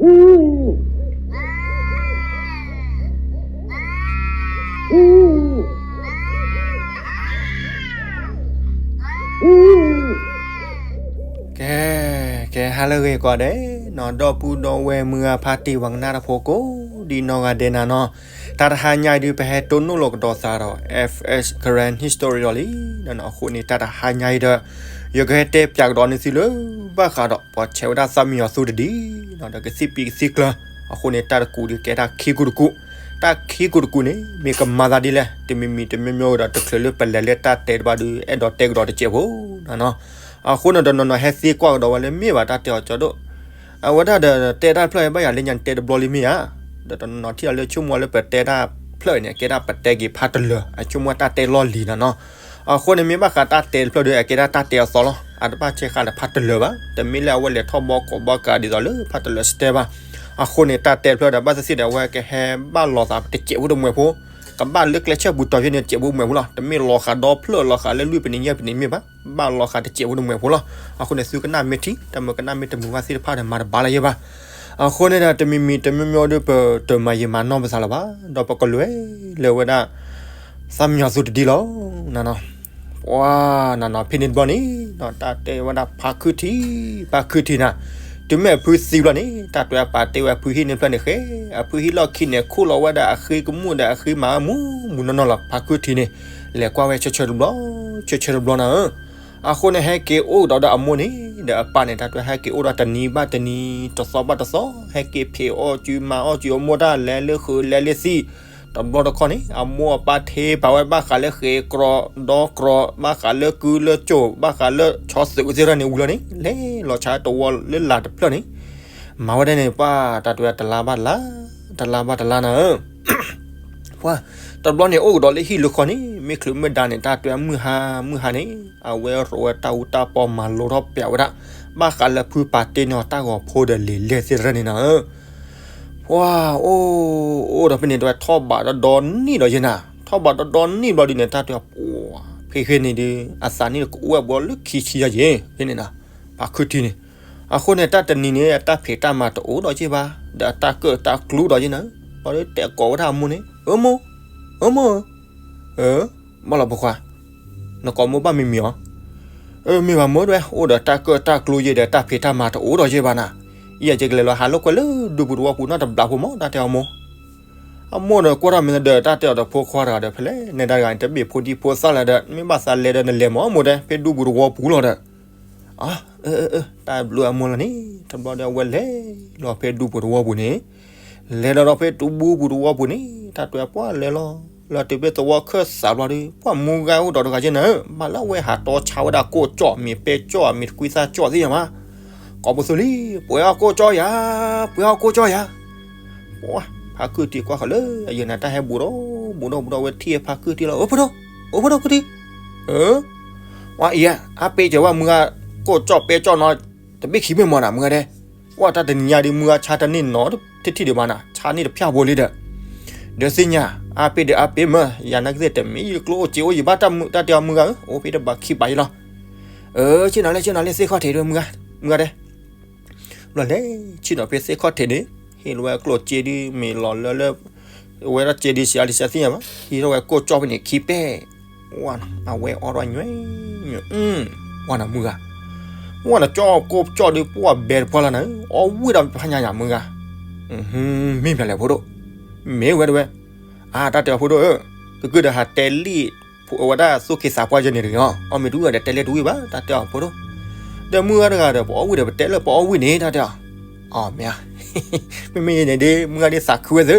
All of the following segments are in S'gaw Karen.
ကဲ, ကဲ ဟါလၢအဂ့ၤကိးဂၤဒဲးနီၤ, ဒီပုၢ်ဒီဝဲၢ်မုၢ်ဂၤဖါတံၢ်ပှၤကနၣ်တၢ်ဖိကိးဒံနီၢ်ဂၤဒဲးနၤနီၤ, တၢ်တဟါညါအံၤဒုး ပဟဲတိၢ်နီၣ်လီၤကဒီးသးဒီး F S Karen History ဒီးလံနီၤ. အဃိန့ၣ် တၢ်တဟါညါအံၤဒီး ယကဟဲတဲပၠးကဒီးန့ၢ်သုလၢ ဘၣ်ဃးဒီးပှၤဆဲးဝဲဒၣ်သးမံယီၤသူတဒံ ဒီးကသံၣ်ပံးကသံၣ်ကျၢၤ, အဃိန့ၣ် တၢ်တကူးဒုးကဲတၢ်ခံကူးတကူး, တၢ်ခံကူးတကူးန့ၣ် မ့ၢ်ကမၤသးဒ်လဲၣ် တမံၤမံၤတမံၤမံၤဒီး တချုးလၢပလဲၤလၢတၢ်တဲတဘျီဒုး အဲၣ်ဒိးတဲကဒီးတစဲးဖိနီၤ. အဃိန့ၣ် တနီၤနီၤဟဲသံကွၢ်ကဒီးဝဲလၢ မ့ၢ်ဘၣ်တၢ်တဲအီၤကၠီဒိၣ်, အဝဲဒၣ်ဒီးတဲတၢ်ဖျၢၣ်ဘၣ်ယၤလၢညါတဲတဘျီလံမ့ၢ်ဧါ, ဒီးတနီၤနီၤထံၣ်လီၤလၢဆိကမိၣ်လၢပတဲတၢ်ဖျၢၣ်န့ၣ် ကဲဒၣ်ပတဲက့ၤဖးတလၢာ် အဆိကမိၣ်တၢ်တဲလီၢ်လံၤနီၤနီၤ. အဃိန့ၣ် မ့ၢ်ဘၣ်ဃးတၢ်တဲတဖျၢၣ်ဒီး အကဲဒၣ်တၢ်တဲအသီလီၤ, အတဘၣ်ဆဲးဃာ်ဒီးဖးတလၢာ်ဘၣ်, တမ့ၢ်လၢအဝဲလဲၤထီၣ်ဘီကိးဘီကးဒ်သိးလၢဖးတလၢာ်စတဲဘၣ်. အဃိန့ၣ် တၢ်တဲတဖျၢၣ်ဒီး ဘၣ်သ့ၣ်သ့ၣ်ဒီး အဝဲကဟဲဘၣ်လီၤသးတစဲးဖိတမှဲၤဖိ, ကဘၣ်လၢကျဲဆၢပူၤတီၤယဲန့ၣ် တစဲးဖိတမှဲၤဖိလီၤ, တမ့ၢ်လီၤဃာ်ဒီဖျၢၣ်လီၤဃာ်လၢလွံၢ်ပနံးယဲၢ်ပနံးမ့ၢ်ဘၣ်, ဘၣ်လီၤဃာ်တစဲးဖိတမှဲၤဖိလီၤ. အဃိန့ၣ် သုကနၣ်မ့ၢ်ထံ တၢ်မ့ၢ်ကနၣ်မ့ၢ်တမုာ်ဘၣ်သ့ၣ်တဖၣ်ဒီး မၤတဘၣ်လၢၤယဲဘၣ်. အဃိန့ၣ်ဒီး တမံၤမံၤတမံၤမံၤဒီး ပတမၤယံာ်မၤနီၢ်ပသးလၢၤဘၣ်, ဒီးပကလဲၤလၢဝဲဒၣ် သးမံယီၤသူတဒံလီၤ. နနီၤ, ပှၤနနီၤ ဖဲန့ၣ်တဘျီန့ၣ် တၢ်တဲဝဲဒၣ်ဖါခုၣ်ထံ, ဖါခုၣ်ထံနၤ, တုၤမ့ၢ်အဖုသံဘျီန့ၣ် တၢ်တဲပာ်တ့ၢ်ဝဲအဖုဟံၣ်န့ၣ်ဖျၢၣ်န့ၣ်ဃဲ, အဖုဟံၣ်လီၢ်ခံန့ၣ် ခိၣ်လီၤဝဲဒၣ်အဃ့ကမူၣ်ဒီးအဃ့မၤမူမူနီၢ်နီၢ်လီၤ. ဖါခုၣ်ထံန့ၣ် လဲၤကွၢ်ဝဲဆၢဆၢတဘျီ, ဆၢဆၢတဘျီနၤဧၢ အဃိန့ၣ် ဟဲက့ၤအိၣ်ကဒီးဒီးအမိၢ်န့ၣ် ဒီးအပၢ်န့ၣ် တၢ်တဲဟဲက့ၤအိၣ်ဒီးတနံၤဘၣ်တနံၤ တသီဘၣ်တသီ ဟဲက့ၤဖံးအီၣ်စုမၤအီၣ်စုအမိၢ်တၢ်လဲၤလၢဃုာ်လဲၤလၢသံၣ်, တဘျီတခီန့ၣ် အမိၢ်အပၢ်ထ့ပာ်ဝဲဘၣ်ဃးလၢဃဲၤကြီဒီကြီ ဘၣ်ဃးလၢကုလၢကၠိၣ် ဘၣ်ဃးလၢဆီသုးသ့ၣ်တဖၣ်န့ၣ်ဝံၤလီၤန့ၣ် လဲၤလီၤဆါတဝီလၢလာ်တဖျၢၣ်န့ၣ် မၤဝဲဒၣ်န့ၣ် ပှၤတၢ်တဲတလါဘၣ်တလါ, တလါဘၣ်တလါနၤဧၢ ပှၤတဘျီန့ၣ် အိၣ်ကဒီးလၢဟံၣ်လၢဃီန့ၣ် မ့ၢ်ချုးမ့ၢ်ဒါန့ၣ် တၢ်တဲမုၢ်ဟါမုၢ်ဟါန့ၣ် အဝဲရိးဝဲတၢ်အူတၢ်ပီမၤလိထီၣ်ပျးဝဲဒၣ် ဘၣ်ဃးလၢဖုပာ်တ့ၢ်န့ၢ်အီၤတၢ်ဂီၤဖိဒီးလံာ်လဲၢ်သ့ၣ်တဖၣ်န့ၣ်နၤဧၢ ပှၤအိၣ်အိၣ်ဒီးဖဲန့ၣ် တဝဲထီၣ်ဘးဒီဒီနံၣ်ဒီးယဲနၤ, ထီၣ်ဘးဒီဒီနံၣ်ဘျီဒုးန့ၣ် တၢ်တဲပှၤ ဖဲဖဲန့ၣ်ဒုး အသးနံၣ်ကအိၣ်ဝဲဘျီလၢခံဆံယဲယဲ ဖဲန့ၣ်နၤ, ဖါခုၣ်ထံန့ၣ်, အဃိန့ၣ် တၢ်တနံၤန့ၣ် အတၢ်ဖံးတၢ်မၤတအိၣ်ဒီးက့ၢ်ဘၣ်, ဒီးအတၢ်ကၢၣ်တၢ်ကျူဒီးယဲနၤ, ဘျီဒုးတဲကိးဝဲဒၣ်အမိၢ်န့ၣ် အၢမိၢ်, အၢမိၢ်ဧၢ, အၢ, ဘၣ်လီၤပိာ်ခွါ, နကိးမိၢ်ဘၣ်မံၤမံၤအီၤ အၢ မ့ၢ်ဘၣ်မိၢ်တဲဝဲ အိၣ်ဒီးတၢ်ကၢၣ်တၢ်ကျူယဲဒီးတၢ်ဖံးတၢ်မၤတအိၣ်ဒီးယဲဘၣ်နၤ, ယဲယကလဲၤလီၤဟးလိာ်ကွဲလၢဒူပူၤသဝီပူၤနီတဘျီဖိမး တၢ်တဲအီၤမိၢ်, အမိၢ်ဒီးကွၢ်ထီၣ်မ့ၢ်ဒီးတၢ်တဲအီၤဒီးဖိခွါတဂၤဒီး ဖဲလဲၣ် နဲဒၣ်တဂၤန့ၣ် တဘ့ၣ်ဖိဒံဖိသၣ်လၢၤဒီး မ့ၢ်ဘၣ်သးလဲၤဒီးနလဲၤမးမိၢ်တဲ ဖဲဒူပူၤသဝီပူၤလီၤဒီး အၢ တၢ်ဘျုးအမိၢ်လီၤန့ၣ် တဘျီဒီးအဝဲလဲၤလီၤဖဲဒူပူၤသဝီပူၤန့ၣ်, လဲၤဒီးဒီးဖဲဒူပူၤသဝီပူၤန့ၣ် တၢ်တဲပှၤလဲၤလီၤ, လီၤတုၤဖဲသဝီခၢၣ်စးဘျီဒီး ပှၤမုၢ်ဂၤအိၣ်ဒီးတဂၤက့ၢ်နၤဧၢ, ဘၣ်လၢအဝဲဟးတီဆါဝဲဒၣ်ကိၣ်ကၠီၣ် မ့ၢ်ပဲကၠီၣ် မ့ၢ်တကွံသၣ်ကၠီၣ်သ့ၣ်ညါမး, ကိးပသူလံ, ပှ့ၤအီၣ်ကိၣ်ကၠီၣ်ယၤ, ပှ့ၤအီၣ်ကိၣ်ကၠီၣ်ယၤ ပှၤဖါခုၣ်ထံကွၢ်ဃီလၢအယဲၢ်နၤ တၢ်ဟဲဘူးဒီး ဘူးဒီးဘူးဒီး အဝဲထံၣ်ဖါခုၣ်ထံလီၤ, အိၣ်ဖိဒိၣ်, အိၣ်ဖိဒိၣ်ခုၣ်ထံ, အၢ, ပှၤအံၤ အါပ့ၤစၢၤဝဲမုၢ်ဂၤ ကိၣ်ကၠီၣ်ပဲကၠီၣ်နီၤ, တဘ့ၣ်ခံဘ့ၣ်မးနၤ မုၢ်ဂၤဒဲး, ပှၤတၢ်တနံၤညါဒုးမုၢ်ဂၤဆါတန့ၢ်နီတထံၣ်ဒံးဘၣ်နၤ, ဆါန့ၢ်တဖျၢၣ်ဖိလံဒီး, ဒီးသ့ၣ်ညါ, အါပ့ၤဒီးအါပ့ၤမး, ယၤနာ်က့သ့ၣ်တမ့ၢ်ယကျိၣ်အိၣ်စ့အိၣ်ယဘၣ်တၢ်မုၢ်တၢ်တဲအီၤမုၢ်ဂၤဧၢ, အိၣ်ဖဲတဘၣ်ခံဘၣ်ယလီၤ အၢ ဆ့ၣ်နီၤလဲၣ် ဆ့ၣ်နီၤလဲၣ် သ့ၣ်ခီၣ်ထံးဒီးမုၢ်ဂၤ, မုၢ်ဂၤဒဲး, ဘျီလဲၤဆ့ၣ်နီၤဖဲသ့ၣ်ခီၣ်ထံးန့ၣ်, ဟ့ၣ်လီၤဝဲကျိၣ်စ့ဒုး မ့ၢ်လီၤလၢလၢ, အဝဲဒၣ်စ့ဒုး စံးအါဒံးစံးသ့ၣ်ညါဘၣ်, ဟ့ၣ်ထီၣ်ဝဲကိၣ်ကၠီၣ်ဖဲန့ၣ်ခံပဲၢ်, ဝဲနၤ အဝဲအီၣ်ထီၣ်ညွဲၣ်ညွဲၣ်, ဝဲနၤမုၢ်ဂၤ, ဝဲနၤကၠီၣ်ကိၣ်ကၠီၣ်ဒုး ပှၤဘဲတပှၢ်လီၤနၤ, အီၣ်ဝံၣ်ဒီးဖးညါညါမုၢ်ဂၤ, မ့ၢ်မနုၤလဲၣ်ဖိဒိၣ်, မ့ၢ်ဝဲတဝဲ အါ တၢ်တဲအီၤဖိဒိၣ်ဧၢ, ကကုၢ်ဒီးဟးတဲလံ, အဝဲဒၣ်သူၣ်က့သးပှၢ်ယဲန့ၣ်တဂ့ၤအီၤ, အီၣ်မ့ၢ်တဝံၣ်ဒီးတဲလံတဝံၣ်ဘၣ် တၢ်တဲအီၤဖိဒိၣ်, ဒီးမုၢ်ဂၤတဂၤဒီး ပအီၣ်ဝံၣ်ဒီးပတဲလၢပအီၣ်ဝံၣ်န့ၣ် တၢ်တဲအီၤ, အီၣ်မ့ၢ်ဧါ, မ့မ့ၢ်ယဲန့ၣ်ဒ် မုၢ်ဂၤဒ်သးခုဝဲသု,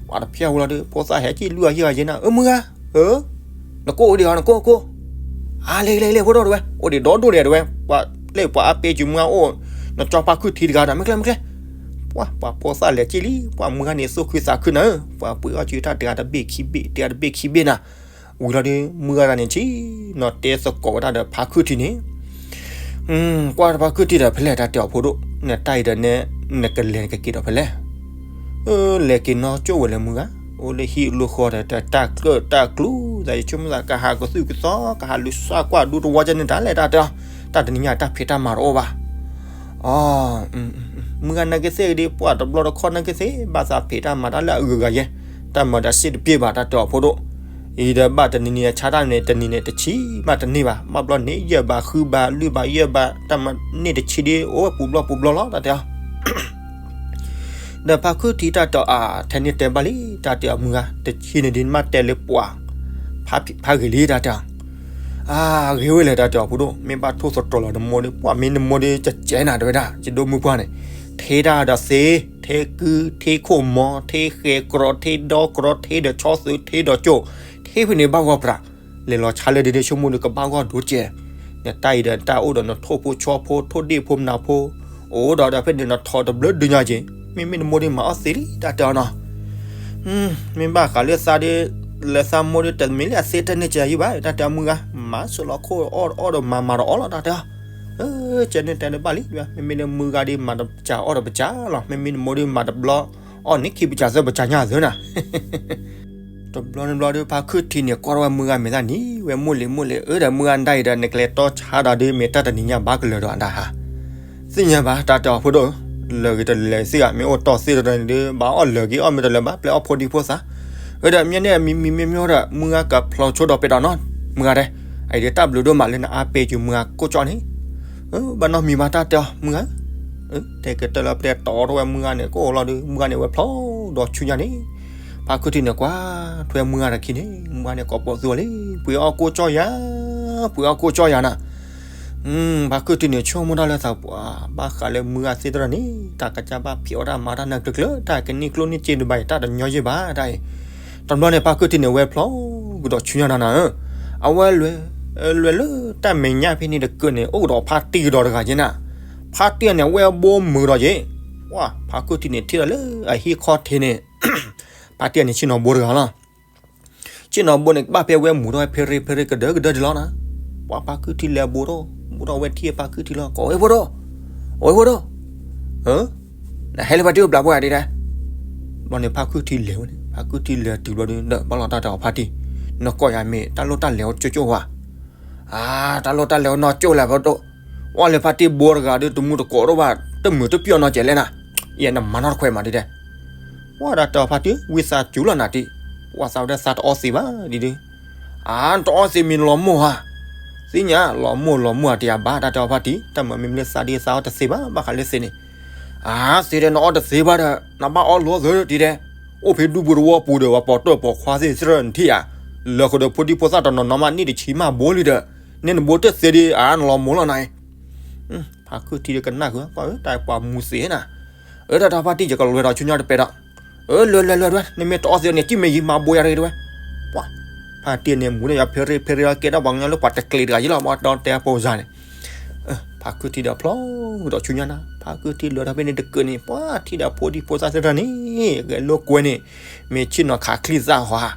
ပှၤတဖျၢၣ်ဝံၤလီၤဒုး ဖိသၣ်ဟဲကံၣ်လွံၢ်အဟံၣ်ဂၤယဲနၤ, အၢမုၢ်ဂၤ, အၢ, နကိၣ်အိၣ်ဒံးဂီၤ နကိၣ်ကိၣ်, အါ လဲၤလဲၤလဲၤဖိဒိၣ်တဝဲ, အိၣ်ဒံးဒီဒိၣ်ဒံးတဝဲ, ပှၤလၢပှၤအါပ့ၤစုမုၢ်ဂၤအိၣ်, နကၠီၣ်ဖါခုၣ်ထံတဂၤဒီး မ့ၢ်ကျဲမ့ၢ်ကျဲ ပှၤ ပှၤဖိသၣ်လဲၤက့ၤလံ, ပှၤမုၢ်ဂၤန့ၣ် သူၣ်ခုသးခုနၤဧၢ, ပှၤပှ့ၤအီၣ်စုတၢ်တဂၤတဘ့ၣ်ခံဘ့ၣ် တဂၤတဘ့ၣ်ခံဘ့ၣ်နၤ, ဝံၤလီၤဒုး မုၢ်ဂၤတဂၤန့ၣ် ဆ့ၣ်နီၤတဲသကိးဝဲဒၣ်ဒီးဖါခုၣ်ထံန့ၣ်, ကွၢ်ဖါခုၣ်ထံဒီးဖဲလဲၣ် တၢ်တဲအီၤဖိဒိၣ်, နတၢ်အံၤဒီးနဲ နကလဲၤနကက့ၤဒီးဖဲလဲၣ် အၢ လဲၤက့ၤနီၢ်ကၠိၣ်ဝဲလၢမုၢ်ဂၤ, အိၣ်လၢဟံၣ်လိာ်ဃီဒီး တၢ်ကျၢၣ်တၢ်ကျူသး ယဆိကမိၣ်သး ကဟးကသုၣ်ကသီ ကဟးလူၤစၢ်ကွၢ်ဒူသဝီကဲန့ၣ် တၢ်လဲၣ်တၢ်တဲ, တၢ်တနံၤညါတၢ်ဖံးတၢ်မၤတအိၣ်ဘၣ်, အီ မုၢ်ဂၤနာ်က့သ့ၣ်ဒ်ပှၤတဘျီတခီၣ်နာ်က့သ့ၣ် ဘၣ်သးဖံးတၢ်မၤတၢ်လၢအဂုၤအဂၤယဲ, တၢ်မၤဒီးစ့တပျ့ၤဘၣ် တၢ်တဲအီၤဖိဒိၣ်, အံၤဒီးဘၣ်တနံၤနံၤအဆါတၢ်န့ၣ် တနံၤန့ၣ်တဆံး ဘၣ်တန့ၢ်ဘၣ်, ဘၣ်ဘျီန့ၣ် ယဲၢ်ဘးဃုဘးလွံၢ်ဘးယဲၢ်ဘး တၢ်မၤန့ၢ်တဆံးဒ်အိၣ်ဝဲပူၤဘျီပူၤဘျီလီၤ တၢ်တဲအီၤ ဒီးဖါခုထံတၢ်တဲအီၤ အါ ထဲန့ၣ်တဲဘၣ်လံ တၢ်တဲအီၤမုၢ်ဂၤ တဆံးန့ၣ်ဒ်နမ့ၢ်တဲလၢပှၤ ဖါဂ့ၤလံ တၢ်တဲအီၤ, အါ ဂ့ၤဝဲလဲၣ် တၢ်တဲအီၤဖိဒိၣ် မ့ၢ်ဘၣ်ထိၣ်သတြီၤလီၤနမိၢ်ဒီး ပှၤမ့ၢ်နမိၢ်ဒီးကကဲနၤတဲဝဲဒၣ် ယဒိၣ်မုၢ်ပှၢ်န့ၣ်, ထဲတၢ်ဒီးသ့, ထဲကု, ထဲခိၣ်မီ, ထဲဃဲၤကြီ, ထဲဒီကြီ, ထဲဒီးဆီသုး, ထဲဒီးကၠိၣ်, ထဲဖဲန့ၣ်ဘၣ်ဂီၢ်ပြး, လဲၤလီၤဆါလၢဒ်န့ၣ်ဆိကမိၣ်ဒီးကဘၣ်ဂီၢ်ဒိၣ်ကဲ, နတၢ်အံၤဒီးတၢ်အိၣ်ဒီးနထိၣ်ဖိဆီဖိ ထိၣ်ဒ့ၣ်ဖိမနၤဖိ, အိၣ်ဒီးဒီးဖဲန့ၣ်နထီၣ်တဘျုးဒုညါက့ၤ, မ့မ့ၢ်နမိၢ်ဒီးမၤအီၣ်သ့လံ တၢ်တဲအီၤနီၤ မ့ၢ်ဘၣ်ဃးလၢသးဒီး, လၢသးမိၢ်ဒီးတမ့ၢ်လၢအသ့တၢ်န့ၢ်ကယၤယံဘၣ် တၢ်တဲအီၤမုၢ်ဂၤ, မၤစိးလီၤခိၣ်အီၣ်အီၣ်ဒီးမၤမၤဒီးအီၣ်လီၤ တၢ်တဲအီၤ, ကဲန့ၣ်တဲတဘၣ်လံ, မ့မ့ၢ်လၢမုၢ်ဂၤဒီးမၤတပစၢ်အီၣ်ဒီးပစၢ်လီၤ, မ့မ့ၢ်နမိၢ်ဒီးမၤတဘျီ, အီၣ်န့ၣ်ခံပစၢ်သၢပစၢ်ညါသၢနၤ တဘျီန့ၣ်ဘျီဒီး ဖါခုထံန့ၣ် ကွၢ်ထီၣ်ဝဲမုၢ်ဂၤမဲာ်သၣ်နံၤဝဲမိၢ်လံၤမိၢ်လံၤ, အၢဒီးမုၢ်ဂၤဒၣ်အံၤဒီး နကလဲၤတီဆါဒီးဒ်မ့ၢ်တၢ်တနံၤညါဘၣ်ကလၢၤဒီးအဒၣ်ဟါ, သ့ၣ်ညါဘၣ် တၢ်တဲအီၤဖိဒိၣ်, လၢာ်ဂ့ၤတလၢာ်သ့ၣ်ဂၤ မ့ၢ်အိၣ်တီၢ်သ့ၣ်တရၢန့ၣ်ဒီး ဘၣ်အီၣ်လၢာ်ဂ့ၤအီၣ်မ့ၢ်တလၢာ်ဘၣ် ပျဲအီၣ်ဖိဒံဖိသၣ်, အၢဒီးမ့ၢ်န့ၣ်မံမံမ့ၢ်မ့ၢ်ဒီး မုၢ်ဂၤကဖျိးဆိဒီးပဲာ်ဒီးနီၤ, မုၢ်ဂၤတဲ, အံၤဒီးတၢ်ဘျုးဒိၣ်မးလၢနအါပ့ၤက့ၤမုၢ်ဂၤကိးကၠီန့ၣ် ဘၣ်နီတမံၤဘၣ် တၢ်တဲအီၤမုၢ်ဂၤ, တဲကတၢၢ်လၢပတဲတီထီၣ်ဝဲမုၢ်ဂၤန့ၣ် ကအိၣ်လီၤဒီး မုၢ်ဂၤန့ၣ်ဝဲဖျိးဒီးဆူညါန့ၣ်, ဖါခုထံန့ၣ်ကွၢ်ထွဲမုၢ်ဂၤတခံန့ၣ် မုၢ်ဂၤန့ၣ်ကိးပိာ်သူအီၤလံ, ပှ့ၤအီၣ်ကိးကၠီယၤ, ပှ့ၤအီၣ်ကိးကၠီယၤနၤ ဖါခုထံန့ၣ်ဆိကမိၣ်တၢ်လၢသးပှၢ် ဘၣ်ဃးလၢမုၢ်ဂၤသ့ၣ်တရၢန့ၣ် တၢ်ကစၢ်ဘၣ်ဖံးအီၣ်တၢ်မၤတၢ်နၢ်ကျၢၤကျၢၤ တၢ်ကန့ၢ်ကျိၣ်န့ၢ်စ့တဘၣ်အံၤ တၢ်တညီယံဘၣ်တၢ်အံၤ, တဘျီန့ၣ် ဖါခုထံန့ၣ်ဝဲဖျိးကဒီးဆူညါနၤနၤဧၢ, အဝဲလဲၤ, လဲၤလၢတၢ်မဲာ်ညါဖဲန့ၣ်တကၢၢ်န့ၣ် အိၣ်ကဒီးဖါတံၢ်ကဒီးတဂၤက့နၤ, ဖါတံၢ်န့ၣ် အဝဲအဘိမုာ်ဒီးက့ၤ, ပှၤဖါခုထံန့ၣ်ထံၣ်ဒီးလၢအဟံၣ်ခီၣ်ထံးန့ၣ် ဖါတံၢ်န့ၣ်ဆ့ၣ်နီၤဘိတဂၤလီၤ ဆ့ၣ်နီၤဘိန့ၣ် ဘၣ်ဖဲဝဲမူၤထီၣ်ဝဲဖဲရ့ဖဲရ့ကဒၢကဒၢဒ်လီၤနၤ, ပှၤဖါခုထံလဲၤဘူးထီၣ်, ဘူးထီၣ်ဝဲထံၣ်ဖါခုထံလီၤ ကိးဝဲဖိဒိၣ်, ဝဲဖိဒိၣ်, နဟဲလၢဖါတံၢ်အိၣ်ဘျးဘၣ်ဒ်လဲၣ်, ဘျီန့ၣ်ဖါခုထံလဲၤဝဲန့ၣ် ဖါခုထံလဲၤတုၤဘျီဒီး ဘၣ်လီၤတၢ်တဲအီၤဖါတံၢ်, နကိးယၤမ့ၢ်တၢ်လိၣ်တၢ်လဲၤအိၣ်ကၠိကၠိဝါ အါ, တၢ်လိၣ်တၢ်လဲၤအိၣ်နီၢ်ကၠိလဲၣ်ဖါဒိၣ်, ဝဲလၢဖါတံၢ်ဘိတဂၤဒီးတမူတကိးဒိၣ်ဘၣ်, တမုာ်တပျီၢ်နီၢ်ကဲလဲၣ်နၤ, ယဲနမၤနီတခွဲးမးဒ်လဲၣ်, ပှၤဒီးတဲအီၤဖါတံၢ် ဝံသးစူၤလီၤနၤတံၢ်, ပှၤသးဝဲဒၣ်သးတအီသံးဘၣ်ဒ်ဒ်, အါ, နတအီသံးမ့ၢ်နလီၤမိၢ်ဧါ, သ့ၣ်ညါလီၤမိၢ်လီၤမိၢ်ဧါတယၤဘၣ် တၢ်တဲအီၤဖါတံၢ်, တၢ်မၤမ့ၢ်မ့ၢ်လၢသးဒ်သးအီတသ့ဘၣ် ဘၣ်ဃးလၢသ့းန့ၣ်, အါ, သ့းဒီးနအီတသ့ဘၣ်ဒီး နဘၣ်အီလီၤသၢတံၢ်ဒဲး, အိၣ်ဖဲဒူပူၤတဝီပူၤဒီး ပှၤပိာ်တၢၢ်ပိာ်ခွါသ့ၣ်သရၢၣ်နထံၣ်ဧါ, လၢဃုာ်ဒီးဖိဒံဖိသၣ်တနီၤနီၤမးန့ၢ်တဆံမးဘိလံဒီး, န့ၢ်နဘိတသ့ဒ်အါ နလီၤမိၢ်လီၤနၤအံၤ ဖါခုထံဒီးကနၣ်ဃုာ် ပှၤတၢ်ပှၤမူသ့ၣ်နၤ, အၢ တၢ်တၢ်ဖါတံၢ် ယကလဲၤဒီးဆူညါတပဲာ်ဒီး, အၢ လဲၤလဲၤလဲၤလဲၤ နမ့ၢ်တအီသံးန့ၣ် တံၢ်မ့ၢ်ယံၤမၤဘိယၤတဂ့ၤတဝဲ, ပှၤ ဖါတံၢ်န့ၣ်မူန့ၣ် ယဖဲရ့ဖဲရ့လီၤ ကဲဒၣ်ပှၤကညီလၢပှၤတကျဲၤတဂၤယံၤလီၤ မ့ၢ်ဒီးတဲအပိစါန့ၣ်, ဖါခုထံဒီးဖျိကဒီးဆူညါနၤ ဖါခုထံလဲၤဒီးဖဲန့ၣ်တကုာ်န့ၣ် ပှၤထံၣ်ဒီးဖိဒံဖိသၣ်သ့ၣ်တဖၣ်န့ၣ် ဂဲၤလိာ်ကွဲန့ၣ် မ့ၢ်ဆ့ၣ်နီၤခးချံသၣ်ဟီဧါ,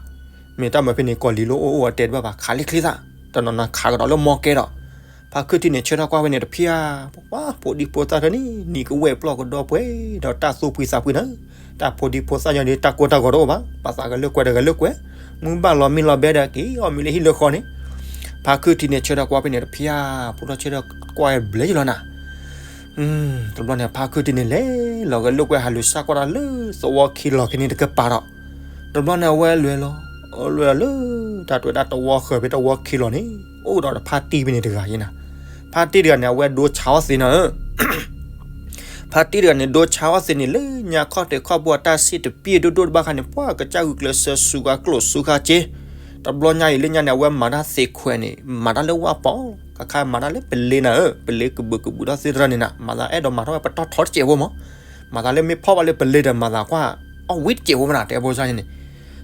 မ့ၢ်တၢ်မၤဖဲန့ၣ် ကီၢ်လံၤလိၣ်အိၣ်အိၣ်အတဲတဘၣ်ဘၣ် ခးလံချံသၣ်, တနီၤနီၤခးကဒီးလၢမီကဲဒီး, ဖါခုထံန့ၣ်ဆၢထၢၣ်ကွၢ်ဖဲန့ၣ်တဖၣ်ဧါ, ပှၤဖိဒံဖိသၣ်တဖၣ်န့ၣ် နံၤကဝဲၢ်ပျီၢ်ကဒီပှဲၤဒီးတၢ်သူၣ်ဖှံသးဖှံနၤ, တၢ်ဖိဒံဖိသၣ်ညီန့ၣ် တၢ်ကိၢ်တၢ်ဂီၤတအိၣ်ဘၣ်, ပှၤသးကလၢကွဲတဂၤလၢကွဲ, မုၢ်ဘၣ်လီၤမံလီၤဘဲဒီးက့ၤအီၣ်မ့ၤလၢဟံၣ်လၢဃီန့ၣ်, ဖါခုထံန့ၣ်ဆၢထၢၣ်ကွၢ်ဖဲန့ၣ်တဖၣ်ဧါ, ဖိထီၣ်ဆၢထၢၣ်ကွၢ်ဘျဲယလီၤနၤ တဘျီန့ၣ် ဖါခုထံန့ၣ်လဲၤလီၤဂဲၤလိာ်ကွဲဟးလူၤစၢ်ကွၢ်တၢ်လၢသဝီခံလီၤခံန့ၣ်တကပၤဒီး, တဘျီန့ၣ်အဝဲလဲၤလီၤ, လဲၤလီၤလၢ တၢ်တဝဲဒၣ်သဝီဃၢၤဖဲသဝီခံလီၤန့ၣ်, အိၣ်ဒီးဖါတံၢ်ဖဲန့ၣ်တဂၤယဲနၤ, ဖါတံၢ်တဂၤန့ၣ် အဝဲဒိဆါအီၣ်သံးနၤဧၢ ဖါတံၢ်တဂၤန့ၣ် ဒိဆါအီၣ်သံးန့ၣ် လၢညါခီၣ်ထံးခီၣ်ဘိအတၢ်စ့ၣ်တပျ့ၤဒိၣ်ဒိၣ်တဘၣ်ခါန့ၣ် ပှၤကစၢ်ဂုာ်ကျဲးစၢးစူၤဃာ်ကျိၣ်စူၤဃာ်စ့, တဘျီညါအံၤလၢညါန့ၣ် အဝဲမၤတၢ်သ့ခွဲးန့ၣ် မၤတၢ်လၢဝၣ်ပီၤ, ခါခါမၤတၢ်လၢပလ့နၤဧၢ, ပလ့ကဘုးကဘုးဒီးသ့ၣ်တဖၣ်န့ၣ်နၤ, မၤသးအဲၣ်ဒိးမၤထီၣ်ဝဲပတီၢ်ထီတစဲးဖိမး, မၤသးလၢမ့ၢ်ဖီၣ်ဘၣ်လၢပလ့ဒီး မၤသးကွၢ်အီၣ်ဝံၤတစဲးဖိမးနၤ တဲဘိစၢ်န့ၣ်,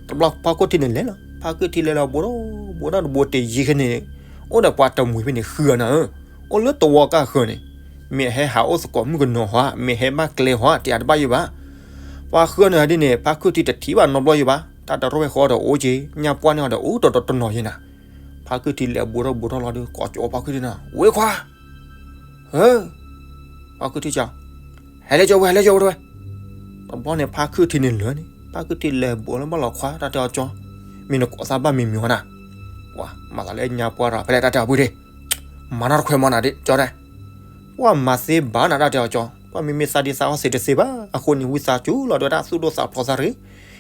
တဘျီဖါခုထံန့ၣ်လဲၤလီၤ, ဖါခုထံလဲၤလီၤဘိးထီၣ်ဘိးထီၣ်တဘိတယံၤခဲန့ၣ်, အိၣ်ဒီးပှၤတမှံၤဖဲန့ၣ်ဃုဂၤနၤဧၢ, အိၣ်လၢသဝီကၢ်ဃၢၤန့ၣ်, မ့ၢ်ဟဲဟးအိၣ်သကိးမုၣ်ကနီၤဟီဧါ, မ့ၢ်ဟဲဘၣ်ကျဲဟီဧါ တယၤတဘၣ်ယံၤဘၣ်, ပှၤဃုဂၤန့ၣ်ဒ်န့ၣ် ဖါခုထံတထံၣ်ဘၣ်နီတဘျီယံၤဘၣ်, တၢ်တရူၢ်ဝဲဃီဒီးအိၣ်က့ၤ, ညါပှၢ်န့ၢ်အီၤဒီးအိၣ်တတီတနီၤယံၤနၤ, ဖါခုထံလဲၤဘိးထီၣ်ဘိးထီၣ်လီၤဒီး ကိးကၠီဖါခုထံနၤ, ဝ့ခွါ ဧၢ, ဖါခုထံကၠီ, ဟဲလၢကၠီဝဲ ဟဲလၢကၠီဝဲတဝဲ, တဘျီန့ၣ် ဖါခုထံန့ၣ်လၢာ်န့ၣ် ဖါခုထံလဲၤဘိးလၢဘၣ်လီၤခွါ တၢ်တဲအီၤကၠီ, မ့ၢ်နကိးသးဘၣ်မံၤမံၤဟီနၤ, ပှၤမၤသးလၢညါပှၢ်ရၤ ဖဲလဲၣ်တၢ်တဲအီၤဖုဒ့, မၤနီတခွဲးမးနၤဒ့ ကၠီတဲ, ပှၤမၤသ့ဘၣ်နၤ တၢ်တဲအီၤကၠီ ပှၤမ့မ့ၢ်သးဒ်သးအီၣ်စ့းတသ့ဘၣ်, အဃိန့ၣ် ဝံသးစူၤလီၤ တဲဝဲဒၣ် သူၣ်ဒိၣ်သးဖျိးသးတဂ့ၤ,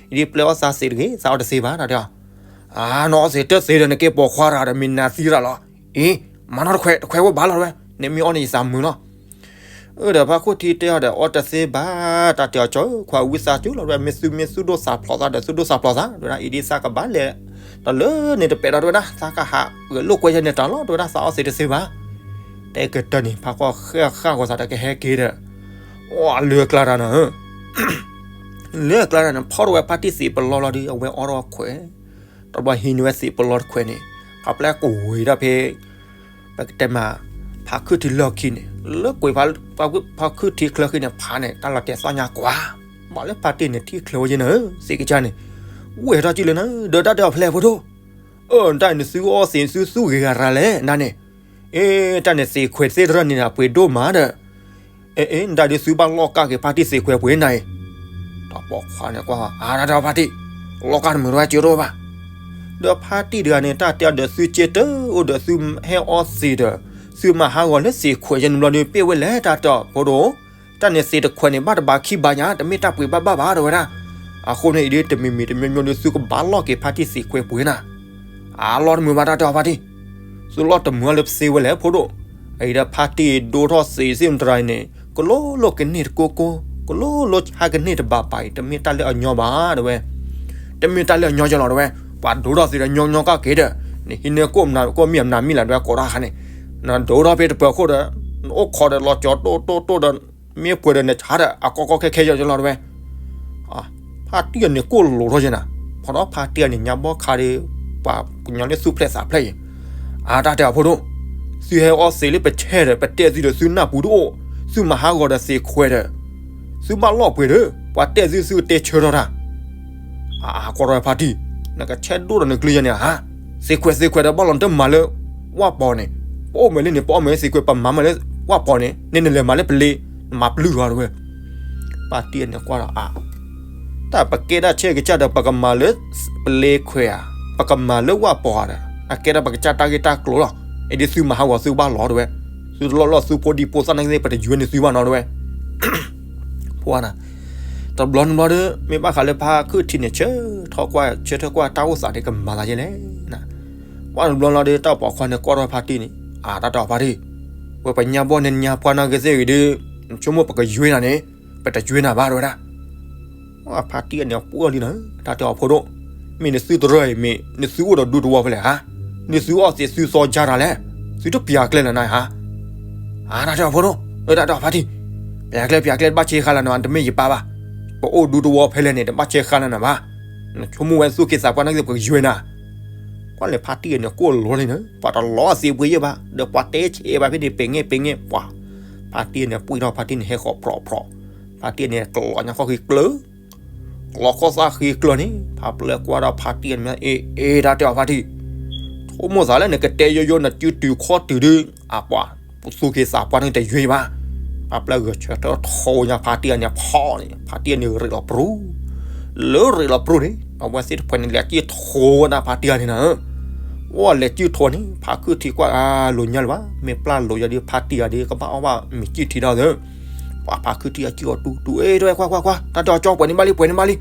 အံၤဒ်ပျဲအီၣ်သးစ့းတဂ့ၤ, သးအီၣ်တသ့ဘၣ် တၢ်တဲအီၤ. အါ နအီၣ်စ့းတသ့ဒီး နက့ၤပိာ်ခွါတဂၤဒီး မ့ၢ်နၤသံတၢ်လီၤ. အ့ မၤနီၢ်တခွဲး တခွဲးဝဲဘၣ်လီၤ တဲဝဲ, နမ့ၢ်အီၣ်န့ၣ် ယသးမုာ်လီၤ. အၢ ဒီးဖါခိၣ်ထံတဲအီၤဒီး အီၣ်တသ့ဘၣ်, တၢ်တဲအီၤ ကၠီခွါ ဝံသးစူၤလီၤ တဲဝဲ, မ့ၢ်သုမ့ၢ်သူၣ်ဒိၣ်သးဖျိးသးဒီး သူၣ်ဒိၣ်သးဖျိးသး တဲဝဲဒၣ်, အံၤဒ်သးကဘၣ်လဲၤ တၢ်လၢန့ၣ်တပဲာ်ဒီး တဲဝဲဒၣ်, သးကဟးဂဲၤလိာ်ကွဲယဲန့ၣ်တၢ်လီၤ တဲဝဲဒၣ်, သးအီၣ်စ့းတသ့ဘၣ်. တဲကတၢၢ်န့ၣ် ဖါခိၣ်ဃဲဃာ်ဂီၤသးဒီး ကဟဲက့ၤဒီး အိၣ်လၢအကျါတၢ်နီၤ လၢအကျါတၢ်န့ၣ် ဖီၣ်ထီၣ်ဝဲဖါတံၢ်စ့းပလီလီၤဒီး အဝဲအီၣ်ထီၣ်ခွဲး, တဘျီဟံးန့ၢ်ဝဲစ့းပလီတခွဲးန့ၣ် ဖါပျဲကဝံၤဒီးဖဲ ပကတဲမး ဖါခုၣ်ထံလီၢ်ခံန့ၣ် လၢကွံာ်ဖါခုၣ်ထံချၢဃံန့ၣ် ဖးန့ၣ် တၢ်လီၤတဲာ်သီၣ်ညါကွၢ်, ဘၣ်လၢဖါတံၢ်န့ၣ် ထံၣ်ချၢဝဲယဲန့ၣ် စ့းကစၢ်န့ၣ် ဝဲထီၣ်ကံၣ်လၢနၤ ဒီးတၢ်တဲအီၤဖဲလဲၣ်ဖိဒိၣ်, အၢ တၢ်န့ၣ် နသုအီၣ်စ့း နသုသူၣ်ဂ့ၤဂၤရၤလဲၣ် နၤန့ၣ် အ့ တၢ်န့ၣ် စ့းခွဲးသ့ၣ်တရၢန့ၣ် အပှ့ၤဒိၣ်မးဒီး အ့ အ့ နတၢ်ဒ်သုဘၣ်လီၢ်ကၢ်က့ၤဖါတံၢ်စ့းခွဲးပှ့ၤနၤအံၤ, တၢ်ပိာ်ခွါန့ၣ်ကွၢ် အါ တၢ်တဲအီၤဖါတံၢ် လီၢ်ကၢ်တမုာ်တဝဲကၠိတအိၣ်ဘၣ်, ဒီးဖါတံၢ်တဂၤန့ၣ် တၢ်တဲအီၤဒီးသုကၠိတအိၣ်ဒီးသုဟဲအီၣ်စ့းဒီး သုမၤဟးဂီၤလၢစ့းခွဲးယဲန့ၣ်ဘျီဒီး ပ့ၢ်ဝဲလဲၣ်တၢ်တဲအီၤဖိဒိၣ်, တၢ်န့ၣ်စ့းတခွဲးန့ၣ် ဘၣ်တဘးခံဘးညါ တမ့ၢ်တၢ်ပှ့ၤဘၣ်ဘၣ်ဘၣ်တဲဝဲဒၣ်, အဃိန့ၣ်အံၤဒ် တမံၤမံၤတမံၤမံၤဒီး သုကဘၣ်လီၢ်က့ၤဖါတံၢ်စ့းခွဲးပှ့ၤနၤ အါ လီၢ်တမုာ်ဘၣ်တၢ်တဲအီၤဖါတံၢ်, သုလီၢ်တမုာ်လၢပသ့ဝဲလဲၣ်ဖိဒိၣ်, အံၤဒီးဖါတံၢ်ဒိထီၣ်စ့းသ့ၣ်မတြၤအံၤန့ၣ် ကလိလိကန့ၢ်တကိကိ, ကလိလိဟးကန့ၢ်တဘးဘးအံၤ တမ့ၢ်တၢ်လၢအညီဘၣ်တဲဝဲ, တမ့ၢ်တၢ်လၢအညီကလီၤတဲဝဲ, ပှၤဒိထီၣ်စ့းဒီးညီညီကၣ်က့ၤဒီး နဟံးန့ၢ်ကိၣ်မနၤကိၣ်မံၣ်အမနၤမံၣ်လၢတဲဝဲကိးတၢ်ခါန့ၣ်, နဒိထီၣ်ဖဲတပၢၤခိၣ်ဒီး နအိၣ်ခိးဒီးလီၤကၠီတိၣ်တိၣ်တိၣ်ဒီး မ့ၢ်ပှဲၤဒီးနဆါဒီး အကီကီခဲခဲယီၤကလီၤတဲဝဲ ဖါတံၢ်အန့ၣ်ကိၣ်လိၤထီၣ်ယဲနၤ, ဖီဒီးဖါတံၢ်အန့ၣ်ညါဘီခါဒီး ပှၤကညီလၢသူၣ်ဖျဲးသးဖျဲးအံၤ, အါ တၢ်တဲအီၤဖိဒိၣ်, သုဟဲအီၣ်စ့းလၢပဆဲၣ်ဒီး ပတဲသုဒီးသုနၢ်ပူၤတအိၣ်, သုမၤဟးဂီၤဒီးစ့းခွဲးဒီး သုဘၣ်လီၢ်ပှ့ၤဒီး ပှၤတဲသု သုကတဲဆၢထီၣ်တၢ် အါ ကွၢ်ထီၣ်ဖါတံၢ်, နကဆဲးဒိၣ်ဒီးနကျုယဲန့ၣ်ဧါ, စ့းခွဲးစ့းခွဲးဒီး ဘၣ်လီၤနတမၤလၢဝၣ်ပီၤန့ၣ်, ပအိၣ်မးလၢန့ၣ် ပအီၣ်မးလၢစ့းခွဲး ပမၤမးလၢဝၣ်ပီၤန့ၣ် န့ၣ်နလဲၤမၤလၢပလ့, နမၤပျုၢ်ထီၣ်တဲဝဲ, ဖါတံၢ်အန့ၣ်ကွၢ်ဒီးအါ တၢ်ပကဲဒၣ်ဆဲးကစၢ်ဒီး ပကမၤလၢပလ့ခွဲးဧါ, ပကမၤလၢဝၣ်ပီၤဧါဒီး အကဲဒၣ်ပကစၢ်တၢ်ဂ့ၢ်တၢ်ကျိၤလီၤ, အံၤဒ်သုမၤဟးဂီၤသုကဘၣ်လီၤတဲဝဲ, သုတလီၢ်လီၢ်သုဖိဒံဖိသၣ်နာ်က့သ့ၣ် ပတယွဲန့ၢ်သုဘၣ်နီတဲဝဲ ဖိနၤ, တဘျီနဘျီဒီး မ့ၢ်ဘၣ်ဃးလၢဖါခုၣ်ထံန့ၣ် ဆၢထၢၣ်ကွၢ် ဆၢထၢၣ်ကွၢ်တၢ်အိၣ်သးန့ၣ် ကမၤသးယဲလဲၣ်နၤ, ကွၢ်တဘျီလီၤဒီး တၢ်ပိာ်ခွါန့ၣ် ကွၢ်ထီၣ်ဖါတံၢ်န့ၣ်, အါ တၢ်တဲအီၤဖါတံၢ်, ဝဲပညါဘီန့ၣ်ညါပှၢ်နာ်က့သ့ၣ်ဂ့ၤဒီး နဆိကမိၣ်ပကယွဲနၤန့ၣ် ပတယွဲနၤဘၣ်တဲဝဲဒၣ် ဖါတံၢ်အန့ၣ်အပှၢ်လံနၤ, တၢ်တဲအီၤဖိဒိၣ်, မ့ၢ်နသုတရၢအံၤ မ့ၢ်နသုအိၣ်ဒီးဒူသဝီဖဲလဲၣ်ဧါ, နသုအီၣ်စ့းသုစီၤယါတၢ်လဲၣ်, သုတပျးကျဲလၢၤနၤဧါ, အါ တၢ်တဲအီၤဖိဒိၣ်, အၢ တၢ်တဲအီၤဖါတံၢ်, ပျးကျဲပျးကျဲတဘၣ်ဆဲးဃါလၢနၤ တမ့ၢ်ယပၢ်ဘၣ်, ပအိၣ်ဒူသဝီဖဲလဲၣ်န့ၣ် တဘၣ်ဆဲးဃါလၢနၤဘၣ်, နဆိကမိၣ်ဝဲသူၣ်က့သးပှၢ်နာ်က့သ့ၣ်ပကယွဲနၤ, ကွၢ်လဲၤဖါတံၢ်အန့ၣ်ကိၣ်လိၤလံနၤ, ပှၤတလီၤစ့းပှ့ၤယဲၢ်ဘၣ် ဒီးပှၤတဲဆဲးဘၣ်ဖဲန့ၣ် ပဲာ်ငဲၢ်ပဲာ်ငဲၢ်ပှၤ, ဖါတံၢ်အန့ၣ်ပှံၢ်ထီၣ်ဖါတံၢ်န့ၣ်ဟဲဃီၤဖြီးဖြီး, ဖါတံၢ်အန့ၣ်ကလီၤညါခီၣ်ဃံကျၢၤ လီၤခီၣ်သၣ်ဃံကျၢၤန့ၣ် ဖါပျဲၢ်ကွၢ်ဒီးဖါတံၢ်အန့ၣ် အ့ အ့ တၢ်တဲအီၤဖါတံၢ်, ဆိကမိၣ်သးလၢနကတဲယိယိ နစုတုၤခီၣ်တုၤဒီး အပှၤ ပသူၣ်က့သးပှၢ်န့ၣ်တယွဲဘၣ်, ဖါပျဲၢ်ဂဲၤဆၢထၢၣ်ထိညါဖါတံၢ်အန့ၣ်ဖီန့ၣ် ဖါတံၢ်အန့ၣ်ရ့းလီၤပြူၤ, လၢရ့းလီၤပြူၤန့ၣ် အဝဲသ့ၣ်တဖှဲးန့ၣ် လဲၤကံၣ်ထိဝဲဒၣ်ဖါတံၢ်အန့ၣ်နၤ, အိၣ်လဲၤကံၣ်ထိန့ၣ် ဖါခုၣ်ထံကွၢ်အါလိၤညါလၢၤဘၣ်, မ့ၢ်ပျၢ်လိၤယၤဒီးဖါတံၢ်အၤဒီး ကဘၣ်အီၣ်ဘၣ်မ့ၤကံၣ်ထံဒီးသၢ ပှၤဖါခုၣ်ထံအကံၣ်အီၤတူတူ အ့ တဝဲကွၢ်ကွၢ်ကွၢ် တၢ်တဲအီၤကၠီ ပှဲၤန့ၢ်ဘၣ်လံ ပှဲၤန့ၢ်ဘၣ်လံ,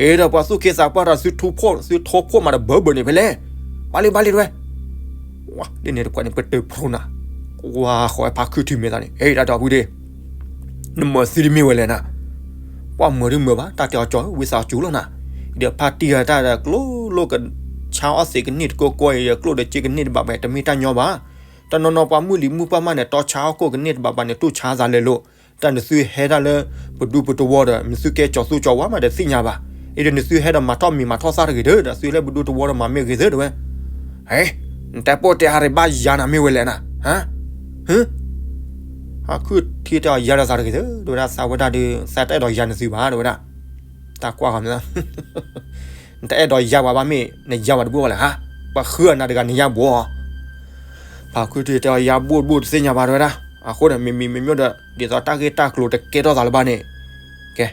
အ့ ဒီးပှၤသူၣ်က့သးပှၢ်ဒီး သုထိၣ်ဖိၣ် သုထိၣ်ဖိၣ်မးဒီးဘၢဘၢန့ၣ်ဖဲလဲၣ်, ဘၣ်လံဘၣ်လံတဝဲ, ဝါ ဒ်န့ၣ်တပှဲၤန့ၣ် ပတုာ်ဖျိနၤ, ကွၢ်ဃီဖါခုၣ်ထံမ့ၢ်သးန့ၣ် အ့ တၢ်တဲအီၤဖုဒ့ နမၤသံတမ့ၢ်ဝဲလဲၣ်နၤ, ပှၤမၤဒုမၤဘၣ် တၢ်တဲအီၤကၠီ ဝံသးစူၤလီၤနၤ, ဒီးဖါတံၢ်အတၢ်ဒီးကျိၣ်လိက ဆါအီၣ်စ့းကန့ၢ်တကိကိအံၤ ကျိၣ်ဒီးစ့းကန့ၢ်တဘၣ်ဘၣ် တမ့ၢ်တၢ်ညီဘၣ်, တနီၤနီၤပှၤမုၢ်လံၤမုၢ်ပှၢ်မးန့ၣ် တီဆါအီၣ်ကိၣ်ကန့ၢ်တဘၣ်ဘၣ်န့ၣ် တူၢ်ဆါသးလဲၤလိာ်, တၢ်နသုဟဲဒၣ်လၢ ပဒူပတဝီဒီး မ့ၢ်သုကဲကၠီၤသူကၠီၤဝါမးဒီးသ့ၣ်ညါဘၣ်, အံၤဒီးနသုဟဲဒီးမၤထီၣ်မံၤမၤထီၣ်သၣ်တဂ့ၤဒီး ဒီးသုလၢပဒူတဝီဒီးမၤမ့ၢ်ဂ့ၤသၢတဝဲ, ဟဲ နတဲပိၢ်တဲဟးရ့းဘၣ်ယၤနၤမ့ၢ်ဝဲလဲၣ်နၤ, ဟါ ဟါ ဖါခုၣ်ထံတဲအီၤယၤဒီးသးတဂ့ၤသၢ တဲဝဲဒၣ် သးဝဲဒၣ်ဒီး သးတအဲၣ်ဒိးယၤနသုဘၣ် တဲဝဲဒၣ်, တၢ်ကွၢ်ဃီမ့ၢ် နတအဲၣ်ဒိးယၤပှၤဘၣ်မ့ၢ် နယၤပှၤတဘိၣ်ဘၣ်လဲၣ်ဟါ, ပှၤဃုအနၤတဂၤနယၤဘိဧါ, ဖါခုၣ်ထံတဲအီၤယၤဘိၣ်တဘိၣ်တသ့ၣ်ညါဘၣ်တဲဝဲဒၣ်, အဃိန့ၣ် မ့မ့ၢ်မ့မ့ၢ်ဒီး ဒ်သိးတၢ်ဂ့ၢ်တၢ်ကျိၤတကဲထီၣ်သးလၢၤဘၣ်န့ၣ်, ကဲ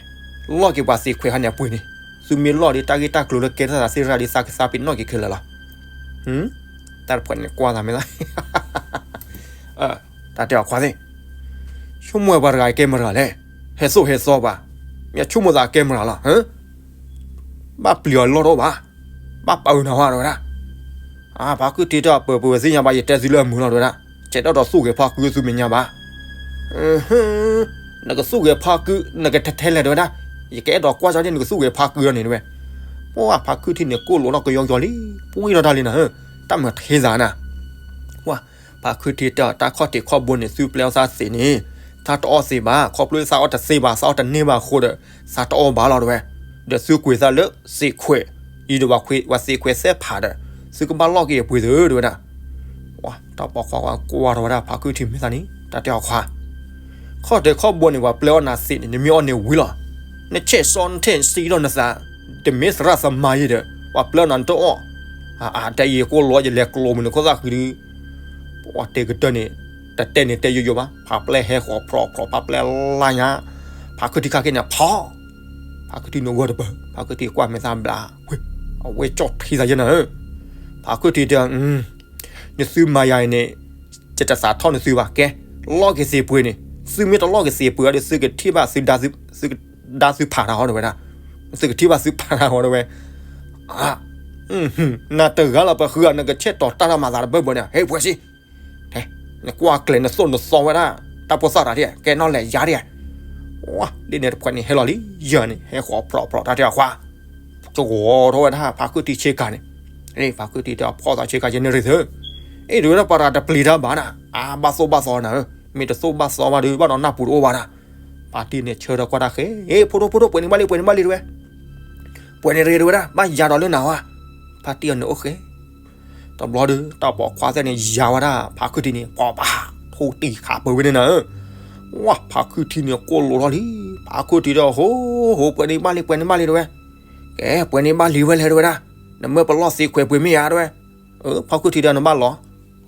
လီၢ်က့ၤပှၤစ့းခွဲးခါန့ၣ်အပှ့ၤန့ၣ်, သုမ့ၢ်လီၢ်ဒီးတၢ်ဂ့ၢ်တၢ်ကျိၤလၢကဲထီၣ်သးသ့ၣ်ရၣ်ဒီးသးကသးပ့ၤနီၣ်က့ၤခဲလၢာ်လီၤ, တၢ်တဖှဲးန့ၣ်ကွၢ်သးမ့ၢ်သး တၢ်တဲအီၤခွါသ့ၣ်, ဆိကမိၣ်ဝဲပှၤတဂၤအကဲမတၤလဲၣ်, ဟဲသိၣ်ဟဲသီပှၤ, မ့ၢ်ဆိကမိၣ်သးအကဲမတၤလီၤ, ဟၢ, ဘၣ်ပျံၤအီၤလီၢ်တအိၣ်ဘၣ်, ဘၣ်ပာ်အုးနၤဝဲတဲဝဲဒၣ်, အါ ဖါခုထံတဲအီၤ ပၢၤပၢၤဝဲသ့ၣ်ညါဘၣ် ယတဲသုလၢအမုာ်လီၤတဲဝဲဒၣ်, ကဲထီၣ်ဒီးသူၣ်ဂဲၤဖီကုသုမဲာ်ညါဘၣ်, နကသူၣ်ဂဲၤဖီကု နကထဲထဲလဲၣ်တဲဝဲဒၣ်, ယကအဲၣ်ဒိးကွၢ်ကၢန့ၣ် နကသူၣ်ဂဲၤဖီကုအီၤန့ၣ်တဲဝဲ, ပှၢ်ဖါခုထံန့ၣ် ကိၣ်လိာ်ထီၣ်ကယီကယီလံ, ပှံထီၣ်တၢ်လံနၤဧၢ, တၢ်မၤထဲသးနၤ ဝါ, ဖါခုထံတဲအီၤ တၢ်ခီၣ်ထံးခီၣ်ဘိန့ၣ် သုပျဲအီၣ်သးသ့းန့ၣ်, သးတအီၣ်သ့ဘၣ်, ခီဖျိသးအီၣ်တသ့ဘၣ်, သးအီၣ်တန့ၢ်ဘၣ်အဃိဒီး, သးတအီၣ်ဘၣ်လီၤတဲဝဲ, ဒီးသုကွံာ်သးလၢသ့းခွဲး, အံၤဒီးပှၤသ့းခွဲးသဲဖးဒီး, သုကဘၣ်လီၢ်က့ၤအပှ့ၤသုတဲဝဲဒၣ်, ဝါ, တၢ်ပိာ်ခွါကွၢ်ထီၣ်ဝဲဒၣ်ဖါခုထံမဲာ်သးန့ၣ် တၢ်တဲအီၤခွါ ခီၣ်ထံးခီၣ်ဘိန့ၣ် ပှၤပျဲအီၣ်နၤသ့းန့ၣ် နမ့ၢ်အီၣ်န့ၣ်ဝံၤလီၤ, နဆဲးစီနဆဲးစံးထီၣ်နသး, တမ့ၢ်သရၣ်သမါယဲဒီး, ပှၤပျဲအီၣ်နၤနတအီၣ်, အတဲယကိၣ်လိာ်ယလဲၤကျိးမုၢ်နခိၣ်သၣ်ဃံဒု, ပှၤတဲကတၢၢ်န့ၣ်, တတဲန့ၣ်တဲယိယိဘၣ်, ဖါပျဲဟဲဃီၤဖျိးဖျိး ဖါပျဲလါညါ, ဖါခုထံခါက့ၤန့ၣ်ဖီ ဖါခုထံန့ၣ်ဂီၢ်တပၢၢ်, ဖါခုထံကွၢ်မဲာ်သးဘျါ, ဝ့ၢ်, အဝဲကၠီၣ်ထံသးယဲနၤဧၢ, ဖါခုထံတဲ, နသုမၤယၤအံၤန့ၣ်, ယတသးထီၣ်နသုဘၣ်, ကဲ, လီၢ်က့ၤသ့းပှ့ၤန့ၣ်, သုမ့ၢ်တလီၢ်က့ၤသ့းပှ့ၤဒီး သုကထံၣ်ဘၣ်သု, ဒါသုဖးတၢ်ဟီတဲဝဲဒၣ်, သုကထံၣ်ဘၣ်သုဖးတၢ်ဟီတဲဝဲ, နတဂၤလီၤပဃုအီၤ နကဆဲးတီၤတၢ်တၢ်မၤသးတဘၢဘၢန့ၣ် ဟဲပှဲၤစံ နကွၢ်ကျဲၤနသိၣ်နသီဝဲဒၣ်, တၢ်ဖိသၣ်တၢ်ဒ်, ကဲနီၣ်လဲၤယါဒ်, ဝါ, ဒ်န့ၣ်တဖှဲးန့ၣ်ဟဲလီၤလံ, ယၤန့ၣ် ဟဲဃီၤဖျိးဖျိးတၢ်တဲအီၤခွါ, ကဂီၤထီၣ်ဝဲဒၣ်ဖါခုထံဆ့ကၤန့ၣ်, ဖါခုထံတဲအီၤဖီသးဆ့ကၤယဲန့ၣ်ရ့ၣ်သု, အ့ၣ်ဒုးဝဲဒၣ်ပှၤတၢ်တပျံၤတၢ်ဘၣ်နၤ, အါဘၣ်သိၣ်ဘၣ်သီနၤဧၢ, မ့ၢ်တသိၣ်ဘၣ်သီဘၣ်ဒီး ဘၣ်ဒီးနၢ်ပူၤတအိၣ်ဘၣ်နၤ, ဖါတံၢ်န့ၣ်ဆၢထၢၣ်ကွၢ်တၢ်ဃဲ, ဖိဒိၣ်ဖိဒိၣ် ပှဲၤန့ၢ်ဘၣ်လံ ပှဲၤန့ၢ်ဘၣ်လံတဲဝဲ, ပှဲၤန့ၢ်ရ့ၣ်တဲဝဲဒၣ် ဘၣ်ယၤဒီးလၢနၤဝဲ, ဖါတံၢ်အီၤန့ၣ်အိၣ်ဃဲ တဘျီဒီး တၢ်ပိာ်ခွါသ့ၣ်န့ၣ် ယၤဝဲဒၣ်ဖါခုထံန့ၣ် ပှၤပာ်ထူတံၢ်ခးပၢၤဝဲန့ၣ်နၤဧၢ, ဝါ ဖါခုထံန့ၣ်ကိၣ်လိာ်ထီၣ်လံ, ဖါခုထံဒီး ဟိဟိ ပှဲၤန့ၢ်ဘၣ်လံ ပှဲၤန့ၢ်ဘၣ်လံတဲဝဲ, ကဲ ပှဲၤန့ၢ်ဘၣ်လံဝဲလဲၣ်တဲဝဲဒၣ်, နမ့ၢ်ပလီၢ်သ့ခွဲးပှ့ၤမ့ၢ်ဧါတဲဝဲ, ဖါခုထံဒီးနဘၣ်လီၤ,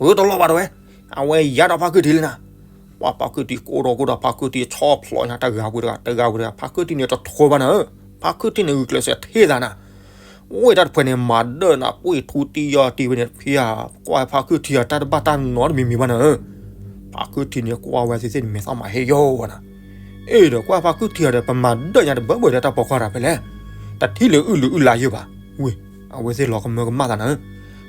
အတလီၢ်ဘၣ်တဲဝဲ, အဝဲယၤဒီးဖါခုထံလံနၤ, ဝါ ဖါခုထံကိၣ်ဒီးကိၣ်ဒီး ဖါခုထံဆီဖျိးညါ တဂၤပူၤတဂၤ တဂၤပူၤတဂၤ ဖါခုထံန့ၣ်တထိဘၣ်နၤဧၢ, ဖါခုထံန့ၣ်ဂုာ်ကျဲးစၢးထဲသးနၤ ဝဲတၢ်တဖှဲးန့ၣ် မၤဒၢၣ်နၤ ပှ့ၤထူတံၢ်ယီၤတံၢ်ဝဲန့ၣ် ဖံဧၢ, ကွၢ်ဖါခုထံဧၢ တၢ်တဘၣ်တၢ်နီတမံၤမံၤဘၣ်နၤဧၢ, ဖါခုထံန့ၣ် ကွၢ်ဝဲသ့ၣ်သ့ၣ်န့ၣ် မဲာ်သၣ်မၤဟ့ယိာ်ဝဲနၤ, အ့ၣ်ဒီးကွၢ်ဖါခုထံဧၢဒီး ပမၤဒၢၣ်ညါတဘၣ်ဘၣ်ဒီး တၢ်ပိာ်ခွါတၢ်ဖဲလဲၣ်, တထံၣ်လၢအုၣ်လုာ်အုၣ်လါယိာ်ဘၣ်, ဝ့ၢ်, အဝဲသ့ၣ်လီၤကမၢကမၣ်သးနၤဧၢ,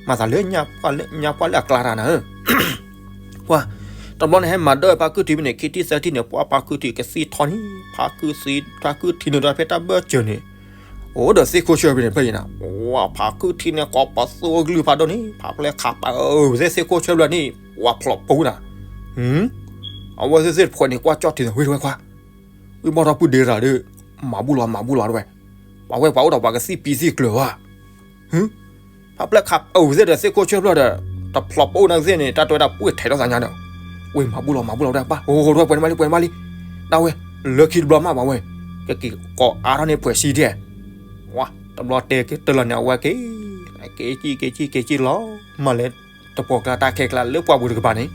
မၤသးလၢ ညါပှၢ်လၢအကျါတၢ်နၤဧၢ ပှၤ, တဘျီန့ၣ် ဟဲမၤဒၢၣ်ဖါခုထံဖဲန့ၣ် ခံထံၣ်သၢထံၣ်န့ၣ် ပှၤဖါခုထံကသံၣ်ထီၣ်န့ၣ် ဖါခုထံ, ဖါခုထံန့ၣ်ဒီးဖဲတၢ်ဘၢၣ်စၢၤန့ၣ်, အိၣ်ဒီးသ့ၣ်ခိၣ်ဆၢဖဲန့ၣ်ဖဲအံၤနၤ, ဝါ ဖါခုထံန့ၣ် ကိးပသူအကလုၢ်ဖးဒိၣ်န့ၣ် ဖါပျဲခးပာ်အုးဝဲသ့ၣ်ခိၣ်ဆၢဖျၢၣ်န့ၣ် ဝါဖျိးပူၤနၤ, အဝဲသ့ၣ်သ့ၣ်တဖှဲးန့ၣ် ကွၢ်ကၠီၣ်ထံသးဝဲတဝဲခွါ, ဝံၢ်ဘီၣ်ထီၣ်ပုၢ်ဒ့ရၤဒီး, မၤဘူၣ်လီၤ မၤဘူၣ်လီၤတဝဲ, ပှၤဝဲပှၤအိၣ်ဒီးပှၤကသံၣ်ပံသံၣ်ကျၢၤဧါ ဖါပျဲခးအုးဝဲသ့ၣ်ဒီးသ့ၣ်ခိၣ်ဆၢဖျၢၣ်ဒီး, တဖျိးပအိၣ်နၤသ့ၣ်န့ၣ် တၢ်တဲဝဲဒၣ်ပှ့ၤထဲးထီၣ်သးညါဒီး, ဝဲမၤဘူၣ်လီၤ မၤဘူၣ်လီၤဝဲဒၣ် ပၢ် အိၣ်အိၣ်တဝဲ ပှဲၤန့ၢ်ဘၣ်လံ ပှဲၤန့ၢ်ဘၣ်လံ, ဒၣ်ဝဲ, လၢခံတဘျီမးပှၤဝဲ, ကက့ၤကိးအါထီၣ်န့ၢ်ပှဲၤစံဒဲး, ဝါ တဘျီတဲက့ၤတလီၤန့ၣ် အဝဲက့ၤ, က့ၤကံၣ်က့ၤကံၣ်က့ၤကံၣ်လီၤ, မၤလဲၤတပိာ်ကျါတၢ်ခဲကျါလၢပှၢ်ပူၤတကပၤန့ၣ်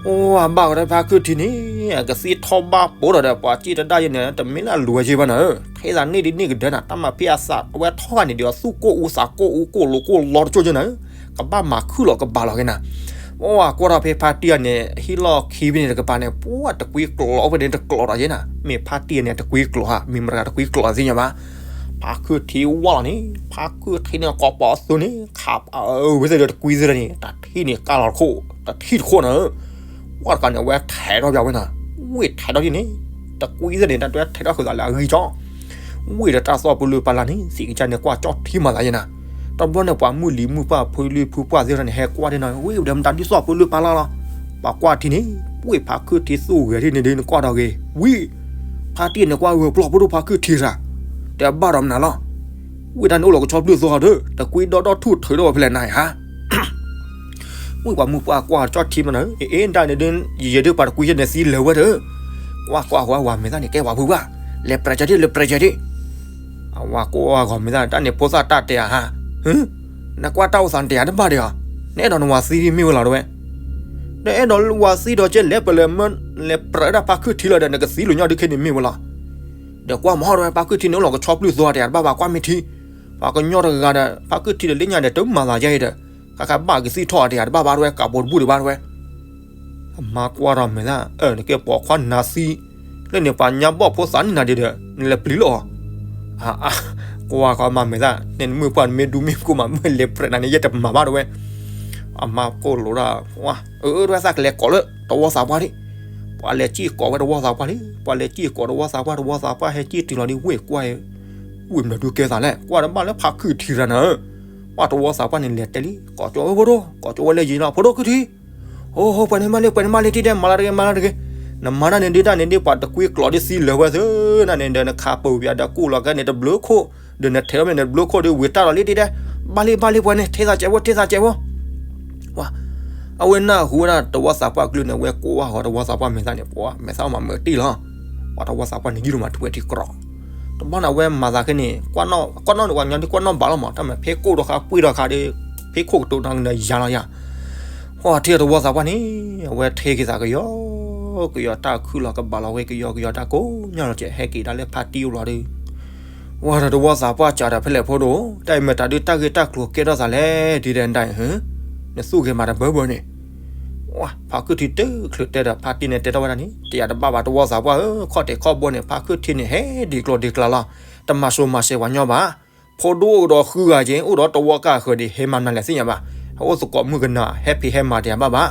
အိၣ်အဘၣ်ဝဲဒၣ်ဖါခုထံန့ၣ်, အကသံၣ်ထီၣ်ဘၣ်ပိာ်ဒီးဒီး ပှၤစံၣ်တဒၣ်ယဲန့ၣ် တမ့ၢ်လၢအလူၤဝဲယဲဘၣ်နၤဧၢ, ထဲသးန့ၢ်ဒ်န့ၣ်ကဒၢနၤ, တၢ်မၤဖံးအသးအဝဲထီၣ်ဂၤန့ၣ်ဒီး သူၣ်ကိၢ်အူသးကိၢ်အူကိၢ်လိၤကိၢ်လီတကၠိယဲနၤဧၢ, ကဘၣ်မၤခုၣ်လီၤကဘၣ်လီၤက့ၤနၤ, အိၣ်အကွၢ်ထီၣ်ဖဲဖါတံၢ်အန့ၣ် ဟံၣ်လီၢ်ခံဖဲန့ၣ်တကပၤန့ၣ် ပှၤတကွံကျိးအိၣ်ဖဲန့ၣ်တကျိးဒီးယဲနၤ, မ့ၢ်ဖါတံၢ်အန့ၣ်တကွံကျိးဧါ မ့ၢ်မတၤတဂၤတကွံကျိးသ့ၣ်ညါဘၣ်, ဖါခုထံဝါလီၤန့ၣ် ဖါခုထံန့ၣ် ကိးပသူန့ၣ် ခးပာ်အုးဝဲသ့ၣ်ဒီးတကွံသ့ၣ်န့ၣ် တထံၣ်န့ၣ်ကၢ်လီၤတခိၣ်, တထံၣ်တခိၣ်နၤဧၢ, ပှၤတဂၤန့ၣ် အဝဲထဲးထီၣ်ပၠးဝဲနၤ, ဝံၢ်ထဲးထီၣ်ဒ်န့ၣ်, တကွံသ့ၣ်န့ၣ် တၢ်တွဲထဲးထီၣ်ဃုာ်သးလၢအဂံၢ်ကၠီ, ဝံၢ်ဒီးတၢ်သီၣ်ပလုၢ်ပာ်လၢ်န့ၣ် သံကစၢ်န့ၣ် ကွၢ်ကၠီၣ်ထံမၤသးယဲနၤ, တဘျီန့ၣ် ပှၤမုၢ်လံၤမုၢ်ပှၢ်ဖုလံၤဖုပှၢ်သ့ၣ်န့ၣ် ဟဲကွၢ်ဒ်န့ၣ် ဝံၢ်ဒီးမတၤဒုးသီၣ်ပလုၢ်ပာ်လၢ်လီၤ, ပှၤကွၢ်ထံန့ၣ် ဝံၢ်ဖါခုထံသူၣ်ဂဲၤထံၣ်န့ၣ်ဒုးနကွၢ်ဒီးဂ့ၤ, ဝံၢ် ဖါတံၢ်န့ၣ်ကွၢ်ဂၢၢ်ပျီၢ်ဖိဒိၣ်ဖါခုထံရၤ, တဲဘၣ်ဒီးမနုၤလီၤ, ဝံၢ်တၢ်န့ၣ်အိၣ်လီၤကဆီဖျုၢ်သီဒီး တကွံဒီဒီထူၣ်ထုးထီၣ်ဝဲဖဲလဲၣ်နၤဧါ ဝံၢ်ပှၤမုၢ်ပှၢ်ကွၢ်ကၠီၣ်ထံမနၤ, အ့ အ့ ဒၣ်န့ၣ်ဒုး ယဲဒုးပှၤတကွံယဲန့ၣ်သံလၢာ်ဝဲဒီး, ကွၢ်ကွၢ်ဝဲဝၤမဲာ်သၣ်န့ၣ် ကဲဝၤဖုဘၣ်, လဲၤပြးကၠီၣ်ဒံး လဲၤပြးကၠီၣ်ဒံး, အဝၤကိးဂီၤမဲာ်သၣ်န့ၣ် တၢ်န့ၣ်ဖိသၣ်တၢ်တဲဧါဟါ, နကွၢ်တၢ်အိၣ်သးန့ၣ်တယၤတဘၣ်ဒီးဧါ, နအဲၣ်ဒိးနဝၤသံဒ်မ့ၢ်ဝဲလီၤတဝဲ, ဒီးအဲၣ်ဒိးဝၤသံဒီးကဲလဲၤပလဲၤမၢ လဲၤပြးဒၣ်ဖါခုထံလီၤဒီး နကသံလိာ်ညီဒုးခဲန့ၣ်မ့ၢ်ဝဲလီၤ ဒီးကွၢ်မဟီၣ်တဝဲ ဖါခုထံန့ၣ်အိၣ်လီၤကဆီဖျုၢ်သီတယၤတဘၣ်ဘၣ် ကွၢ်မ့ၢ်ထံ, ပှၤကညီတဂၤဒီး ဖါခုထံဒီးလၢညါဒီး တမၤသးယါအံၤဒီး ကကဘၣ်ကသံၣ်ထီၣ်တယၤတဘၣ်ဘၣ်တဝဲ ကးပိာ်တဘူၣ်ဒံးဘၣ်တဝဲ, အမါကွၢ်ထီၣ်မဲာ်သၣ်, အၢ နကဲပိာ်ခွါနၤသံ, လၢန့ၣ်ပှၤညါဘီၣ်ဖိသးန့ၢ်နၤဒ်ဒီး နလဲၤပျံၤလၢအီၤ, အါ, ကွၢ်ဃီမၤမဲာ်သၣ်, နမ့ၢ်ပှၢ်နမ့ၢ်ဒူမ့ၢ်ကိၢ်မး မ့ၢ်လဲၤပြဲးနၤန့ၣ် ယဲတမၤဘၣ်တဝဲ, အမါကိၢ်လိာ်ဒၣ်, အၢ တဝဲသးကလဲၤကိးလၢတဝီသးပှၢ်လံ, ပှၤလဲၤစံၣ်ကိးဝဲတဝီသးပှၢ်လံ, ပှၤလဲၤစံၣ်ကိးတဝီသးပှၢ်, တဝီသးပှၢ်ဟဲစံၣ်တုၤလီၤဒ်ဝ့ၢ်ကွၢ်, ဝ့ၢ်မနုၤဒုကဲသးလဲၣ်, ကွၢ်တဘၣ်လၢဖါခုၣ်ထံရၤနၤ, ပှၤတဝီသးပှၢ်န့ၣ်လဲၤတဲလံ, ကိးကၠီဝဲဖိဒိၣ်, ကိးကၠီဝဲလၢယံၤလီၤ, ဖိဒိၣ်ခုၣ်ထံ ဟိ ဟိ ပှၤန့ၣ်မၤလံ ပှၤန့ၣ်မၤလံ တံၤဒဲး မၤလၢတဂ့ၤ မၤလၢတဂ့ၤ, နမၤတၢ်န့ၣ်ဒုးတၢ်န့ၣ်ဒုး ပှၤတကွံကျိာ်ဒ်သံလၢာ်ဝဲသ့ၣ်, နန့ၣ်ဒီးနခးပၢၤပၠးဒီးကူၣ်လီၤကဲန့ၣ်တဘျုးခိၣ်, ဒီးနထဲးအီၤမ့ၢ်န့ၣ်တဘျုးခိၣ်ဒုး ဝံၤတၢ်လီၤလံ တံၤဒဲး, ဘၣ်လံ ဘၣ်လံ ပှၤန့ၣ် ထဲသးကဲးဖိ ထဲသးကဲးဖိ, ပှၤ အဝဲနၢ်ဟူဝဲဒၣ်တဝီသးပှၢ်ကျိာ်န့ၣ် အဝဲကွၢ်ဃီတဝီသးပှၢ်မဲာ်သၣ်န့ၣ် ပှၤမဲာ်သၣ်မၤမုာ်တံၢ်လီၤ, ပှၤတဝီသးပှၢ်န့ၣ် ယံၢ်လီၤမးထွဲထံကြီ, တဘျီန့ၣ် အဝဲမၤသးခဲန့ၣ် ကွၢ်နီၣ် ကွၢ်နီၣ်န့ၣ် ပှၤညီဒုးကွၢ်နီၣ်ဘၣ်လီၤမး တၢ်မၤဖဲကိၣ်ဒီးဃါပှ့ၤဒီးဃါဒီး ဖဲခိၣ်ကတိၤတၢ်ကနၢၤယၤလီၤယၤ ပှၤထံၣ်တဝီသးပှၢ်န့ၣ် အဝဲထဲက့ၤသးကယီကယီ တၢ်ခုၣ်လီၤကဘၣ်လီၤဝဲကယီကယီ တၢ်ကိးညါလီၤကဲ ဟဲက့ၤဒၣ်လၢဖါတံၢ်အိၣ်လီၤဒီး ဝဲဒီးတဝီသးပှၢ်စးဒီးဖဲလဲၣ်ဖိဒိၣ်, တၢ်အံၤမ့ၢ်တၢ်ဒုးတၢ်ဂ့ၢ်တၢ်ကျိၤကဲထီၣ်သးလဲၣ် ဒ်ဒဲးဒၣ်အံၤ, နသူၣ်ဂ့ၤမးတဘၢဘၢန့ၣ်, ဝဲ ဖါခုၣ်ထံတချုးတဲဒီးဖါတံၢ်န့ၣ် တဲထီၣ်ဝဲဒၣ်န့ၣ် တယၤတဘၣ်ဘၣ်တဝီသးပှၢ်ဧၢ, ခီၣ်တဲာ်ခီၣ်ဘီန့ၣ် ဖါခုၣ်ထံန့ၣ် ဟဲဒံးကျိၤဒံးကျါလီၤ, တမၤစိၤမၤစဲးပှၤညီဘၣ် ဖိဒိၣ်အိၣ်ဒီးဃုဂၤက့ၤ အိၣ်ဒီးတဝီကၢ်ဃၢၤဒံး ဟဲမၤနၤလဲၣ်သ့ၣ်ညါဘၣ်, ဟဲအိၣ်သကိးမုၣ်ကနၤ ဟဲဖံးဟဲမၤတယၤဘၣ်ဘၣ်,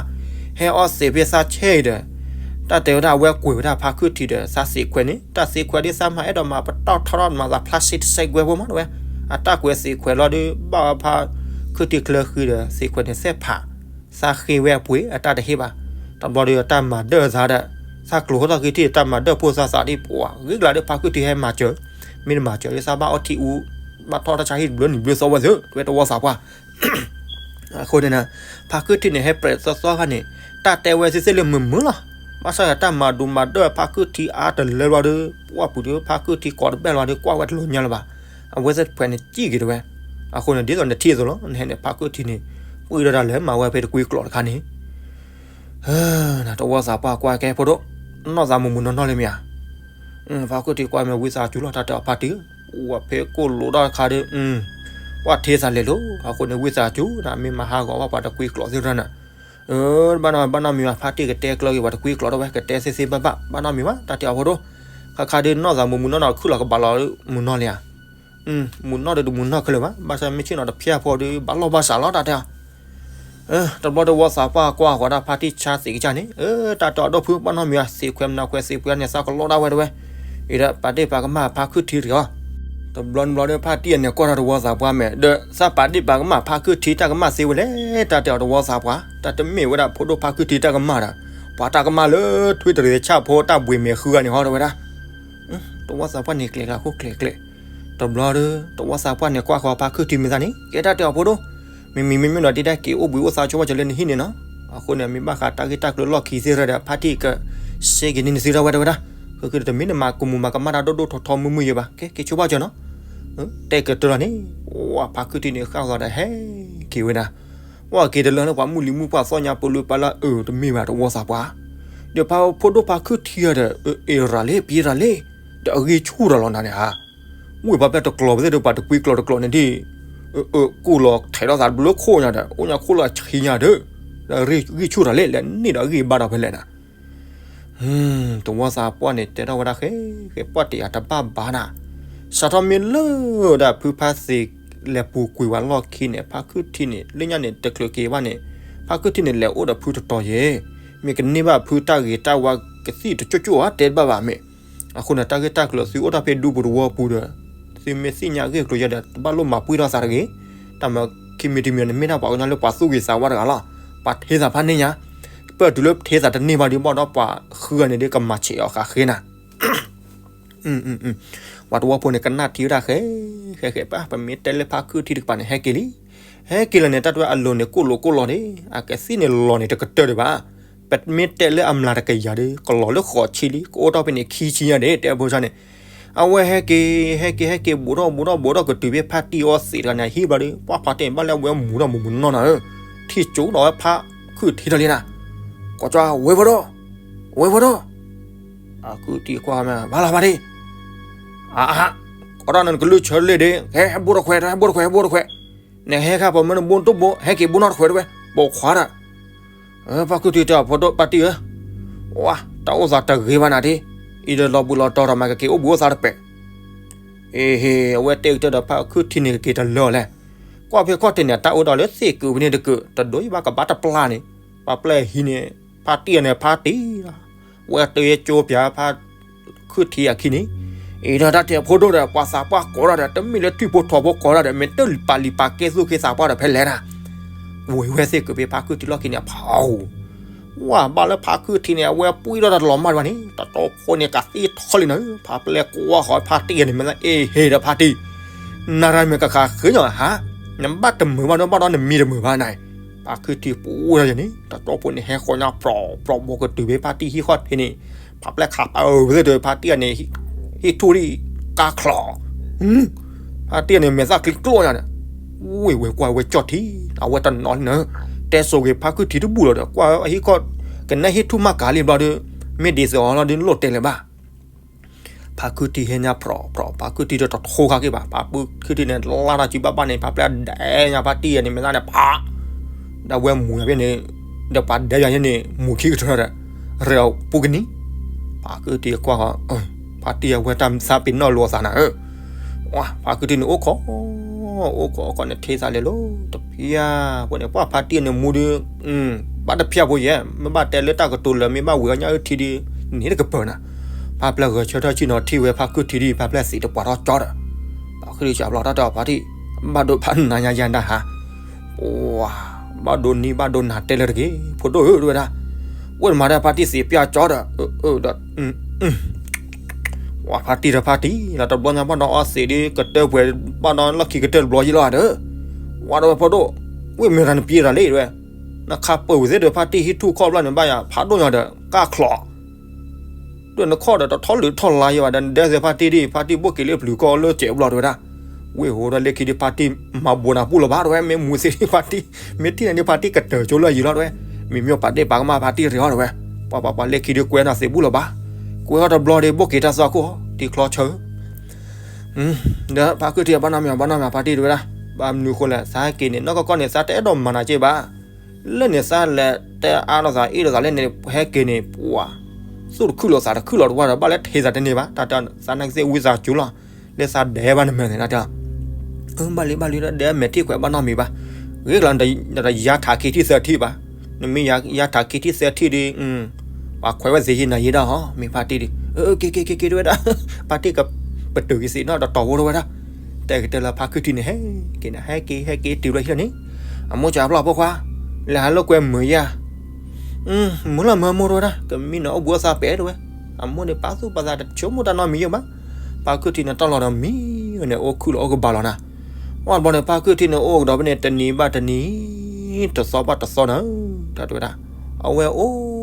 ဟဲအီၣ်သံးဖဲသးဆဲအံၤဒီး, တၢ်တဲဝဲဒၣ်အဝဲကွဲးဝဲဒၣ်ဖါခုၣ်ထံဒီး သးသံးခွဲးန့ၣ် တၢ်သံးခွဲးဒ်သးမၤအဲၣ်ဒိးမၤပတီၢ်ထီထီၣ်မၤသးဖျါစ့တစဲးကွဲဖိမးတဝဲ, အတၢ်ကွဲးသံးခွဲးလီၤဒီး ဘၣ်ဝဲဖါခုၣ်ထံချၢဃံဒီး သံးခွဲးန့ၣ်သ့ၣ်ဖး သးဃ့ဝဲအပှ့ၤအတၢ်တဟ့ၣ်ဘၣ်, တဘျီဒီးတၢ်မၤဒၢၣ်သးဒီး, သးကျိၤဟိထီၣ်ဃံထံၣ်တၢ်မၤဒၢၣ်ဖိသးသးဒ်ပှၤ ဂ့ၤကလၤဒီးဖါခုၣ်ထံဟဲမၤစၢၤ, မ့ၢ်တမၤစၢၤဒ်သးဘၣ်အီထံအူ, ဘၣ်ထီၣ်တၢ်ဆါဟံၣ်တဘျုးနံၣ်ဘျုးသီဝဲသ့ၣ် တဝဲတဝီသးပှၢ် အဃိန့ၣ်, ဖါခုၣ်ထံန့ၣ် ဟဲပြဲးသီသီခါန့ၣ်, တၢ်တဲဝဲသ့ၣ်သ့ၣ်လၢမုာ်မုာ်လီၤ, ဘၣ်ဆၣ်ဒီးတၢ်မၤဒူမၤဒၢၣ်ဖါခုၣ်ထံအါတလၢဘျီဒီး ပှၢ်ပူၤဒီးဖါခုၣ်ထံကိးတဘ့ၣ်လီၤဒီး ကွၢ်ဝဲတလိၤညါလၢၤဘၣ်, အဝဲသ့ၣ်တဖှဲးန့ၣ်စံၣ်က့ၤတဝဲ, အဃိန့ၣ် ဒ်သိးနထံၣ်အသိးလီၤ နဟဲန့ၣ်ဖါခုၣ်ထံန့ၣ်, ပှ့ၤဒီးတၢ်လၢမၤဝဲဖဲတကွံကျိာ်တခါန့ၣ် တဝီသးပှၢ်ကွၢ်ကဲဖိဒိၣ်, နီၢ်သးမုာ်မုာ်နီၢ်နီၢ်လံမ့ၢ်ဧါ, ဖါခုၣ်ထံကွၢ်မ့ၢ်ဝံသးစူၤလီၤ တၢ်တဲအီၤဖါတံၢ်, ဝဲဖဲကိၣ်လိာ်တၢ်တခါဒီး, ပှၢ်ထဲသးလဲၤလိၤ အဃိန့ၣ် ဝံသးစူၤ နမ့ၢ်မၤဟးဂီၤဘၣ်ပှၤတကွံကျိာ်သ့ၣ်တဖၣ်န့ၣ်, ဘၣ်နီၢ် ဘၣ်နီၢ်မံၤဘၣ် ဖါတံၢ်ကတဲကျၢၤက့ၤပှၤတကွံကျိာ်တဝဲ ကတဲသ့သ့ဘၣ်ဘၣ် ဘၣ်နီၢ်မံၤဘၣ် တၢ်တဲအီၤဖိဒိၣ်, ခါခါဒီးနီၢ်သးမုာ်မုာ်နီၢ်နီၢ်ခုၣ်လီၤကဘၣ်လီၤမုာ်နီၢ်လံဧါ မုာ်နီၢ်ဒီးတမုာ်နီၢ်ခဲလၢာ်ဘၣ် ဘၣ်ဆၣ်မ့ၢ်ဆ့ၣ်နီၤတဖျဲၣ်ဖိဒီး ဘၣ်လီၢ်ဘၣ်စးလီၤတၢ်တဲအီၤ, တဘျီတဝီသးပှၢ်ကွၢ်ဃီၤဒၣ်ဖါတံၢ်ဆါသံးကစၢ်န့ၣ်, တၢ်တဲအီၤဒီဖု ဘၣ်နီၢ်မံၤဧါ သံးခွဲးမနၤခွဲးသံးခွဲးန့ၣ် သးကလီတၢ်ဝဲတဝဲ, အံၤဒီးပာ်ဒ့ၣ်ပာ်ကမၣ်ဖါခုၣ်ထံတဂ့ၤအီၤ, တဘျီတဘျီဒီးဖါတံၢ်အန့ၣ်ကွၢ်ထီၣ်တဝီသးပှၢ်မဲာ် ဒီးသးပာ်ဒ့ၣ်ပာ်ကမၣ်ဖါခုၣ်ထံတၢ်ကမၣ်သ့ဝဲလဲၣ် တၢ်တဲအီၤတဝီသးပှၢ် တၢ်တမ့ၢ်ဝဲဒၣ်ဖိဒိၣ်ဖါခုၣ်ထံတၢ်ကမၣ်ဒီး, ပှၤတၢ်ကမၣ်လၢထွံၣ်တရံးဆၣ်ဖိတၢ်ဘှံးမဲာ်ဃုဂၤန့ၣ်ဟီတဝဲဒၣ် တဝီသးပှၢ်န့ၣ်ကျဲၤကျဲၤခိၣ်ကျဲၤကျဲၤ, တဘျီဒီး တဝီသးပှၢ်န့ၣ်ကွၢ်ဃီၤဖါခုၣ်ထံမဲာ်သၣ်န့ၣ် ကဲတၢ်တဲအီၤဖိဒိၣ်, မ့မ့ၢ်မ့မ့ၢ်ဒီးဒ်တၢ်က့ၤအိၣ်ဘှံးအိၣ်သါဆိဘၣ်ကၠီၤလၢနဟံၣ်န့ၣ်နီၤ, အဃိန့ၣ် မ့ၢ်ဘၣ်ဃးတၢ်ဂ့ၢ်တၢ်ကျိၤလီၢ်ခံသ့ၣ်တဖၣ်ဒီး ဖါတံၢ်က စ့က့ၤန့ၢ်နသ့ၣ်ထီၣ်ဝဲတဝဲဒၣ်, ဃုာ်ဃုာ်ဒီးတမ့ၢ်နမၤကမူၤမၤကမၣ်တၢ်ဒိၣ်ဒိၣ်ထီထီမုၢ်မုၢ်ယဲဘၣ် ကဲက့ၤဆိဘၣ်ကၠီၤနီၤ, တဲကတၢၢ်လီၤန့ၣ်, ဝဲဖါခုၣ်ထံန့ၣ်ဃၣ်ဃီၤဒီးဟဲက့ၤဝဲဒၣ် ပှၤက့ၤတလၢလၢပှၤမုၢ်လံၤမုၢ်ပှၢ်သီၣ်ညါပလူၤပာ်လၢအၢ တမ့ၢ်ဘၣ်တဝီသးပှၢ်, ဒီးဖါဖိဒိၣ်ဖါခုၣ်ထံဒီး အ့ၣ်ရၤလံ ပံၤရၤလံ, ဒီးအဂံၢ်ဆူၣ်ရၤလီၤနၤန့ၣ်ဧါ, ဝ့ၢ်ပှၤဖျဲၣ်တကျိၤဝဲသ့ၣ်ဒီးပှၤတကွံကျိၤတကျိၤန့ၣ်ဒ် ကူၣ်လီၤထဲးထီၣ်သးတဘျုးခိၣ်ညါဒီး အိၣ်ညါခိၣ်လီၤဆံညါဒီး ဂံၢ်ဆူၣ်ရၤလံ လဲၤန့ၢ်ဒီးအဂံၢ်ဘါဒီးဖဲလဲၣ်နၤ တဝီသးပှၢ်န့ၣ် တဲထီၣ်ဝဲဒၣ်ဃဲ ဃဲပှၢ်တယၤတဘၣ်ဘၣ်နၤ, စးထီၣ်မ့ၢ်လၢဒၣ်ဖုဖါသ့လဲၤပူၤကွံာ်ဝဲလီၢ်ခံန့ၣ် ဖါခုၣ်ထံန့ၣ် လၢညါန့ၣ် တချုးက့ၤဘၣ်န့ၣ် ဖါခုၣ်ထံန့ၣ် လဲၤအိၣ်ဒီးဖုတတီၤယဲၢ်, မ့ၢ်ကန့ၢ်ဘၣ်ဖုတၢ်ဂ့ၤတၢ်ဝါကသံၣ်တကၠိၣ်ကၠိၣ်ဧါ တဲတဘၣ်ဘၣ်မ့ၢ်, အဃိန့ၣ် တၢ်ဂ့ၢ်တၢ်ကျိၤသုအိၣ်တၢ်ဖဲဒူပူၤတဝီပူၤဒီး သုမ့ၢ်သ့ၣ်ညါဂ့ၢ်ကျိၤယဲဒီး တဘၣ်လိၣ်မၤပှံၢ်ထီၣ်သးတဂ့ၤ, တၢ်မၤခံမံၤတမံၤန့ၣ် မ့ၢ်ဒၣ်ပှၤကညီလၢပှၤသူၣ်ဂ့ၤသးဝါတဂၤလီၤ, ပှၤထဲသးဖးန့ၢ်ညါ, ပၢၢ်တုၤလၢထဲသးတန့ၢ်ဘၣ်ဒီး ဘၣ်ဒီးပှၤဃုဂၤန့ၣ်ဒီး ကမၤဆဲးအီၤဃးဃ့နၤ ပှၤတဝီဖိန့ၣ် ကနၣ်ထံဝဲဒၣ်ဃဲ, ဃဲဃဲပၢ် ပမ့ၢ်တဲလၢဖါခုၣ်ထံတကပၤန့ၣ် ဟဲက့ၤလံ, ဟဲက့ၤလီၤန့ၣ် တၢ်တဝဲအလိၤန့ၣ် ကိၣ်လိာ်ကိၣ်လိာ်န့ၣ် အကသံၣ်န့ၣ်လီၤန့ၣ် တကတၢၢ်ဒံးဘၣ်, ပမ့ၢ်တဲလၢအမျးတကယၤဒီး ကလီၤလၢဃိးဆံလံ, ကအိၣ်ထီၣ်ဖဲန့ၣ်ခံဆံညါဒံး တဲအဖိဆါန့ၣ်, အဝဲဟဲက့ၤ ဟဲက့ၤ ဟဲက့ၤ ဘူးထီၣ်ဘူးထီၣ်ဘူးထီၣ်ကတုၤဖဲဖါတံၢ်အီသံးတဂၤန့ၣ် ဟံၣ်ဘျီဒီး ပှၢ်ဖးတဲာ်ဘၣ်လၢအဝဲမူၤထီၣ်မူၤမူၤနီၢ်နီၢ်နၤဧၢ, ထံၣ်ကၠိဒီးဝဲဖါခုၣ်ထံထီၣ်လံနၤ, ကွၢ်ကၠီဝဲဖိဒိၣ်, ဝဲဖိဒိၣ် အကုၢ်တံၤကွၢ်မး ဘၣ်လီၤဘၣ်ဒံး, အဟါ, ကီးတၢ်နကလုၢ်ဆၢလ့ၣ်ဒံး ဟဲဘိတခွဲး ဟဲဘိတခွဲး ဟဲဘိတခွဲး, နဟဲခါပမ့ၢ်နဘိတဘိ ဟဲက့ၤဘိနီၢ်တခွဲးတဝဲ ပိာ်ခွါတၢ်, ဖါခုထံတဲအီၤ ဖိဒိၣ်ဖါတံၢ်ဧၢ, ဝါ တၢ်အိၣ်သးတဂ့ၤဘၣ်နၤဒ့, အံၤဒီးလီၤဘှံးလီၤတီၤဒီးမၤကက့ၤအိၣ်ဘှံးအိၣ်သါတပဲာ်. အ့ဟ့ အဝဲတဲကတၢၢ်ဒီးဖါခုထံန့ၣ်ကက့ၤတလၢာ်လဲၣ်. ကွၢ်ဖဲခီၣ်ထံးန့ၣ် တၢ်အိၣ်ဒီးလၢသ့ၣ်ကုာ်ဖဲန့ၣ်တကုာ် တဒိးယဘၣ်ကဘၣ်တပျၢ်န့ၣ်, ပှၤပျဲၢ်ဟံးန့ၣ် ဖါတံၢ်န့ၣ်ဖါတံၢ်လီၤ. ဝဲတယဲကၠိပၠးဖါ ခုထံအခံန့ၣ်, အံၤဒီးတၢ်တဲဖိဒိၣ်ဒီး ပှၤသးပှၢ်ကိးထီၣ်ဒီး တမ့ၢ်လၢထွံၣ်ဖိထိးဖိကိးထီၣ်ဒီး မ့ၢ်တၢ်လံၤပာ်လံၤပာ်ကဲသူၣ်က့သးပှၢ်ဒီးဖဲလဲၣ်နၤ, ဝဲဝဲသ့ၣ်ကုာ်ဖဲဖါခုထံလီၢ်ခံန့ၣ် ဖးဧိၤ, ဝါ ဘၣ်လၢဖါခုထံန့ၣ် အဝဲပှံၢ်ထီၣ်တၢ်တလီၤမၢ်ဒံးဘၣ်န့ၣ် တတီဖိန့ၣ် ကသ့ၣ်ထီၣ်လံနၤ, ဖါပျဲၢ်ကွၢ်ဃီၤဖါတံၢ်န့ၣ် မ့ၢ်သး အ့ဟ့ဒီးဖါတံၢ် နၤရၤမ့ၢ်ကခးဃ့ညီဟါ, နဘၣ်တမုာ်ဘၣ်ဒီး ဘၣ်ဒီးနမံၤတမုာ်ဘၣ်နၤ, ဖါခုထံပူၤထီၣ်ယၤန့ၣ် တတီဖိန့ၣ် ဟဲဃီၤညါဖြီးဖြီးဘိးကတုၤဖဲဖါတံၢ်ဟံၣ်ခီၣ်ဖံးန့ၣ်, ဖါပျဲၢ်ခးပာ်အၢဝဲသ့ၣ်ဒီး ဖါတံၢ်န့ၣ် ဟံၣ်ထူၣ်လံကါချီး, ဖါတံၢ်န့ၣ် မဲာ်သၣ်ချံကျိၣ်ညါဒီး, ဝ့ၢ်ဝဲကွၢ်ဝဲကၠီၣ်ထံ, အဝဲတနီၤလံနၤ, တဲစိၤဂ့ၤဖါခုထံတဘူၣ်လီၤဒီး ကွၢ်အဟံၣ်ခီၣ်, ကနဲဟံၣ်ထူၣ်မၤကၤလံဘျီဒီး, မ့ၢ်ဒ်သိးအီၤလီၤဒီးလိၣ်တဲလၢၤဘၣ် ဖါခုထံဟဲညါဖြီးဖြီး ဖါခုထံဒီးတထိခါက့ၤဘၣ် ဖါခုထံန့ၣ် လါတၢ်စုဘၣ်ဘၣ်န့ၣ် ဖါပျဲၢ်ဒဲးညါဖါတံၢ်ယၤန့ၣ် မ့ၢ်သးန့ၣ် ဖး, ဒီးဝဲမူၤယၤဖဲန့ၣ်, ဒီးပှၤဒဲးယၤယဲန့ၣ် မူၤခံကထၢဒီး, ရဲၣ်အပူၤကနံၤ, ဖါခုထံကွၢ်ဃီၤ, ဖါတံၢ်အဝဲတၢ်သးပ့ၤနီၣ်လိာ်အသးနၤဧၢ, ဖါခုထံန့ၣ်အိၣ်ခိး, အိၣ်ခိးအိၣ်ခိးန့ၣ်ထံသးလဲၤလိၤတဖျၢၣ်, ဖဲန့ၣ်ပှၢ်ဖါတံၢ်န့ၣ်မူဒီး, ဘၣ်တဖျၢၣ်ဖိယဲၢ် မ့ၢ်ဘၣ်တဲလၢတၢ်ကတိၤလၢာ် မ့ၢ်ဘၣ်ဝံၤအီၣ်ညၣ်အုၣ်ထံဒီး, န့ၣ်တကပၤနၤ, ဖါပျဲၢ်ဂဲၤဆၢထၢၣ်ဆ့ၣ်နီၤထံၣ်ဝဲဖါခုထံဒီး ဖါပျဲၢ်သံးတပှၤထီၣ်ကၠီဒီး, ဖါခုထံစးဘျီတၢ်တဲအီၤဖါတံၢ်, ဘၣ်ဒိဖးနၤညါယၤဒၣ်ဟါ, ပှၤ, ဘၣ်ဒိနံၤဘၣ်ဒိနၤတဲလၢတဂ့ၤ ဖိဒိၣ်ဧၢ တဝဲဒၣ်, ဝဲၢ်တမၤဒၣ်ဖါတံၢ်သံးပျၢ်ကၠီဒီး, ဒီး ဝဲဖါတံၢ်ဒီးဖါတံၢ်လီၤ တဘျီညါဘၣ်ဒီးအီသံးဒ်ကတၢၢ်ပှဲၤဘၣ်ဒီးလီၢ်ခံကတၢၢ်တဘျီယံၤလီၤဒီး, ဝဲဒီးဝဲဖိဒိၣ်, ဝ့ၢ်မ့ၢ်တၢ်နပျံၤတၢ်လံတဝဲ, နခးပၢၤဝံၤသ့ၣ်ဒီးဖါတံၢ်ဟံၣ်ထူၣ်ခီၣ်ဘျီန့ၣ်ဘၣ်ယၤ ဖးဒိၣ်ညါဒီးကၢ်ချီး ဒီးနခီၣ်ဒီးတထီၣ်လုၢ်ထီၣ်လါယံၤဘၣ်ဒီး နဒဲသ့ၣ်ဖါတံၢ်ဒ် ဖါတံၢ်ဘိၣ်က့ၤလၢပျုၤကီၢ်လၢစဲးဘျီတဝဲဒၣ်, ဝ့ၢ်ဟိဒီးလၢခံဒ်ဖါတံၢ်မၤဘိးနၤဘူၣ်လီၤဘၣ်တဝဲ မ့ၢ်မူၤသ့ၣ်ဒ်ဖါတံၢ်, မ့ၢ်ထံၣ်နၤဒ်ဖါတံၢ်ကတၢၢ်ကၠိလၢအယံၤလီၤတဝဲ, မ့ၢ်မ့ၢ်ပာ်ဒ့ၣ်ပာ်ကမၣ်ဖါတံၢ်တဂ့ၤအီၤတဝဲ, ပှၤပှၤပှၤလၢခံဒ်ကွဲးနၤသ့ဘူၣ်လီၤဘၣ်, ကွဲးထီၣ်တဘျီဒ်ဘိၣ်က့ၤတၢ်သးခိၣ် ထံချီဆၢ ဒီးဖါခုထံအဘၣ်နီၢ်မံၤအဘၣ်နီၢ်မံၤဖါတံၢ်တဝဲဒၣ်, ဘၣ်မနုၤဃိလဲၣ် သးဟဲက့ၤန့ၣ် နီၢ်ကီၢ်ကီၢ်န့ၣ် သးတအဲၣ်ဒိးမၤနၤက့ဘၣ်, လၢန့ၣ်သးလဲၤတဲအါလိာ်သးအ့ၣ်လိာ်သးလၢန့ၣ် ဟဲက့ၤန့ၣ် ပှၤ, သူၣ်တခုၣ်လိာ်သးတခုၣ်လိာ်တဝၢ်ဒီး ဘၣ်လၢထဲသးတန့ၢ်ဘၣ်, တၢ်တဲသးနာ်က့သ့ၣ်ဝံသးစူၤလီၤ, လၢသးဒဲးဘၣ်နမဲာ်န့ၣ် တၢ်တဲ ဘၣ်လံဘၣ်လံဒီး ဒဲးမဲာ်ထံၣ်ခွဲးဘၣ်နီတမံၤဘၣ်, ဂ့ၤကျီၤ တယါထးခံထံၣ်သၢထံၣ်ဘၣ်, နမ့ၢ်ယါထးခံထံၣ်သၢထံၣ်ဒီး, ပှၤခွဲးဝဲသ့ဟံးနၤယံၤဒၣ်ဟီ မ့ၢ်ဖါတံၢ်ဒီး, က့ၤက့ၤက့ၤက့ၤတဝဲဒၣ်, ဖါတံၢ်ကပတုာ်က့ၤသ့ၣ်နီၣ်တတီၤဖိတဝဲဒၣ်, တဲကတၢၢ်လၢဖါခုထံန့ၣ် ဟဲက့ၤန့ၣ် ဟဲက့ၤဟဲက့ၤတုၤလီၤဟံၣ်လီၤန့ၣ်, အမိၢ်ကၢအဖျီၣ်ဖိခွါ, လဲၤဟးလိာ်ကွဲမုာ်ယါ မုာ်လီၤမုာ်မိၢ်တဝဲဒၣ် ကမံနီၤအိၣ်ဘှံးအိၣ်သါပဲာ်တဝဲ, အမိၢ်န့ၣ်ပာ်သူၣ်ပာ်သးတဆိကမိၣ်တၢ်နီတမံၤယိာ်ဘၣ်, ဖါခုထံန့ၣ်တၢ်လီၢ်ဒီးမံၤန့ၣ် အိၣ်ခုၣ်လီၤအိၣ်ကဘၣ်လီၤနၤ, ဝဲဘျီန့ၣ် ဖါခုထံန့ၣ်အိၣ်ကဒီးဖဲန့ၣ် တနံၤဘၣ်တနံၤ, တသီဘၣ်တသီနၤ, တၢ်တဲဝဲဒၣ်, အဝဲအိၣ်,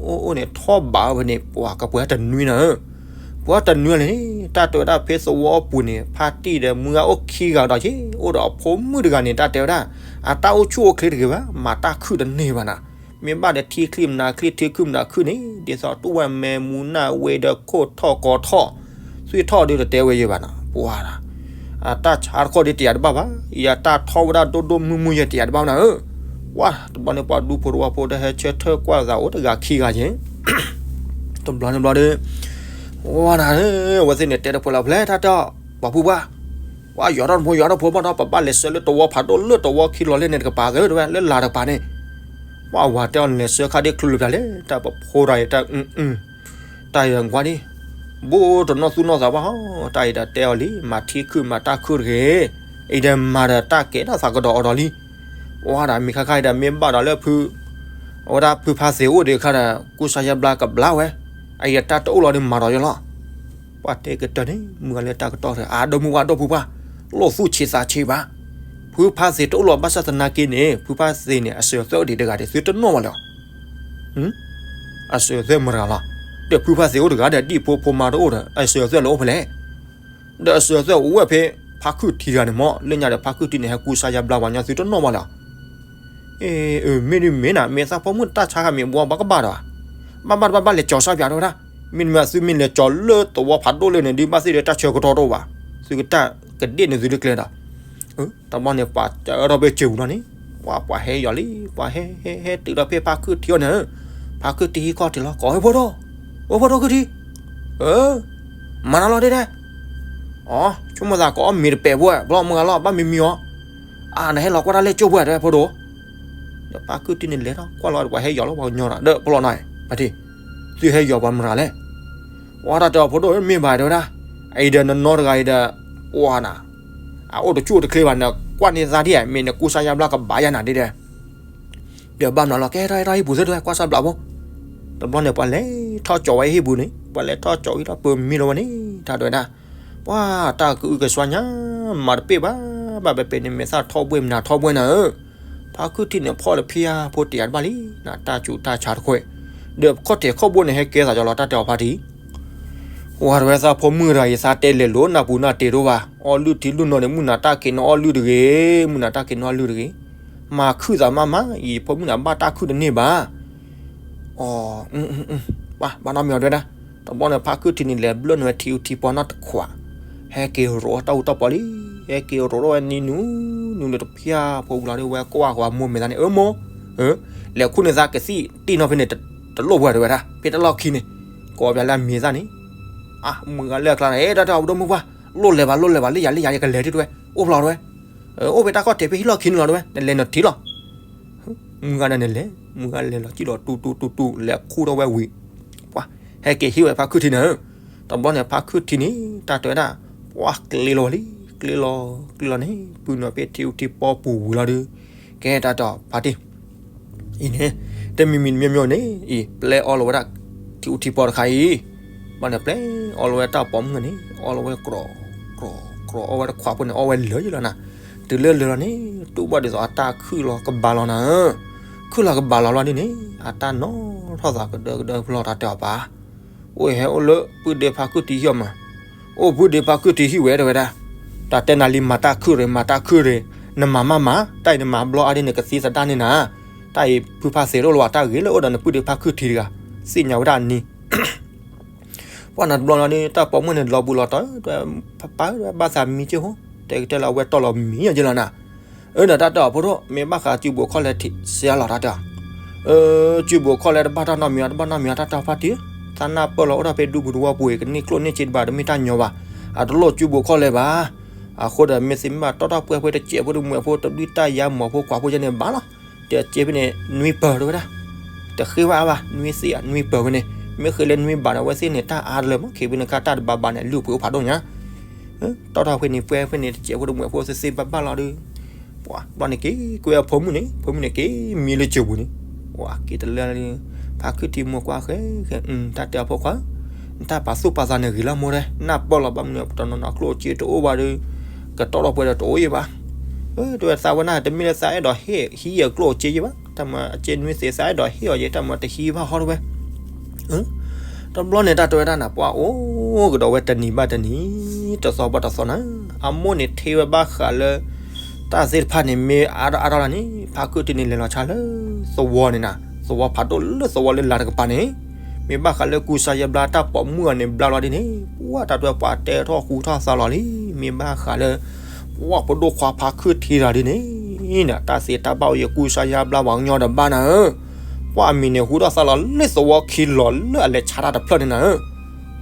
အိၣ်အိၣ်န့ၣ် ထီၣ်ဘးဝဲဖဲန့ၣ် ပှၤကပှဲၤတနွံနၤဧၢ ပှၤတနွံန့ၣ် တၢ်တဲဝဲဒၣ်ဖဲသဝီပူၤန့ၣ် ဖါတံၢ်ဒီးမုၢ်ဂၤအိၣ်ခံဂၤဒီးက့ၤ အိၣ်ဒီးအဖိမုၣ်တဂၤန့ၣ် တၢ်တဲဝဲဒၣ်, အတၢ်အိၣ်ဆူၣ်အိၣ်ချ့တဂ့ၤဘၣ် မၤတၢ်ခုၣ်တန့ၢ်ဘၣ်နၤ, မ့ၢ်ဘၣ်ဒီးထံချံမနၤချံ ထံခုၣ်မနၤခုၣ်န့ၣ် ဒ်သိးတူၢ်ဝဲမဲာ်မူနၢ်ဝဲဒီးခိၣ်ထီၣ်ကီၤထီၣ်, သွံၣ်ထီၣ်ဒုးတတဲဝဲယံၤဘၣ်နၤ, ပှၤဒၣ် အတၢ်ဆါတခီဒီးတယာ်တဘၣ်ဘၣ်, ယတၢ်ထီၣ်ဝဲဒၣ်ဒိၣ်ဒိၣ်မုၢ်မုၢ်ယဲတယာ်တဘၣ်နၤဧၢ, ပှၤတဘျီန့ၣ် ပှၤဒူဖိတဝီဖိဒီးဟဲဆၢထၢၣ်ကွၢ်သးအိၣ်တဂၤခံဂၤယဲၢ် တဘျီန့ၣ်ဘျီဒီး, ဝဲနၤဧၢ, အဝဲသ့ၣ်န့ၣ်တဲတဖိလၢဖျဲၣ်ထီၣ်တဲအီၤ, ပှၤဖုပှၢ်, ပှၤယီၤထီၣ်တဖိယီၤထီၣ်ဖိဘၣ်ဒီး ပဘၣ်လဲၤဆှၢလၢတဝီဖးဒိၣ်လၢတဝီခံလီၤလဲၣ်န့ၣ်တကပၤသၢတဝဲ လၢလၢ်တကပၤန့ၣ်, ပှၤဝၤတဲအီၤလဲၤဆှၢခါဒ်ချူလၢပျၢၤလဲၣ် တၢ်ပဖိတၢ်အံၤတၢ် တၢ်အံၤကွၢ်ဒ်, ဘူးတနီၢ်သူၣ်နီၢ်သးဘၣ်ဟီ, တၢ်အံၤဒီးတဲအီၤလံ မၤထံခုၣ်မၤတၢ်ခုၣ်တဂ့ၤ, အံၤဒီးမၤဒီးတၢ်ကဲထီၣ်သးကဒီးအီၤဒီးလံ, ဝဲဒၣ်မ့ၢ်ခါခါအံၤဒီးမ့ၢ်ဘၣ်ဒီးလၢဖု, အဝဲဒၣ်ဖုဖါသ့းအိၣ်ဒီးခါဒီး ကူစါယါဘျါကဘျါဝဲ, အံၤဒီးတၢ်တအိၣ်လီၤဒီးမၤဒီးယလီၤ, ပှၤတဲကတၢၢ်န့ၣ် မုၢ်ဂၤလၢတၢ်ကတီၢ်ဒီး အဒိၣ်မုၢ်ဝါဒိၣ်ဖုပှၢ်, လိၣ်သူၣ်ဆံးသးဆံးဘၣ်, ဖုဖါသ့းတအိၣ်လီၤဘၣ်ဆၣ်သနာ်က့န့ၣ် ဖုဖါသ့းန့ၣ် အစၢၤအသွဲၣ်အိၣ်ဒံးတဂၤဒီး သုတနီၣ်ဘၣ်လၢၤ အစၢၤအသွဲၣ်မတၤတဂၤလီၤ, ဒီးဖုဖါသ့းအိၣ်တဂၤဒီး ဒ်ဖိဖိမါတအိၣ်ဒီး အစၢၤအသွဲၣ်လၢအိၣ်ဖဲလဲၣ်, ဒီးအစၢၤအသွဲၣ်အိၣ်ဝဲဖဲ ဖါခုၣ်ထံတဂၤန့ၣ်မ့ၢ် လၢညါဒီးဖါခုၣ်ထံန့ၣ် ဟဲကူစါယါဘျါပှၤညီသုတနီၣ်ဘၣ်လၢၤ, အ့ မ့ၢ်ဒ်မ့ၢ်နၤ မ့ၢ်သးဖိမုၣ်တၢ်ဆါခါမ့ၢ်ဘှီဘၣ်ကဘၣ်ဒီး, ဘၣ်ဘၣ်တဘၣ်ဘၣ်လဲၤကၠီၤစၢ်ပၠးတဝဲဒၣ်, မ့တမ့ၢ်သုမ့ၢ်လဲၤကၠီၤလၢသဝီဖးဒိၣ်လၢန့ၣ် ဒ်ဘၣ်သ့ၣ်ဒီးတၢ်ဆၢကတီၢ်တအိၣ်ဘၣ်, သုကတၢ်ကဒ့ၣ်န့ၣ်သုတကျဲဒီး တဘျီန့ၣ် ပှၤတဲထီၣ်ဖဲစၢၤပူၤလီၤန့ၣ်, ပှၤပှၤဟဲယီၤလံ, ပှၤဟဲဟဲဟဲတုၤဒီးဖဲဖါခုၣ်ထံအီၤန့ၣ်, ဖါခုၣ်ထံဟံၣ်ခီၣ်ထံးလီၤ, ကိးဝဲဖိဒိၣ်, ဝဲဖိဒိၣ်ခုၣ်ထံး, အၢ, မၤနၤလီၤဒဲဒဲ, အိ, ဆိကမိၣ်သးကအီၣ်မ့ၤတပဲာ်ဖိဧါ, ဘျီမုၢ်ဂၤလီၤ ဘၣ်မံမံအီၤ, အါ နဟဲလီၤကွၢ်တၢ်လၢကၠိဖိဧါ တဲဖိဒိၣ်, ဒီးဖါခုၣ်ထံန့ၣ်လဲၤထီၣ်ကွၢ်လီၤဒီးပှၤဟဲယီၤလီၤ ပှၤကညီဒီး ဖီလီၤနီၤ, ဖါထံၣ်, သုဟဲယီၤပှၤမတၤလဲၣ်, ဝါတၢ်တဲအီၤဖိဒိၣ်မ့ၢ်ဘၣ်တဲဝဲဒၣ်, အအံၤဒီးနနီတဂၤအံၤဒီး, ပှၤနၤ အအိၣ်တဆူၣ်အိၣ်တချ့ဘၣ်န့ၣ် ကွၢ်န့ၢ်သးဒ်ဧါ, မ့ၢ်နကူစါယါဘျါကဘၣ်ယါနၤဒ်ဒီး, ဒီးဘၣ်မနုၤလီၤ ကဲထီၣ်ဟဲထီၣ်ဟံၣ်ပူၤသ့ၣ်တဝဲ ကွၢ်စၢ်ဘျးဖိ, တဘျီန့ၣ် ပှၤလဲၤထီၣ်ကၠီၤဝဲဟံၣ်ပူၤန့ၣ်, ပှၤလဲၤထီၣ်ကၠီၤဝဲထီၣ်ပၢၤမံလီၤဝဲန့ၣ် တၢ်တဲဝဲဒၣ်, ပှၤတၢ်ကအုကစွါညါ, မၤတပ့ၢ်ဘၣ်, ဘၣ်ပဲပဲန့ၣ် မဲာ်သၣ်ထီဘှဲမနၤထီဘှဲနၤဧၢ, ဖါခုၣ်ထံန့ၣ်ဖီၣ်လၢဖံယါဖိတယၤတဘၣ်လံ, နတၢ်စူးတၢ်ဆါတခွဲး, ဒီးခီၣ်ထံးခီၣ်ဘိန့ၣ် ဟဲကဲသးကၠီလီၤ တၢ်တဲအီၤဖါထံၣ် ဝၤတဝဲသးဖိမုၣ်တဂၤအံၤ သးတဲလဲၤလိာ်နၢ်ပူၤနၢ်တ့ၤတအိၣ်ဘၣ်, အီၣ်လုၢ်ထံလုၢ်နီၤန့ၣ် မုၢ်နၤတၢ်က့ၤနီၤအီၣ်လုၢ်တဂ့ၤ, မုၢ်နၤတၢ်က့ၤနီၤအီၣ်လုၢ်တဂ့ၤ, မၤခုၣ်သးမးမး, ယဖိမုၣ်န့ၣ် အဘၣ်တၢ်ခုၣ်တန့ၢ်ဘၣ်, အီ, ပှၤဘၣ်နီတမံၤအီၤတဲဝဲဒၣ်, တဘျီန့ၣ် ဖါခုၣ်ထံန့ၣ် လဲၤဘျၢၣ်နုာ်ဝဲထံအူထံပီနီတခွး, ဟဲက့ၤရိးတၢ်အူတၢ်ပီလံ, ဟဲက့ၤရိးထီၣ်ဝဲနံၤနုၤ, နုၤန့ၣ်တဖျၢၣ်ဖိဝံၤလီၤဒီး ဝဲကွၢ်ဃီၤမိၢ်မဲာ်သးန့ၣ်, အၢမိၢ်, လဲၤခူၣ်န့ၢ်သးကသံၣ်တံၢ်နီၢ်ဖဲန့ၣ်, တလိၣ်ပှဲၤတဲဝဲဒၣ်, ဖဲတၢ်လီၢ်ခံန့ၣ်, ကိးပၠးလၢအမံၤသၣ်န့ၣ်, အါ, မုၢ်ဂၤလၢအကျါန့ၣ်, အဲ တၢ်တဲအီၤဖိဒိၣ်မုၣ်ပှၢ်, လိၣ်လဲၤဘၣ်လိၣ်လဲၤဘၣ်, လၢယၤလၢယၤယကလဲၤဒ်တဲဝဲ, အိၣ်ဖျီတဲဝဲ, အိၣ်ဖဲတၢ်ခီၣ်ထံးဖဲဟံၣ်လီၢ်ခံန့ၣ်လီၤတဲဝဲ, နလဲၤနထံၣ်လီၤ မုၢ်ဂၤန့ၣ်လဲၤ, မုၢ်ဂၤလဲၤလီၤစံၣ်လီၤတူတူတူတူ လဲၤခူၣ်ထီၣ်ဝဲဝံၤ, ပှၤဟဲက့ၤဟံၣ်ဝဲဖါခုၣ်ထံန့ၣ်, တဘျီန့ၣ် ဖါခုၣ်ထံန့ၣ် တၢ်တဲဝဲဒၣ်, ပှၤကျ့လီၤဝဲလံ, ကျ့လီၤ, ကျ့လီၤန့ၣ် ပုၢ်နီၢ်ဖဲထံအူထံပီပူၤဝံၤလီၤဒီး, ကဲတၢ်တဲအီၤဖါထံၣ် အံၤန့ၣ်, တမံၤမံၤတမံၤမံၤန့ၣ် အံၤ ပျဲအီလီၤဝဲဒၣ် ထံအူထံပီတခါအံၤ, ဘၣ်န့ၣ်ပျဲအီလီၤဝဲတၢ်ပိာ်မုၣ်န့ၣ် အီလီၤဝဲကြီ, ကြီ, ကြီ အီဝဲတခွးဖိန့ၣ် အီဝဲလၢာ်ယလီၤနၤ, တုၤလၢလၢာ်လီၤန့ၣ် တူၢ်ဘၣ်ဒ်သိးအတၢ်ခုၣ်လီၤကဘၣ်လီၤနၤဧၢ, ခုၣ်လီၤကဘၣ်လီၤလီၤဒ်န့ၣ် အတၢ်နီၣ်ထီၣ်သးကဒၢကဒၢဖျီတၢ်တဲအီၤပၢ် အိၣ်ဟဲအိၣ်လၢပုၢ်ဒ့ဖါခုၣ်ထံဟံၣ်အီၤမး, အိၣ်ပုၢ်ဒ့ဖါခုၣ်ထံဟံၣ်ဝဲတဲဝဲဒၣ်, တၢ်တဲနၤလံမၤတၢ်ခုၣ်ရ့ၣ် မၤတၢ်ခုၣ်ရ့ၣ်, နမၤမးမး, တၢ်အံၤနမၤဘျီအါဒ်န့ၣ် ကသံသဒၣ်န့ၢ်နၤ, တၢ်အံၤဖုဖါသ့းတအိၣ်လၢၤဘၣ် တၢ်ဂ့ၤလၢအိၣ်ဒီးနပုၢ်ဒ့ဖါခုၣ်ထံတဂၤ, သ့ၣ်ညါဝဲဒၣ်အနံၤ ပှၢ်နၤတဘျီလီၤဒီး တၢ်ပိာ်မုၣ်န့ၣ် လီၤပူၤလီၤတီၤ, ပၢ် ဘၣ်သးမံက့ၢ်ဖိ, တဲကတဲလၢအဝဲတီၢ်လီၤမံယီၤက့ၢ်လီၤနၤ, အၢ နတၢ်တဲအီၤဖိဒိၣ် မ့ၢ်ဘၣ်ဃးစုဘူးခီၣ်လဲထံးစ့အလီၤတၢ်တဲအီၤ, အၢ စုဘူးခီၣ်လဲတဘၣ်တၢ်နီတမံၤအီၤ တဘၣ်နီတမံၤအီၤ တၢ်တဲအီၤဖါတံၢ်, သးနၢ်ပၢၢ်လီၤအိၣ်ဒီးဖဲဒူပူၤသဝီပူၤအံၤ ကန့ၢ်ကျိၣ်န့ၢ်စ့တဘၣ် တမ့ၢ်တၢ်ညီဘၣ်, အတလိၣ်စုဘူးခီၣ်လဲဘၣ်, အဃိဒီးမ့ၢ်သ့မ့ၢ်ဘၣ်တီၢ်ထီၣ်ပှဲၤဖိတစဲးဖိတမှဲးဖိ တဒုၣ်တၢ်ယါမီၤဖိခွါဖိယဲန့ၣ်ဘၣ်လီၤ, ဒီးစ့ဖဲန့ၣ် နွံပၢၤတဲဝဲဒၣ်, တဃ့ဘၣ်အါဘၣ် နွံသ့ၣ်ဧါ နွံပၢၤဖဲန့ၣ်, မ့ၢ်ဃ့လၢနွံဘၣ်န့ၣ် အဝဲသ့ၣ်န့ၣ် တၢ်အါတလၢမး ခ့ဖဲန့ၣ်ခါတၢ်တဘၣ်ဘၣ်န့ၣ် လုၢ်ပှ့ၤအိၣ်ဖးဒိၣ်ညါ တီၢ်ထီၣ်ဖဲန့ၣ် ပှဲၤဖဲန့ၣ် တစဲးဖိတမှဲးဖိသ့သ့ဘၣ်ဘၣ်လီၤဒီး, ပှၤဘျီန့ၣ်က့ၤ ကွဲအဖိမုၣ်န့ၣ် ဖိမုၣ်န့ၣ်က့ၤမံလၢစၢၤပူၤန့ၣ်, ပှၤက့ၤတလၢ ဖါခုၣ်ထံမိၢ်ကွၢ်ဃဲ ဃဲ တၢ်တဲအဖိခွါ, နတၢ်ပာ်သူၣ်ပာ်သးန့ၣ်ဂ့ၤလီၤမိၢ်တဲ, နၢ်ပၢၢ်လီၤဘၣ်မနုၤ တနီၤနီၤကျိၣ်စ့တအိၣ်ဘၣ်ဒီး, ကတီၢ်ထီၣ်ပှဲၤဒီးတအိၣ်ယဲဘၣ်, တဲဝဲသးဝဲန့ၣ် တမ့ၢ်လၢသးအဲၣ်ဒိးဟံးယဲကျိၣ်စ့ယဲဘၣ်, တၢ်မၤအစ့နွံသ့သးအဲၣ်ဒိးဟံးအီၤယဲ တၢ်မၤတဟံးဘၣ်ဟီတဝဲ တဘျီန့ၣ် တၢ်တဲဝဲဒၣ်နၤ ပှၤအိၣ်ကဒီးဝဲတနံၤဘၣ်တနံၤ, တသီဘၣ်တသီနၤ, အမိၢ်န့ၣ်ထံၣ်ဝဲဘၣ်ဃးလၢ တၢ်သ့ၣ်တဖၣ်န့ၣ် မ့ၢ်အါထီၣ်အါထီၣ်လၢန့ၣ် ဖါခုၣ်ထံန့ၣ် လဲၤလီၤဆါလၢသဝီန့ၣ်နၤ, သဝီဖးဒိၣ်လၢသဝီလၢလၢ်တကပၤန့ၣ်, မ့ၢ်ဘၣ်ဃးလၢကူစါယါဘျါတၢ်ပိာ်မုၣ်အီၤန့ၣ် ဘျါလီၤဒ်န့ၣ် ပှၤတၢ်တဲထီၣ်ဃူထီၣ်သးလီၤလံ, မ့ၢ်ဘၣ်ဃးလၢ ပှၤပဒိၣ်ခွါဖါခုၣ်ထံတဂၤဒ်န့ၣ် တၢ်သ့တၢ်ဘၣ်အိၣ်ယဲ ကူစါယါဘျါပှၤကညီဒီးဘၣ်နၤဧၢ, ပှၤအမံၤန့ၣ်ဟူထီၣ်သါလီၤလၢသဝီခံလီၤလၢအလဲၤဆါတၢ်တဖျၢၣ်န့ၣ်နၤဧၢ,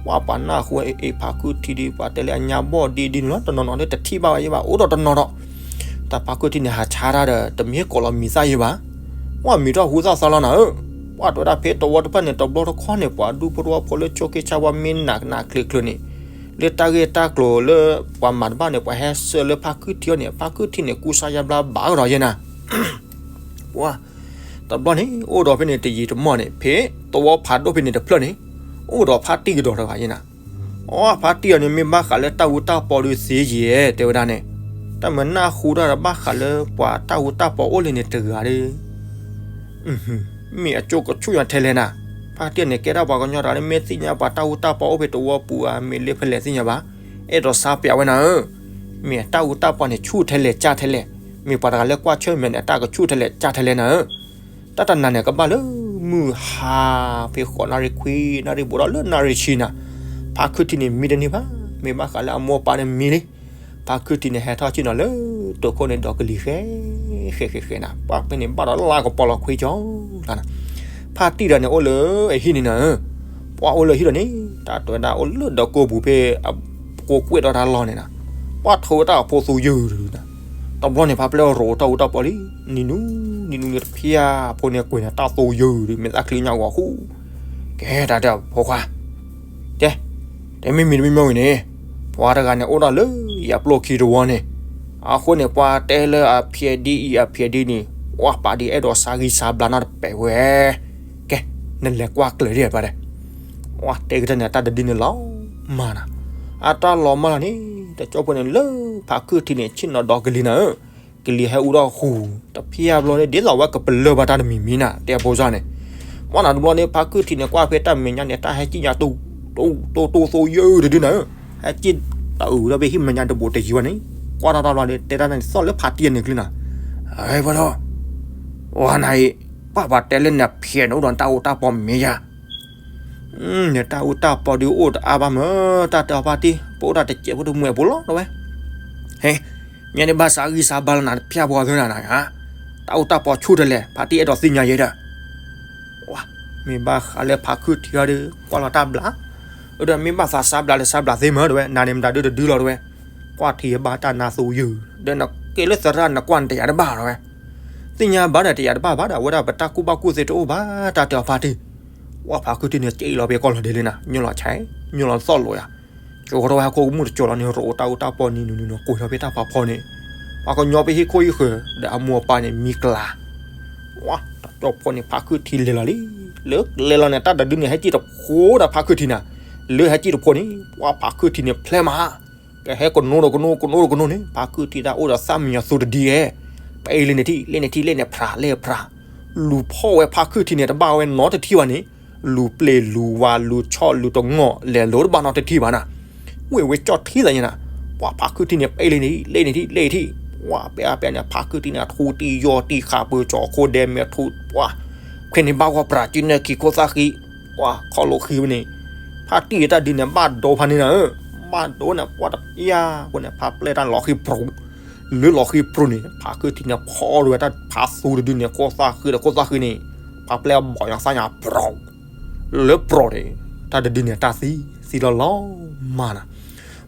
ပှၤပှၤနၢ်ဟူအ့ၣ်ဖါခုၣ်ထံဒီး ပှၤတဲလၢအညါဘီၣ်ဒ်ဒ်န့ၣ်လီၤ, တနီၤနီၤဒ်တထံၣ်ဘၣ်ဝဲယဲဘၣ် အိၣ်ဒီးတနီၤဒီး, တၢ်ဖါခုၣ်ထံန့ၣ် ဟးဆါတၢ်ဒီး တမ့ၢ်ကိးလီၤမံၤသၣ်ယဲဘၣ်, ပှၤမံၤထီၣ်ဟူထီၣ်သါလီၤနၤဧၢ, ပှၤတဲဝဲဒၣ်ဖဲသဝီတဖျၢၣ်န့ၣ် တဘျီတခီၣ်န့ၣ် ပှၤဒူဖိတဝီဖိလၢဆိးက့ဆါဝါမ့ၢ်နးနးကျၢၤကျၢၤန့ၣ် လၢတၢ်ဂ့ၢ်တၢ်ကျိၤလၢပှၤမၤတဘၣ်န့ၣ် ပှၤဟဲဆှၢလၢဖါခုၣ်ထံအီၤန့ၣ် ဖါခုၣ်ထံန့ၣ် ကူစါယါဘျါဘၣ်ကဒီးယဲနၤ ပှၤ, တဘျီန့ၣ် အိၣ်ဒီးဖဲန့ၣ်တယံာ်တမီၢ်န့ၣ် ဖဲသဝီဖးဒိၣ်ဖဲန့ၣ်တဖျၢၣ်န့ၣ် အိၣ်ဒီးဖါတံၢ်ကဒီးတဂၤယဲနၤ, အီ ဖါတံၢ်အီၤန့ၣ် မ့ၢ်ဘၣ်ဃးလၢတၢ်အူတၢ်ပီဒီးသ့ယဲ တဲဝဲဒၣ်န့ၣ်, တၢ်မၤနၢ်ဟူထီၣ်ဘၣ်ဃးလၢပှၤတၢ်အူတၢ်ပီအိၣ်လံန့ၣ်တဂၤဒီး မ့ၢ်အကၠိကဆူၣ်ညါထဲလဲၣ်နၤ, ဖါတံၢ်န့ၣ် ကဲထီၣ်ပှၤကညီတဂၤလၢမ့ၢ်သ့ၣ်ညါပှၤတၢ်အူတၢ်ပီအိၣ်ဖဲသဝီပူၤဧါ မ့ၢ်လၢဖဲလဲၣ်သ့ၣ်ညါဘၣ်, အဲၣ်ဒိးစါပၠးဝဲနၤဧၢ, မ့ၢ်အတၢ်အူတၢ်ပီန့ၣ် ဆူၣ်ထဲလဲၣ်ကၢ်ထဲလဲၣ်, မ့ၢ်ပှၤတဂၤလၢကွၢ်ဆၢၣ်မဲာ်န့ၣ် အတၢ်ကဆူၣ်ထဲလဲၣ်ကၢ်ထဲလဲၣ်နၤဧၢ, တၢ်တနၤန့ၣ် ကဘၣ်လၢမုၢ်ဟါ ဖဲဃိးနၣ်ရံၣ်ခွံနၣ်ရံၣ်ဘူးဒီးလၢနၣ်ရံၣ်ဆံနၤ, ဖါခုၣ်ထံန့ၣ်မံတန့ၢ်ဘၣ်, မ့ၢ်ဘၣ်ဃးလၢအမိၢ်ပၢ်န့ၣ်မံလံ ဖါခုၣ်ထံန့ၣ်ဟဲထီၣ်ဆ့ၣ်နီၤလၢတိာ်ခိၣ်န့ၣ်ဒီးကလံၤဃဲ ဃဲဃဲဃဲနၤ, ပှၢ်ဖဲန့ၣ်ဘၣ်ဒီးလၢကပီၤလီၤခွံကၠီလီၤနၤ, ဖါတံၢ်ဒီးန့ၣ်အိၣ်လၢအဟံၣ်န့ၣ်နၤဧၢ, ပှၢ်အိၣ်လၢဟံၣ်ဒီးန့ၣ် တၢ်တဲဝဲဒၣ်အိၣ်လၢဒီးကိးပူၤဖဲ ကိးကွဲးဒီးတၢ်လီၢ်န့ၣ်နၤ, ပှၢ်ထိးဝဲတၢ်အဖိသူယုၢ်နၤ, တဘျီန့ၣ် ဖါပျဲၢ်ရိးတၢ်အူတၢ်ပီလံ, နံၤနူ နံၤနူန့ၣ်တဖျၢၣ်ဖိန့ၣ်ကွံာ်န့ၣ်တၢ်သူယုၢ်ဒီး မ့ၢ်သၣ်ချံညါဂီၤဃူ, ကဲတၢ်တဲဖိခွါ ကဲ, တဲမ့ၢ်မံၤတမံၤမံၤဝံၤန့ၣ်, ပှၤတဂၤန့ၣ်အိၣ်ဒီးလၢယၤပျိၢ်ခံတဝီန့ၣ်, အဃိန့ၣ် ပှၤတဲလၢအဖျဲးဒ်အံၤအဖျဲးဒ်န့ၣ်, ပှၢ်ပာ်ဒ်အဲၣ်ဒိးစါဂံၢ်စါဘျါနီတပဲာ်ဝဲ, ကဲ, နလဲၤကွၢ်ကျဲၤဒ်ပှၤတဲ, ပှၢ်တဲကတၢၢ်န့ၣ် တၢ်တဒုန့ၣ်လီၤမၢ်နၤ, အတၢ်လီၤမၢ်လီၤန့ၣ် တကၠိဖိန့ၣ်လၢဖါခုၣ်ထံန့ၣ် ဆ့ၣ်နီၤဒီးကလံၤနၤဧၢ, ကလံၤဟဲအူဒီးဃူ, တဖျၢၣ်ဘျီန့ၣ် ဒ်သိးဝဲကပလၢၢ်ဘၣ်တၢ်တမံၤမံၤနၤ တဲအဖိစၢ်န့ၣ်, ပှၢ်နၤတဘျီန့ၣ် ဖါခုၣ်ထံန့ၣ် ကွၢ်ဖဲတၢ်မဲာ်ညါန့ၣ် တၢ်ဟဲကံၣ်ညါ တိတိတိသူယုၢ်တဒုနၤဧၢ, ဟဲကံၣ်တအုးဒီးဖဲဟံၣ်မဲာ်ညါ တဘူးတယံၤဝဲန့ၣ်, ကွၢ်တၢ်တဘျီန့ၣ် တဲတၢ်န့ၣ်သီၣ်လၢဖါတံၢ်အနုာ်ကျုၤနၤ, အဝဲဒီး ဝဲနၤအံၤ, ပှၢ်ပှၤတဲလၢနဖျဲးန့ၣ်အိၣ်ဒီးတၢ်အူတၢ်ပီမ့ၢ်ယၤ နတၢ်အူတၢ်ပီဒုးအိၣ်တအါဘၣ်မၢ်, တၢ်တဲအီၤဖါတံၢ် ပအိၣ်တၢ်တစဲးဖိတမုာ်အပူၤလီၤ တဲဝဲ, ဟဲ, မ့ၢ်န့ၣ်ဘၣ်စါဂံၢ်စါဘါလီၤနၤတဖျၢၣ်ဖိအသၢနၤနၤ, တၢ်အူတၢ်ပီဆူၣ်တလဲၣ် ဖါတံၢ်အဲၣ်ဒိးသ့ၣ်ညါယဲဒီး, မ့ၢ်ဘၣ်ဃးလၢဖါခုၣ်ထံအီၤဒီး ကွၢ်လီၤတၢ်ဘျး, ဒီးမ့ၢ်ဘၣ်သးစါဘျးလၢစါဘျးသ့မၢ် တဲဝဲ, နၤန့ၣ်မတၤဒုတဒုလီၤ တဲဝဲ, ကွၢ်ထံဘၣ်တၢ်နါသူယုၢ်, ဒီးနကဲလၢသရၣ်နကွၢ်နတယာ်တဘၣ် တဲဝဲ, သ့ၣ်ညါဘၣ်ဒီးတယာ်တဘၣ်ဘၣ်ဒီး အဝဲဒၣ်ပတၢ်ကူၣ်ဘၣ်ကူၣ်သ့တအိၣ်ဘၣ် တၢ်တဲအီၤဖါတံၢ်, ပှၢ်ဖါခုၣ်ထံန့ၣ် က့လီၤဖဲကီၢ်လီၤဒဲးလံနၤ, ညိလီၤဆဲး, ညိလီၤသီၣ်လိာ်ယၤ, ကၠိထီၣ်ဝဲဟဲခိၣ်ကမူၣ်တကၠိလီၤန့ၣ် ရိးတၢ်အူတၢ်ပီနံၤနံၤနံၤနံၤ ကွံာ်ထီၣ်ဖဲတၢ်ဖးဖီန့ၣ်, ပှၤကညီဖဲဟံၣ်ခိၣ်ဟံၣ်ဃၢၤ ဒီးအမိၢ်အပၢ်န့ၣ် မံကျါ တကၠိဖိန့ၣ် ဖါခုၣ်ထံလဲၤလီၤလံ, လၢလဲၤလီၤန့ၣ် တၢ်တဒုန့ၣ် ဟဲကံၣ်တဖိဒီးဖါခုၣ်ထံနၤ, လၢဟဲကံၣ်တဖိန့ၣ် ပှၢ်ဖါခုၣ်ထံန့ၣ် ဖျဲမး, ကဟဲကနိဒီးကနိ ကနိဒီးကနိန့ၣ် ဖါခုၣ်ထံတၢ်အိၣ်ဒီးသၣ်မံညီၤသူတဒံဧဲ, ပအ့လံန့ၣ်ထံၣ် လ့န့ၣ်ထံၣ် လ့န့ၣ်ဖျး လ့ဖျး, လူၤဖီၣ်ဝဲဖါခုၣ်ထံန့ၣ် တဘၣ်ဝဲနီတထံၣ်ဘၣ်န့ၣ်, လူၤပျဲၢ်လူၤဝါ လူၤဆီၣ်လူၤတငီၢ် လဲၤလိၤတဘၣ်နီတထံၣ်ဘၣ်နၤ, ဝ့ၢ်ဝဲကၠီၣ်ထံသးညါနၤ, ပှၢ်ဖါခုၣ်ထံန့ၣ် ပအ့လံန့ၣ်ထံၣ် လ့န့ၣ်ထံၣ် လ့ထံၣ်, ပှၢ်ပအါပန့ၣ် ဖါခုၣ်ထံန့ၣ် ထူတံယီၢ်တံခးပၢၤကၠီၤခိၣ်ဒဲမဲာ်ထူ ပှၢ်, ခွဲးန့ၣ်ဘၣ်ဂီၢ်ပြးကၠုနဲၣ်ခံခိၣ်သၣ်ဃံ, ပှၢ်ခီၣ်လိာ်ဃံဝဲန့ၣ်, ဖါတံၢ်တၢ်ဒုန့ၣ် ဘၣ်ဒိဖါန့ၣ်နၤဧၢ, ဘၣ်ဒိန့ၣ် ပှၢ်တပျၢ်ဖိန့ၣ် ဖါပျဲၢ်တၢ်လီၤဃံပြူၤ, လၢလီၤဃံပြူၤန့ၣ် ဖါခုၣ်ထံန့ၣ် ဖီၣ်ဒိဝဲတၢ်ဖးသူတဒုန့ၣ် ခိၣ်သၣ်ဃံဒီးခိၣ်သၣ်ဃံန့ၣ်, ဖါပျဲၢ်ဘီၣ်ညါသၣ်ညါပြူၤ လၢပြူၤန့ၣ်, တၢ်တဒုန့ၣ် တၢ်သံ သံလီၤလီၤမၢ်နၤ,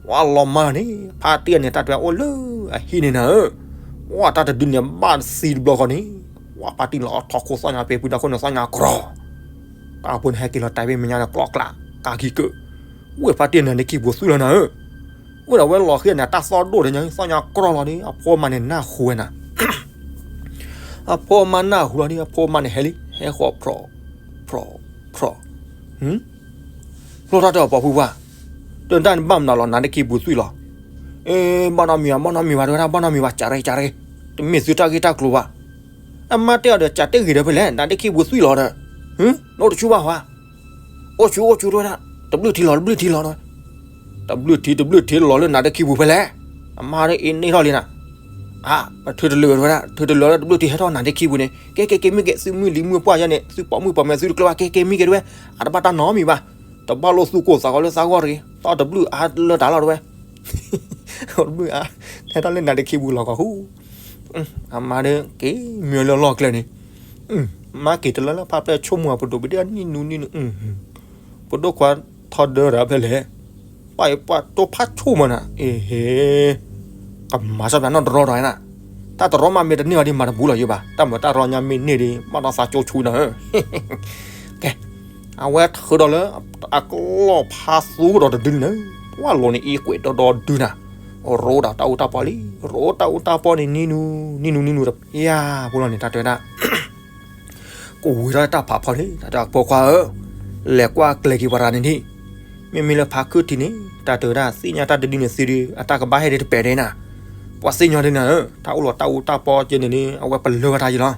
ပှၢ်လီၤမၢ်န့ၣ် ဖါတံၢ်န့ၣ် တၢ်တဲအိၣ်လၢအဟံၣ်န့ၣ်နၤဧၢ, ပှၢ်တၢ်တဒုန့ၣ် ဘၣ်သံတဘျီဃီန့ၣ်, ပှၢ်ဖါတံၢ်လီၤအီၣ်ထီၣ်ခိၣ်သၣ်ညါ ဖဲပူၤတၢ်ခိၣ်န့ၣ် သၣ်ညါကြီ, တၢ်ဖိန့ၣ် ဟဲက့ၤလီၤတဲာ်ဖဲမဲာ်ညါဒီးကျီကျး ကးခံကၢး, ဝ့ၢ်ဖါတံၢ်န့ၣ် နခံပူၤသွံၣ်လီၤနၤဧၢ, ဝ့ၢ်ဒီးဝဲလီၤဃံန့ၣ် တၢ်သီၣ်ဒိၣ်ဒီးညါ သၣ်ညါကြီလီၤဒီး အဖိအမါန့ၣ်နၢ်ဟူဝဲနၤ အဖိအမါနၢ်ဟူလီၤဒီး အဖိအမါန့ၣ်ဟဲလံ ဟဲဃီၤဖြီၣ် ဖြီၣ် ဖြီၣ်, ဖျိထီၣ်တၢ်အပီၤဖုပှၢ်, တၢ်တၢ်န့ၣ်ဘၣ်မနုၤလီၤ နါတခံပူၤသွံၣ်လီၤ, အ့ ဘၣ်နီတမံၤဘၣ် ဘၣ်နီတမံၤဘၣ် တဲဝဲဒၣ် ဘၣ်နီတမံၤဘၣ် ကးရဲကးရဲ, တမ့ၢ်သုတၢ်ဂ့ၢ်တၢ်ကျိၤဘၣ်, အမါတဲအီၤဒီး ကးတ့ၢ်ဂ့ၤဒီးဖဲလဲၣ် နါတခံပူၤသွံၣ်လီၤဒီး, နအိၣ်တဆူဘၣ်ဟါ အိၣ်ဆူၣ်အိၣ်ဆူၣ်တဲဝဲဒၣ်, တဘျုးထံလီၤ တဘျုးထံလီၤတဲဝဲ, တဘျုးထံ တဘျုးထံလီၤလၢနါတခံပူၤဖဲလဲၣ်, အမါဒီးအ့န့ၢ်ထီၣ်လံနၤ, အါ ပထုးတလၢာ်တဲဝဲဒၣ် ထုးတလၢာ်လၢတဘျုးထံဟဲထီၣ်နါတခံပူၤန့ၣ် ကဲကဲကဲမ့ၢ်ကဲ သုမုၢ်လံၤမုၢ်ပှၢ်ယဲန့ၣ် သုပိာ်မုၣ်ပိာ်မၢၤသုတကျၢၢ်ဘၣ် ကဲကဲမ့ၢ်ကဲတဲဝဲ, အတဘၣ်တၢ်နီတမံၤဘၣ်, တဘၣ်လိာ်သူၣ်ကိၢ်သးဂီၤလၢသးဂီၢ်တဂ့ၤ သီၣ်တဘျုးအါလၢတၢ်လီၤတဲဝဲ, တဘျုးအါ ဟဲထီၣ်လၢနါတခံပူၤလီၤကီၢ်ဃူ အမါဒီးက့ၤမ့ၢ်လၢလီၢ်ကျဲန့ၣ်, မါက့ၤတလၢလၢဖါပျဲၢ်ဆိကမိၣ်အပဒိၣ်ပဒ့ၣ်နံၣ်နူနံၣ်နူ, ပဒိၣ်ခွါထီဒါဒီးဖဲလဲၣ်, ပှၢ်အံၤပှၢ်တိဖးဆိကမိၣ်နၤ, အ့ဟ့, ကမၤစၢ်ပျးနီၢ်တရီဒီးနၤ, တၢ်တရီမးမ့ၢ်တန့ၢ်အီၤဒ်မၤတဘူးလီၤယဘၣ်, တၢ်မၤတၢ်ရီညါမ့ၢ်န့ၢ်ဒ် ဘၣ်ဒီးသးကၠိဆူနၤဧၢ ကဲ, အဝဲထုးဒီးလၢ အကျီၢ်ဖးသူကဒီးတဒုန့ၣ်, ပှၢ်လီၤန့ၣ်အံၤကွဲးဒီဒီဒုနၤ, ရိးဒီးတၢ်အူတၢ်ပီလံ, ရိးတၢ်အူတၢ်ပီန့ၣ် နံၣ်နူ, နံၣ်နူနံၣ်နူတဖျၢၣ်ဖိလီၤန့ၣ် တၢ်တဲဝဲဒၣ်, ကဝံၤထီၣ်တၢ်ဖးဖီန့ၣ် တၢ်တဲဖိခွါဧၢ, လဲၤကွၢ်ကျဲၤက့ၤပှၤတဂၤန့ၣ်ဒံး, မ့မ့ၢ်လၢဖါခုၣ်ထံန့ၣ် တၢ်တဲဝဲဒၣ် သ့ၣ်ညါတၢ်တဒုန့ၣ်သ့ဒီး အတၢ်ကဘၣ်ဟဲဒ်တပဲာ်ဒ်နၤ, ပှၤသ့ၣ်ညါဒ်နၤဧၢ, တၢ်အိၣ်လီၤတၢ်အူတၢ်ပီကဲန့ၣ်န့ၣ် အဝဲပလၢၢ်ဘၣ်တၢ်ယံလီၤ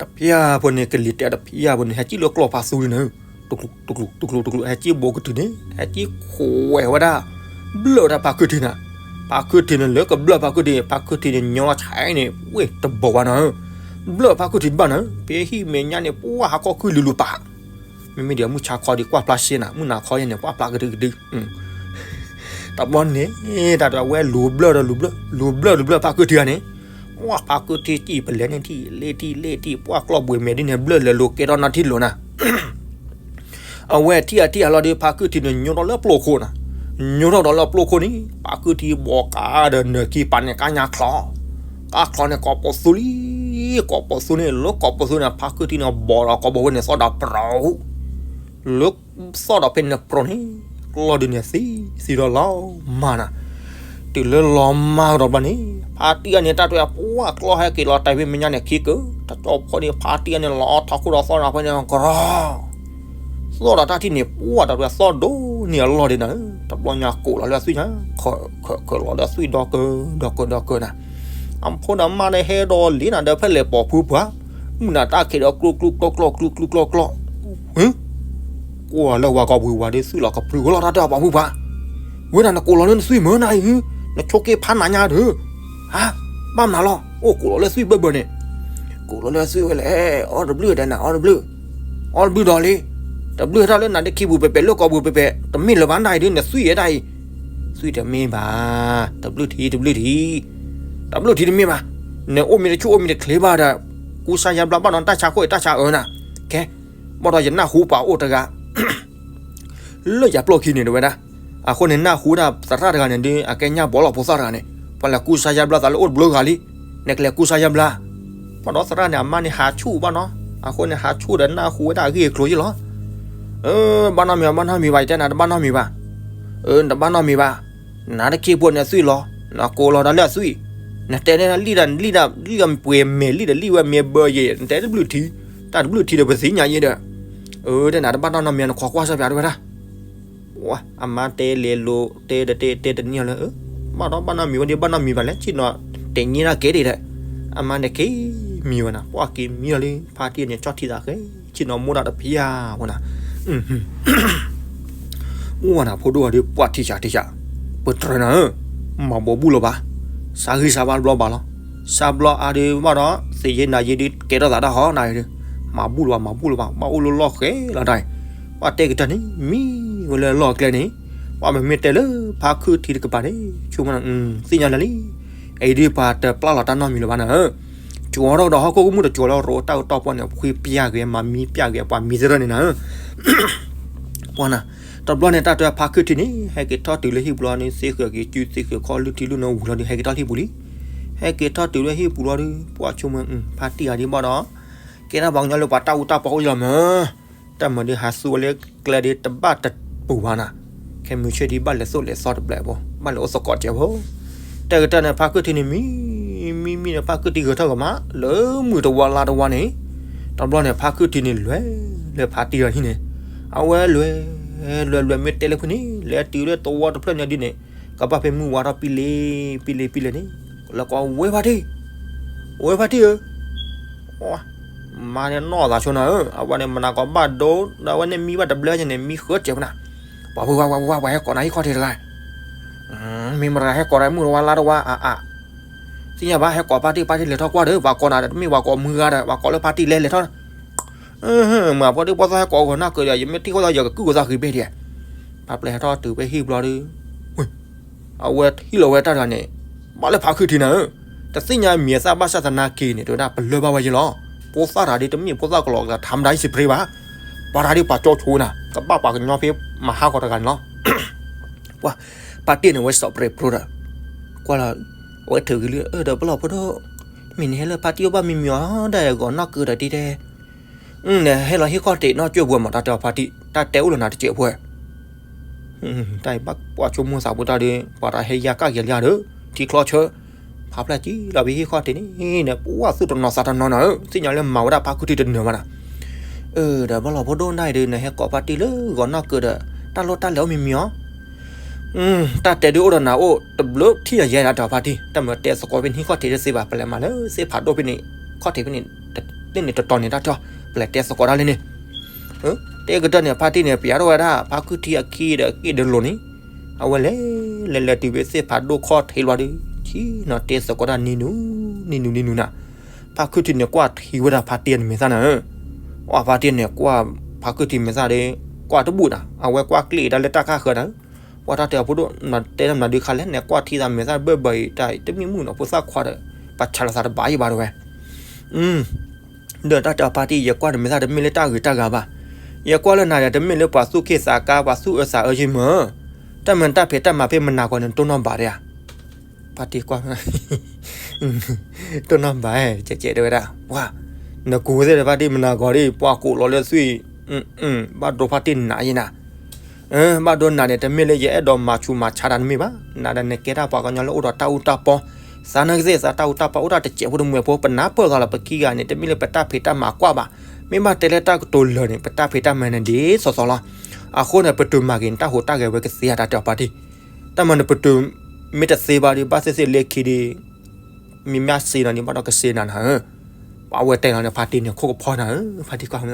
တဖျၢၣ်ဖိန့ၣ် ကလံၤတဲာ်တဖျၢၣ်ဖိန့ၣ် ဟဲကံၣ်လၢကျီၢ်ဖးသူန့ၣ်, တကျူးတကျူးတကျူးတကျူး ဟဲကံၣ်ဘိကတုၤန့ၣ် ဟဲကံၣ်ခွဲးဝဲဒၣ်, ဘျၢၣ်ဝဲဒၣ်ဖါခုၣ်ထံန့ၣ်, ဖါခုၣ်ထံန့ၣ် လၢကဘျၢၣ်ဖါခုၣ်ထံန့ၣ် ဖါခုၣ်ထံန့ၣ် ညီလီၤဆဲးန့ၣ် ဝ့ၢ်တဘီဘၣ်နီၤ, ဘျၢၣ်ဖါခုၣ်ထံတဘၣ်နီၤ, ဖဲဟံၣ်မဲာ်ညါန့ၣ် ပှၢ်ဟးခီခုၣ်လူၤလူၤပာ် မ့မ့ၢ်ဒီးမုၢ်ဆါခီဒီး ကွၢ်ဖျါရှဲနၤ, မုၢ်နၤခီယဲန့ၣ် ပှၢ်ဖျါကဒုကဒု, တၢ် တဘျီန့ၣ် တၢ်တဝဲလူၤဘျၢၣ်ဒီးလူၤဘျၢၣ် လူၤဘျၢၣ်လူၤဘျၢၣ်ဖါခုၣ်ထံဂၤန့ၣ်, ဝဲဖါခုၣ်ထံကံၣ်ပလဲၤန့ၣ်ထံၣ်လဲၣ်ထံၣ်လဲၣ်ထံၣ် ပှၢ်ကျီၢ်ဘှံးမဲာ်ဒ်န့ၣ် ဘျၢၣ်လဲၤလိၤကဲထီၣ်နီၢ်ထံၣ်လိၤနၤ အဝဲထံၣ်အထံၣ်အလီၤဒီး ဖါခုၣ်ထံန့ၣ် ညိထီၣ်လၢပျိၢ်ခိၣ်နၤ, ညိထီၣ်ဒီးလၢပျိၢ်ခိၣ်န့ၣ် ဖါခုၣ်ထံဘီးကးဒီးနၢၤခံပာ်န့ၣ် ကါညါချီ, ကါချီန့ၣ် ကိးပိာ်သူလံ, ကိးပိာ်သူန့ၣ် လၢကိးပိာ်သူန့ၣ် ဖါခုၣ်ထံန့ၣ် ဘီးဒီးကိးဘီဝဲန့ၣ် သီၣ်ဒီးပြီၤ လၢသီၣ်ဒီးဖဲန့ၣ်ပြီၤန့ၣ် ကျီၢ်ဒုန့ၣ်သံ သံဒီးလီၤမၢ်နၤ, တုၤလၢလီၤမၢ်ကဒီးဘျီန့ၣ် ဖါတံၢ်အန့ၣ် တၢ်တဝဲပှၢ်ကျီၢ်ဟဲက့ၤလီၤတဲာ်ဖဲမဲာ်ညါန့ၣ် ခံကၢၢ် တကၠီဖီန့ၣ် ဖါတံၢ်အန့ၣ် လီၤထီၣ်ခိၣ်ဒီးသီၣ်ဒီးဖဲန့ၣ် ကရီ သီၣ်ဒီးတၢ်ထံၣ်န့ၣ် ပှၢ်တၢ်တဝဲသီၣ်ဒိၣ်န့ၢ်အလီၢ်ဒံးနၤ, တဘျီညါကိးလီၤလၢအသွံၣ်ညါ, ခၢၣ်ခၢၣ်လီၤဒီးသွံၣ်ဒီကၢၢ် ဒီကၢၢ်ဒီကၢၢ်နၤ, အဖိဒီးမါဒီးဟဲဒီးလံနၤဒီးဖဲလဲၣ်ပိာ်ဖုပှၤ, မုၢ်နၤတၢ်ခံးဒီးကျူကျူကျီကျီကျူကျူကျီကျီ, ဟ့ ကွၢ်လၢဝၤကီၢ်ပူၤဝၤဒ်သွံၣ်လီၤကပြုၢ်ဝဲလီၤတၢ်တၢ်ပိာ်ဖုပှၤ, ဝဲဒၣ်နကိးလီၤလၢနသွံၣ်မၢနၤအံၤ, နဆိးက့ဖးနးညါဒီး, ဟါ, ဘၣ်မနုၤလီၤ, အိၣ်ကိးလီၤလၢသွံၣ်ဘၢဘၢန့ၣ်, ကိးလီၤလၢသွံၣ်ဝဲလဲၣ်, အီၣ်တဘျုးဒီးနၤ အီၣ်တဘျုး, အီၣ်တဘျုးဒီးလံ, တဘျုးဟဲထီၣ်လၢနၤဒ်ခံပူၤပဲၤပဲၤလၢကီၢ်ပူၤပဲၤပဲၤ တမ့ၢ်လၢၤဘၣ်နၤအံၤဒ်နသွံၣ်အဲၣ်တၢ်အံၤ, သွံၣ်တမ့ၢ်ဘၣ်, တဘျုးထံ တဘျုးထံ တဘျုးထံတမ့ၢ်ဘၣ်, နအိၣ်မ့ၢ်တဆူၣ်အိၣ်မ့ၢ်တချ့ဘၣ်ဒီး, ကူစါယါဘျါဘၣ်နီၤ တၢ်ဆါခိၣ်အံၤတၢ်ဆါအၢနၤ, ကဲ, ဘၣ်ဒီးယနၢ်ဟူပှၤအိၣ်တဂၤ လၢယပျိၢ်ခံန့ၣ်တဝဲဒၣ်, အဃိန့ၣ်နၢ်ဟူဒၣ်သရၣ်တဂၤန့ၣ်ဒ် အကဲညၣ်ဘီလီၤဖိသၣ်တဂၤန့ၣ်, ပှၤလဲၤကူစါယါဘျါသးလၢအိၣ်တဘျုးဂၤလံ, နကလဲၤကူစါယါဘျါ, ဘၣ်ဒီးသရၣ်န့ၣ် အမါန့ၣ်ဟးဆူၣ်ဘၣ်နီၤ, အဃိန့ၣ် ဟးဆူၣ်ဒီးနၢ်ဟူဝဲဒၣ်အဂ့ၢ်အကျိၤယ့ၣ်လီၤ, အၢ ဘၣ်နီတမံၤဘၣ် ဘၣ်နီတမံၤဘၣ် ယတဲနၤတဘၣ်နီတမံၤဘၣ်, အၢ နတဘၣ်နီတမံၤဘၣ်, နၤတခ့ဖိန့ၣ်သွံၣ်လီၤ, နကိးလီၤဒီးလၢအသွံၣ်, နတဲန့ၣ်လံၣ်ဒၣ် လံၣ်ဒၣ် လံၣ်ဒၣ်ပှ့ၤမဲာ်လံၣ်ဒီးလံၣ်ဝဲမ့ၢ်ဘၢယဲၢ် နတဲတဘျုးထံ, တၢ်တဘျုးထံဒီးပသ့ၣ်ညါယဲၢ်ဒီး, အၢ တဲနၤတဘၣ်နီတမံၤ နခိးကွၢ်စၢ်ပၠးတဝဲဒၣ်, ဝဲ အမါတဲလဲၤလိၤ တဲတတဲတဲတနံၤလၢ, ဘၣ်ဒီးဘၣ်နီတမံၤဝဲဒ်ဘၣ်နီတမံၤဘၣ်လဲၣ် ဆ့ၣ်နီၤ, တဲညံဒၣ်ကဲဒၣ်ဒီး, အမါန့ၣ်က့ၤမံဝဲနၤ ပှၢ်က့ၤမံလီၤလံ ဖါတံၢ်န့ၣ် ကၠီၣ်ထံသးဃဲ, ဆ့ၣ်နီၤမိၢ်ဒၣ်တဖျၢၣ်ဝဲနၤ အိၣ်ဝဲနၤဖိဒိၣ်အီၤဒ်ပှၢ်ထံဆးထံဆး, ပတြၢၤနၤဧၢ, မၤဘီဘူၣ်လီၤဘၣ်, စးဂံၢ်စးဘါတဘျီဘၣ်လီၤ, စးဘျီအါဒ်ဘၣ်ဒီး သ့ၣ်ယဲနၤယဲဒ်ကဲထီၣ်သးတၢ်ဟီနၤအံၤ, မၤဘူၣ်လီၤဘၣ် မၤဘူၣ်လီၤဘၣ် ဘၣ်အိၣ်လၢလီၢ်ဃဲလီၤတၢ်အံၤ, ပှၢ်တဲကတၢၢ်န့ၣ် မံဝဲလၢလီၢ်ကျဲန့ၣ်, ပှၢ်မ့မ့ၢ်တဲလၢဖါခုၣ်ထံတကပၤန့ၣ် ဆိကမိၣ် သ့ၣ်ညါလၢလံ, အအံၤဒ်ပှၤတပျၢ်လီၤတၢ်နီတမံၤလၢၤဘၣ်နၤဧၢ ကၠီထီၣ်ကဒီးဟီၣ်ခိၣ်ကမူၣ်တကၠီလၢရိတၢ်အတီၢ်ပီၢ်န့ၣ် ဖှံပျၢ်ဂ့ၤ မၤမံပျၢ်ဂ့ၤ ပှၤမံသရၢၣ်န့ၣ်နၤဧၢ, ပှၤနၤ, တဘျီန့ၣ် တၢ်တဖါခုၣ်ထံန့ၣ် ဟဲက့ၤထီၣ်တုၤလၢဟံၣ်ပူၤလီၤန့ၣ် သ့ဃုာ်က့ၤစု သ့ဃုာ်ခီၣ်လုၢ်ထံလုၢ်နိဝံၤလီၤဒီး ဟဲက့ၤထီၣ်လၢဟံၣ်ပူၤလံ, ဟဲက့ၤထီၣ်တုၤလၢဟံၣ်ပူၤလီၤဒီး ပှၢ်ဆိကမိၣ် ဖါတံၢ်အီၤဒ်ဘၣ်ဒီး ကဲထီၣ်ပှၤကညီလၢပှၤတၢ်အူတၢ်ပီအိၣ်လီၤမၢ် တၢ်မၤဒ်ဟးသူဝဲလၢကျဲဒ်တဘၣ်တပူၤဘၣ်နၤ, ခဲမုၢ်ဆ့ၣ်ဒ်ဘၣ်လဲၤသိၣ်လဲၤသီတဘျဲၣ်ဖိ ဘၣ်လဲၤအိၣ်သကိးတစဲးဖိ, တၢ်ကတၢၢ်န့ၣ် ဖါခုၣ်ထံန့ၣ် မံ မံမံန့ၣ် ဖါခုၣ်ထံဂဲၤထီၣ်ကမး လၢမုၢ်တဝါလါတဝါန့ၣ်, တဘျီန့ၣ် ဖါခုၣ်ထံန့ၣ် လဲၤလၢဖါတံၢ်အဟံၣ်န့ၣ်, အဝဲလဲၤ လဲၤလဲၤမ့ၢ်တဲလၢဖုန့ၣ် လဲၤတုၤလၢတဝီတဖျၢၣ်န့ၣ်ဒ်န့ၣ်, ကဘၣ်ဖဲမုၢ်ဝါထီၣ်ပံလ့ပံလ့ပံလ့န့ၣ်, လၢကီးဝဲဖါတံၢ် ဝဲဖါတံၢ်ဧၢ, မါန့ၣ်နီၢ်သးဆိနၤဧၢ, အဝဲန့ၣ်မနၤကီးဘၣ်ဒိ ဒီးအဝဲန့ၣ်မံဘၣ်တဘျဲၣ်ညါန့ၣ် မံဃၢၤစဲးဖဲနၤ, ပှၤဖုပှၤပှၤပှၤ ပှၤဟဲကိးနၤဟံၣ်ခီၣ်ထံးတဂၤ, မ့ၢ်မတၤဟဲကိးတၢ်မုၢ်တဝါလါတဝါအါအါ, သ့ၣ်ညါဘၣ် ဟဲကိးဖါတံၢ် ဖါတံၢ်လဲၤထီၣ်ကွၢ်ဒီး ပှၤကိးနၤဒီး တမ့ၢ်ပှၤကိးမုၢ်ဂၤဒီး ပှၤကိးလၢဖါတံၢ်လဲၤလဲၤထီၣ်, မ့ၢ်အဖိဒံဖိသၣ်ဟဲကိးဂီၤနၢ်ကၢဒီး ယမ့ၢ်ထံၣ်ဃီသီ ယကကုၢ်ဂီၤသးဃံၤဘ့ၣ်ဒံး, ဖါပျဲၢ်ဟဲထီၣ်တုၤဖဲဟံၣ်ဘျီဒီး အဝဲဟ့ၣ်လီၤဝဲတၢ်တဂၤန့ၣ်, ဘၣ်လၢဖါခုၣ်ထံနၤဧၢ, တသ့ၣ်ညါမံၤအသၣ်ဘၣ်ဆၣ်သနာ်က့န့ၣ် တဲဝဲဒၣ်ပလၢၢ်ဘၣ်ဝဲယဲလီၤ, ဖိသၣ်တဂၤဒ်တမ့ၢ်ဖိသၣ်ကလီၤကလး ထါမတၤဟံၣ်စံးဖရ့ဘၣ်, ပှၤတဂၤဒ်ပှၤကၠီဆိနၤ ကဘၣ်ပှၤကညီဖဲမဟါကီးတဂၤန့ၣ်လီၤ, ပှၤ, ဖါတံၢ်န့ၣ်ဝဲစီးပရ့းပြိဒီး, ကွၢ်လီၤ, အဝဲထုးက့ၤလံ အၢ ဒီးပလီၢ်ဖိဒိၣ်, မ့ၢ်နဟဲလၢဖါတံၢ်အိၣ်ဘၣ်မံမံၤအီၤ ဒၣ်ဂီၤနီၢ်ကၢဒီးတံၤတဲ နဟဲလီၤဟံၣ်ခီၣ်ထံးနီၢ်ကၠိပူၤမး တၢ်တဲအီၤဖါတံၢ် တၢ်တဲအိၣ်လၢနၤတစဲးဖိဧါ, တၢ်အံၤဘၣ်ပှၤဆိကမိၣ်သးဖိတၢ်ဒီး ပှၤတၢ်ဟဲယါကၣ်ယဲၤလံဧါဒီး ထံချီဆၢ, ဖါပျဲၢ်ကံလီၤဖဲဟံၣ်ခီၣ်ထံးန့ၣ်န့ၣ် ပှၤသူၣ်တနီၤသးတနီၤနၤဧၢ, သ့ၣ်ညါလၢမၤဝဲဒၣ်ဖါခုၣ်ထံးတနၢၤဘၣ်နၤ, အၢ ဒီးပလီၢ်ဖိဒိၣ်နၢ်အံၤဒီး နဟဲကိးဖါတံၢ်လၢဂီၤနီၢ်ကၢဒီး တၢ်လိၣ်တၢ်လဲၤအိၣ်မံမံၤအီၤ တၢ်တဲဒုးအိၣ်ဒီးနၤအိၣ်တဘျုးထံၣ်ယဲဒၣ်ဒီးဖါတံၢ် တၢ်မၤတဲသကိးဖဲန့ၣ်ဟံၣ်ခီၣ်ထံးတသ့ဘၣ် ပလဲၤမၤလၢသ့ၣ်ဖးဒိၣ်ဖဲန့ၣ် ခီၣ်ထံးဖဲန့ၣ် သ့ၣ်န့ၣ်တတီၤန့ၣ်တၢ်ထီၣ် ပလဲၤတဲသကိးတၢ်လၢန့ၣ် တဲကတၢၢ်န့ၣ် ဖါတံၢ်န့ၣ် ပျးထီၣ်ဝဲဒၣ် ဖါခုၣ်ထံအခံဒီးက့ၣ်ဒီးလိၤန့ၣ် အဝဲလဲၤ လဲၤလဲၤတုၤဖဲသ့ၣ်ဖးဒိၣ်ခီၣ်ထံးလီၤဒီး ဆံနီၤတဲသကိးတၢ်နံၤနူၤ နံၤနူၤနံၤနူၤနၤ ဖါခုၣ်ထံးန့ၣ်ကွၢ်ထံဝဲဒၣ်ဖါတံၢ်န့ၣ်မဲာ်သၣ်နၤဧၢ အဖါတံၢ်န့ၣ်ကွၢ်ဖါခုၣ်ထံးမဲာ်သၣ်ဒီး ကွၢ်တဘူၣ်နၤ အဝဲကွၢ်ကျ့ၣ်ဒၣ်လၢတၢ်ခါဃၢၤနၤဧၢ ပှၤတၢ်တဲအီၤဖိဒိၣ် တဲနမနၤဒုးခါလဲၣ် နကွၢ်ထံသးမဲာ်သၣ်တဘၢၣ်ဘၢၣ်အံၤ တၢ်တမ့ၢ်မုၣ်ကနီၤဖိသၣ်ခွါဒီး ပှၤဆးလီၤသးတဘၣ်ယံၤဘၣ်တဝဲ ဒီးတၢ်တဲအီၤဖါတံၢ် ယကွၢ်နမဲာ်သၣ်တမ့ၢ်လၢတၢ်ဂ့ၤတၢ်ဂၤဘၣ်. ယကွၢ်လၢနၤဒီး တမ့ၢ်လၢပှၤသူၣ်က့ၣ်သးကါ ပှၤသူၣ်အၢသးအၢယံၤမၢ်. တၢ်မၤတၢ်ဖံးတၢ်မၤဖဲမနၤဂီၤန့ၣ် တိၢ်နီၣ်ဘၣ်ဒံးဧါ. ဖါတံၢ်ကွၢ် တိၢ်နီၣ်ဘၣ် ကဲကဲတဲဝဲဒၣ် ပှၤ နကူသ့ၣ်ဒီးဖါတံၢ်မနၤဂီၤဒ် ပှၤကိးလီၤလၢသွံၣ် ဘၣ်ဒိဖါတံၢ်နးယံၤနၤ ဘၣ်ဒိနၤန့ၣ် တမ့ၢ်လၢယအဲၣ်ဒိးမၤဆူးမၤဆါတၢ်တမ့ၢ်ဘၣ်. နၤဒီးနကဲတၢ်ပှၤကညီလၢအိၣ်ဒီးတၢ်အူတၢ်ပီ, သးနာ်က့သ့ၣ် သးတၢ်အူတၢ်ပီအိၣ်တၢ်တစဲးဖိတမှဲၤဖိ ပနၢ်ပၢၢ်သးလီၤ ပခံဂၤန့ၣ် တမ့ၢ်လၢပတၢ်ဖံးတၢ်မၤကွၢ်ဘၣ်. မ့ၢ်ဘၣ်တဲလၢတၢ်ကတိၤလၢာ်န့ၣ် ပတၢ်ဖံးတၢ်မၤန့ၣ်ဒ်သိးသိးလီၤ. အဃိန့ၣ် ပတုာ်မၤက့ၤန့ၣ် တၢ်ဟူးတၢ်ဂဲၤဝဲကသ့ဧါ တၢ်တဲအီၤဖါတံၢ်. တၢ်မၤန့ၣ် ပတုာ်မ့ၢ်တသ့ဘၣ်ဒီး ဘၣ်သ့ၣ်သ့ၣ်လၢခံဒီး မ့မ့ၢ်စ့နီၤန့ၣ် ဘၣ်ဒီးကစ့နၤနၤဧၢ, ပှၤဝဲတဲလီၤန့ၣ် ဖါတံၢ်န့ၣ် ခိၣ်ကဖီနၤဧၢ, ဖါတံၢ်ကွၢ်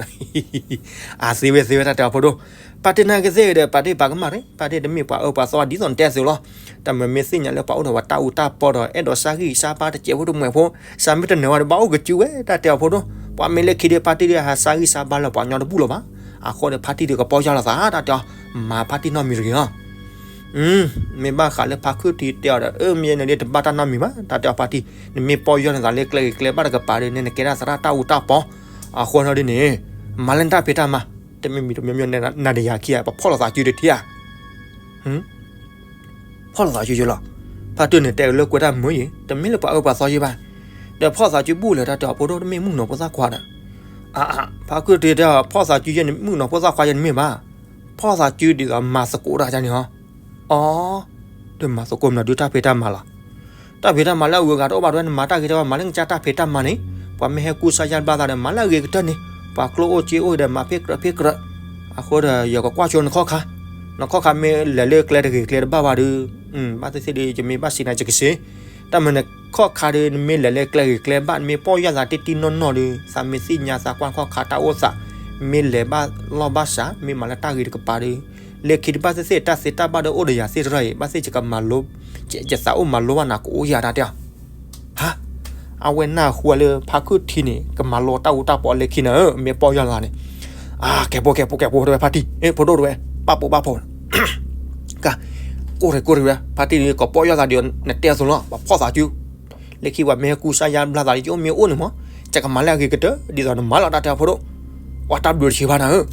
အသ့ဝဲသ့ဝဲတၢ်တဲအီၤဖိဒိၣ်, ဖါတံၢ်နာ်က့သ့ၣ်ဒီး ဖါတံၢ်ပာ်ကမၣ်ရ့ၣ်, ဖါတံၢ်တမ့ၢ်ပှၤအၢပှၤသီဒ်သိးနတဲအသိးလီၤ. တၢ်မၤမ့ၢ်သ့ၣ်ညါလၢပှၤအိၣ်ဒီးပှၤတၢ်အူတၢ်ပီဒီး အဲၣ်ဒိးစါဂံၢ်စါဘါတစဲးဖိတမှဲၤဖိ, စါမ့ၢ်တနၢၤဝဲဒီး ဘၣ်အိၣ်ကစုဝဲတၢ်တဲအီၤဖိဒိၣ်, ပှၤမ့ၢ်လၢခံဒီး ဖါတံၢ်ဒီး ဟးစါဂံၢ်စါဘါလၢပှၤကညီတဘူၣ်လီၤဘၣ်. အဃိန့ၣ် ဖါတံၢ်ဒီးကပီၢ်ယၢ်လီၤသး တၢ်တဲအီၤ, မၤဖါတံၢ်နီတမံၤတဂ့ၤလီၤ. မ့ၢ်ဘၣ်ဃးလၢဖါခုၣ်ထံတဲအီၤဒီး အၢ မ့ၢ်ယဲန့ၣ်ဒ်တဘၣ်တၢ်နီတမံၤဘၣ် တၢ်တဲအီၤဖါတံၢ်, နမ့ၢ်ပီၢ်ယၢ်နသးလၢကျဲဂ့ၤကျဲဘၣ်တကပၤဒီး နကဲဒၣ်သရၣ်တၢ်အူတၢ်ပီ, အဃိန့ၣ်ဒ်န့ၣ်, မၤလၢနတၢ်ဖံးတၢ်မၤ, တမ့ၢ်မံၤတမံၤမံၤနၤဒီးယၤခံဂၤ ပဖီၣ်လိာ်သးစုတထံဧါ, ဖီၣ်လိာ်သးစုယလီၤ. ဖါတံၢ်န့ၣ်တဲလၢကွဲးတၢ်မုာ်ယံၤ တမ့ၢ်လၢပှၤအၢပှၤသီယံၤဘၣ်, ဒီးဖီၣ်သးစုဘူၣ်လၢတၢ်တဲအီၤဖိဒိၣ် တမ့ၢ်မုၣ်ကနီၤဖိသၣ်ခွါဒီး, ဖါခုၣ်ထံတဲ ဖီၣ်သးစုယဲန့ၣ် မုၣ်ကနီၤဖိသၣ်ခွါယဲန့ၣ်မ့ၢ်ဘၣ်, ဖီၣ်သးစုဒ်သိးမၤသကိးတၢ်န့ၣ်ဟီ, အီ ဒီးမၤသကိးမနုၤဒုးတၢ်ဖံးတၢ်မၤလီၤ. တၢ်ဖံးတၢ်မၤလၢအဂုၤအဂၤတအိၣ်ဘၣ်တဝဲ နမၤတၢ်ဂ့ၤတဝဲ မၤလၢနကစၢ်တၢ်ဖံးတၢ်မၤန့ၣ်, ပှၤမ့ၢ်ဟဲကူစါယါဘျါသးဒီး မၤလၢအဂ့ၤကတၢၢ်န့ၣ်, ပှၤကျိၣ်အိၣ်စ့အိၣ်ဒီး မၤဖ့ကြၢးဖ့ကြၢး, အဃိဒီး ယကကွၢ်ဆိနခီၣ်ခါ, နခီၣ်ခါမ့ၢ်လဲၤလၢကျဲတဂ့ၤကျဲတဘၣ်ဘၣ်ဒီး, ဘၣ်သ့ၣ်သ့ၣ်ဒီး ယမ့ၢ်ဘၣ်စံးနၤယကစ့, တၢ်မၤနခီၣ်ခါဒီး နမ့ၢ်လဲၤလၢကျဲဂ့ၤကျဲဘၣ် နမ့ၢ်ပီၢ်ယၢ်သးတံၢ်တံၢ်နီၢ်နီၢ်ဒီး သးမ့ၢ်သ့ၣ်ညါသးကွၢ်ခီၣ်ခါတၢ်အိၣ်သး, မ့ၢ်လဲၤဘၣ်လီၢ်ဘၣ်စး မ့ၢ်မၤလၢတၢ်ဂ့ၤတကပၤဒီး, လၢခံဒုးဘၣ်သ့ၣ်သ့ၣ် တၢ်သ့တၢ်ဘၣ်ဒီးအိၣ်ဒီးယၤသ့ၣ်တဖၣ်အံၤ ဘၣ်သ့ၣ်ယကမၤလိ, ယသးအိၣ်မၤလိဘၣ်နၤကအိၣ်ယၤတၢ်တဲအီၤ, ဟါ, အဝဲနၢ်ဟူလၢဖါခုၣ်ထံန့ၣ် ကမၤလိတၢ်အူတၢ်ပီလၢခံန့ၣ် မ့ၢ်ပီၢ်ယၢ်လီၤန့ၣ်, ကဲဖိကဲဖိကဲဖိတဝဲဖါတံၢ် ဖိဒိၣ်တဝဲ, ပၢ်ပိာ်ဘၣ်ဖိ က, ကိၢ်ရ့ၣ်ကိၢ်ရ့ၣ်ဝဲ ဖါတံၢ်န့ၣ် ကပီၢ်ယၢ်သးဒီး နတဲအသိးလီၤ ပှၤဖီၣ်သးစု, လၢခံပှၤမ့ၢ်ဟဲကူစါယါဘျါသးဒီး ယအိၣ်မ့ၢ်အိၣ်န့ၣ်မး, ယကမၤလၢအဂ့ၤကတၢၢ် ဒ်သိးနမၤလီၤတၢ်တဲအီၤဖိဒိၣ်, ပှၤတၢ်ဘျုးတဆံးဘၣ်နၤဧၢ,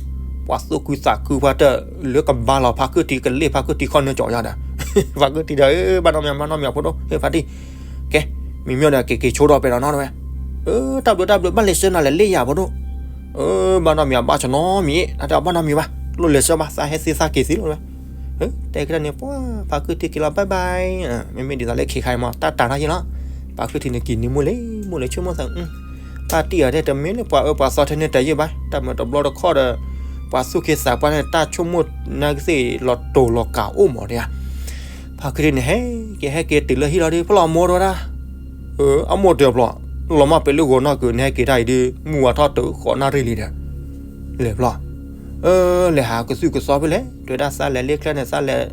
ပှၤသူၣ်ခုသးခုပှၤတၢၢ်လၢကဘါလီၤဖါခုၣ်ထံကလ့ၢ်ဖါခုၣ်ထံခီၣ်နၢကၠီယါဒီး, ဖါခုၣ်ထံဒီး ဘၣ်နီတမံၤဘၣ်နီတမံၤဖိဒိၣ် ဟဲဖါတံၢ်, ကဲ, မ့မ့ၢ်ဒီးက့ၤက့ၤဆိဒီးပဲဒီးနီတဝဲ, တၢ်ဘျုးတၢ်ဘျုး ဘၣ်လဲၤဆှၢနၤလဲၤလ့ၣ်ယၤဖိဒိၣ် ဘၣ်နီတမံၤဘၣ်ဆနီမံၤ တၢ်တဲအီၤဘၣ်နီတမံၤဘၣ် လိၣ်လဲၤဆှၢဘၣ် သးဟဲသ့သးက့ၤသ့လီၤဝဲ, တဲကတၢၢ်န့ၣ် ပှၤဖါခုၣ်ထံက့ၤလီၤ bye bye, မ့မ့ၢ်ဒ်သိးလၢခံခါအံၤမး တၢ်တၤတၢ်ယ့ၢ်လီၤ, ဖါခုၣ်ထံန့ၣ်က့ၤနံၤမုၢ်လံ မုၢ်လံဆိကမိၣ်သး, ဖါတံၢ်အီၤတဲတမ့ၢ်လၢပှၤအၢပှၤသီထဲန့ၣ်တယ့ၢ်ဘၣ် တၢ်မၤတဘျီတခီၣ်ဒီး, ပှၤသူၣ်က့သးပှၢ်န့ၣ် တၢ်ဆိကမိၣ်နာ်က့သ့ၣ်လီၤတိၤလီၤကးအိၣ်မးဒံးဧါ, ဖါခုၣ်ထံန့ၣ် ဟဲက့ၤဟဲက့ၤတုၤလၢဟံၣ်လီၤဒီး ဖဲလီၤမိၢ်တဝဲဒၣ် အမိၢ်တဲဖျီ, လီၤမၢ်ပ့ၤလၢဂီၤနီၢ်ကုၤ နဟဲက့ၤတၢ်အံၤဒီး မုၢ်ဝါထီၣ်တုၤဃိးနၣ်ရံၣ်လံဒီး, လဲၤဖျီ, လဲၤဟးကသုၣ်ကသီဖဲလဲၣ် တဲဝဲဒၣ်သးလဲၤလ့ၣ်ကျဲန့ၣ် သးလဲၤ,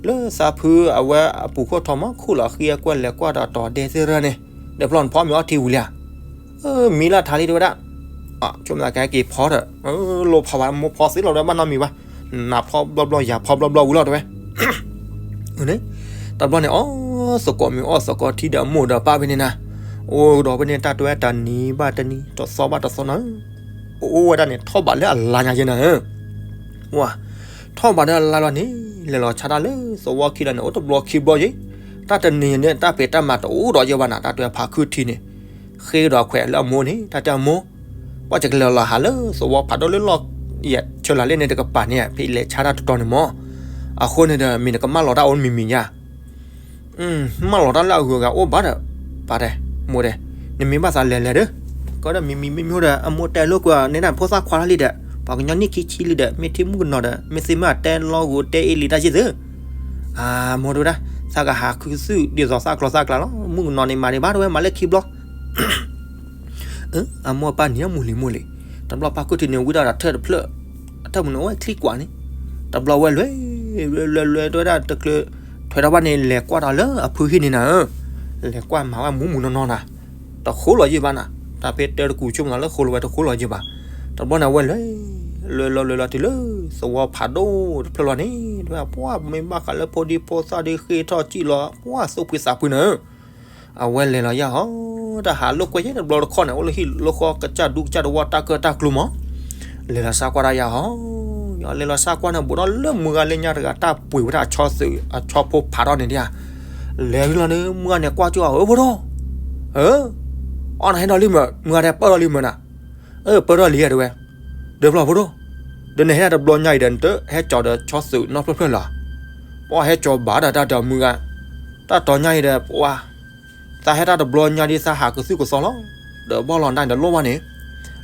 လၢသးဖုအဝဲအပူၤခိၣ်ထီမး ခူၣ်လီၤဃံအကွက်လဲၤကွၢ်ဒီးတီၤဒဲသ့ၣ်ရၢန့ၣ်, ဒီးဖျီနဖီမ့ၤအီထံဝံၤလံဧါ, မံလၢထးလံတဲဝဲဒၣ်, ဆိကမိၣ်သးကဟဲက့ၤဖီဒီး, လိၣ်ဖီဝဲမိၢ်ဖီသ့လီၤဒီး ဘၣ်နီတမံၤဘၣ်, နးဖျီဘျီဘျီယၤဖီဘျီဘျီဝံၤလီၤတဲဝဲ န့ၣ်, တဘျီန့ၣ် အီၣ်သကိးမ့ၤအီၣ်သကိးထံဒီးအမိၢ်ဒီးပၢ်ဖဲန့ၣ်နၤ, အိၣ်ဒီးဖဲန့ၣ် တၢ်တဲဝဲတနံၤဘၣ်တနံၤ တသီဘၣ်တသီနၤ, အိၣ်ဝဲဒၣ်န့ၣ် ထီၣ်ဘးလၢအလါညါယဲနၤ, ဝါ, ထီၣ်ဘးလၢအလါလီၤန့ၣ် လဲၤလီၤဆါတၢ်လၢသဝီခံလီၤန့ၣ် အိၣ်တဘျီခံဘျီယဲ, တၢ်တနံၤန့ၣ် တၢ်ဖံးတၢ်မၤတအိၣ်ဒီးယဲဘၣ်နၤ တၢ်တဲဝဲဖါခုၣ်ထံန့ၣ်, ဃ့ဒီးခွဲးလၢအမိၢ်န့ၣ် တၢ်တဲအမိၢ် ပှၤကလဲၤလီၤဟးလၢသဝီဖးဒိၣ်လၢလီၢ်ယဲၢ်ဆၢလၢ်လ့ၣ်န့ၣ်တကပၤန့ၣ် ဖဲလဲၤဆါတၢ်တတီၤန့ၣ်မး, အဃိန့ၣ်ဒီး မ့ၢ်နကမၢလီၤတၢ်အိၣ်မံၤမံၤယါ, မၢလီၤတၢ်လၢအဂုၤအဂၤအိၣ်ဘၣ်ဒီး, ပၢ်တဲ, မိၢ်တဲ, နမ့ၢ်ဘၣ်သးလဲၤလဲၤဒီး, ကဒီးမံၤမံၤမ့ၢ်မ့ၢ်ဒီး အမိၢ်တဲလိာ်ကွဲနဒၣ်ဖိသၣ်ခွါလီၤလံဒီး ပှၤကညီနံၣ်ခံဆံလံဒီး မ့ၢ်ထံၣ်မုၣ်ကနီၤဒီး မ့ၢ်သ့မ့ၢ်အတဲလီၤဂိၤတဲအ့လံတၢ်ယ့ၢ်သု အမိၢ်တဲဝဲဒၣ်, သးကဟးခုသုၣ်ဒ်သိးသၣ်ကျီသၣ်ကျါလီၤ မုၣ်ကနီၤန့ၣ်မၤဒံးဘၣ်တဝဲမၤလၢခံဘျီ အမိၢ်ပၢ်န့ၣ်အမူလံၤမူလံၤ, တဘျီဖါခုၣ်ထံန့ၣ်ဝံၤဒီးထၢၣ်တဖျၢၣ်, အထၢၣ်မုၢ်န့ၣ်အိၣ်ဝဲချံကွၢ်န့ၣ်, တဘျီဝဲလွဲ, လွဲလွဲလွဲတဝဲဒၣ်တချုး, ထွဲထီၣ်ဘၣ်န့ၣ် လဲၤကွၢ်ဒီးလၢအဖုဟံၣ်န့ၣ်နၤဧၢ, လဲၤကွၢ်မၤဝဲမူးမူးနီၢ်နီၢ်နၤ, တဃိလီၤယံာ်ဘၣ်နၤ, တၢ်ဖဲတဲတကူၣ်ဆိကမိၣ်လၢဃိလီၤဝဲတဃိလီၤယံာ်ဘၣ်, တဘျီန့ၣ်ဝဲလွဲ လဲၤလီၤလဲၤလီၤတုၤလၢ သဝီဖးဒိၣ်တဖျၢၣ်လီၤန့ၣ် တဲဝဲ ပှၢ်မ့ၢ်ဘၣ်ဃးလၢဖိဒံဖိသၣ်ဒီးဃ့ၢ်ထီၣ်စံၣ်လီၤ ပှၢ်သူၣ်ဖှံသးဖှံနၤဧၢ အဝဲလဲၤလီၤယၤဟီ တၢ်ဟးလိာ်ကွဲယဲၢ်တဘျီတခီၣ်န့ၣ် အိၣ်လၢဟံၣ်လၢဃီကစၢ်ဒူကစၢ်တဝီတၢ်ကၢၢ်တၢ်ကျူမး လဲၤလီၤဆါကွၢ်ဒၣ်ယၤဟီ လဲၤလီၤဆါကွၢ်န့ၣ် ဘူးဒီးလၢမုၢ်ဂၤလၢညါတဂၤ တၢ်ပှ့ၤဝဲဒၣ်အဆီသုး အဆီဖိဖးထီၣ်န့ၣ်ဒ်ဧါ လဲၤဝံၤလီၤန့ၣ် မုၢ်ဂၤန့ၣ်ကွၢ်ကၠိအီၤ ဧၢ ဖိဒိၣ် ဧၢ အီၣ်နၤဟဲဒီးလံမ့ၢ် မုၢ်ဂၤတဲပၢၢ်ထီၣ်လံမ့ၢ်နၤ အၢ ပၢၢ်ထီၣ်လံဧါ တဲဝဲ ဒီးဖျီၣ်ဖိဒိၣ် ဒီးနဟဲတဘျီညါအံၤဒီး နတဟဲကၠီၤဒီးဆီသုးနီတဖျၢၣ်ဖျၢၣ်လၢၤ ပှၢ်ဟဲကၠီၤဘၣ်ဒီးတၢ်တဲအီၤမုၢ်ဂၤ တၢ်တီၤညါအံၤဒီး ပှၢ် သးဟဲတၢ်တဘျီညါဒ် သးဟးကသုၣ်ကသီလီၤ ဒီးဘၣ်လီၤဒၣ်ဒီးလိၣ်ဘၣ်န့ၣ်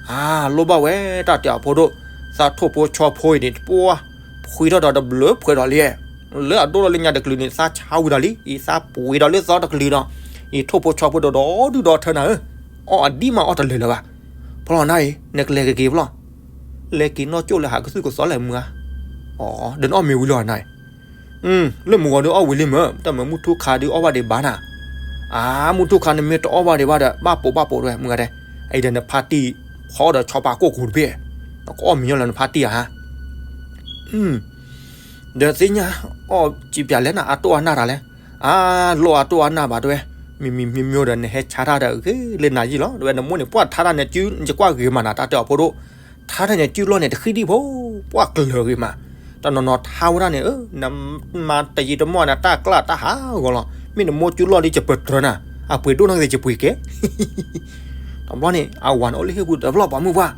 အၢ လိၣ်ဘၣ်ဝဲ တၢ်တဲအီၤဖိဒိၣ် သးထိၣ်ဖိဆီဖိအံၤန့ၣ် ပှၢ် ဖှံထီၣ်ဒီးတဘျုးဖှဲးဒီးလံ လၢအဒိၣ်ထီၣ်လၢညါတကလုာ်န့ၣ် သးဆါဝံၤဒီးလံ အံၤသးပှ့ၤဒီးလၢသီတကလုာ်ဒီး အံၤထိၣ်ဖိဆီဖိဒီးဒီဒုၣ်ဒီထၢနၤဧၢ အီၣ်အဒံးမးအီၣ်တလၢာ်လၢၤဘၣ် ဖျီၣ်နၤအံၤ နကလဲၤကက့ၤဖျီၣ် လဲၤက့ၤနီၢ်ကၠိၣ်လၢဟးကသုၣ်ကသီလဲၣ်မုၢ်ဧါ အီ ဒီးနအီၣ်မ့ၤဝံၤလၢနၤအံၤ လၢမုၢ်ဂီၤဒီးအီၣ်ဝံၤလံမ့ၢ် တၢ်မ့ၢ်မုၢ်ထူၣ်ခါဒီးအီၣ်ဘၣ်ဒံးဘၣ်နၤ အၢ မုၢ်ထူၣ်ခါ နမ့ၢ်တအီၣ်ဘၣ်ဒံးဘၣ်ဒီး ဘၣ်ပိာ်ဘၣ်ပိာ်တဝဲ မုၢ်ဂၤဒဲး အံၤဒီးနဖါတံၢ် ဖီဒီးဆီဖါကိၢ်ကိၤတဘ့ၣ် နကအီၣ်မ့ၤညီလၢနဖါတံၢ်ဧါဟါ ဒီးသ့ၣ်ညါ အီၣ်စံးပၠးလဲၣ်နၤ အတိၢ်အနၢ်တၢ်လဲၣ် အၢ လိၣ်အတိၢ်အနၢ်ဘၣ်တဝဲ မံၤမံၤမံၤမံၤဒီး နဟဲဆါတၢ်ဒီးဂ့ၤလၢနၤယံၣ်လီၤ တဝဲ နမိၢ်န့ၣ် ပှၢ်ထါတၢ်န့ၣ် နကွၢ်ဂ့ၤမးနၤ တၢ်တဲအီၤဖိဒိၣ် ထါတၢ်န့ၣ်စုလီၢ်န့ၣ် တဃံဒံၣ်ဖိ ပှၢ်ကျၢၤဂ့ၤမး တနီၤနီၤထါဝဲဒၣ်န့ၣ် နမၤတယံာ်တမီၢ်နၤ တၢ်ကျၢ်တၢ်ဟးဂီၤလီၤ မ့ၢ်နမိၢ်စုလီၢ်လံ ယပတြၢၤနၤ အပှ့ၤဒိၣ်နီၢ်ကသ့ၣ် ယပှ့ၤကဲ တဘျီန့ၣ် အဝၤန့ၣ်အိၣ်လၢဟံၣ်ပူၤ တဘျီပှၤမုၢ်ပှၢ်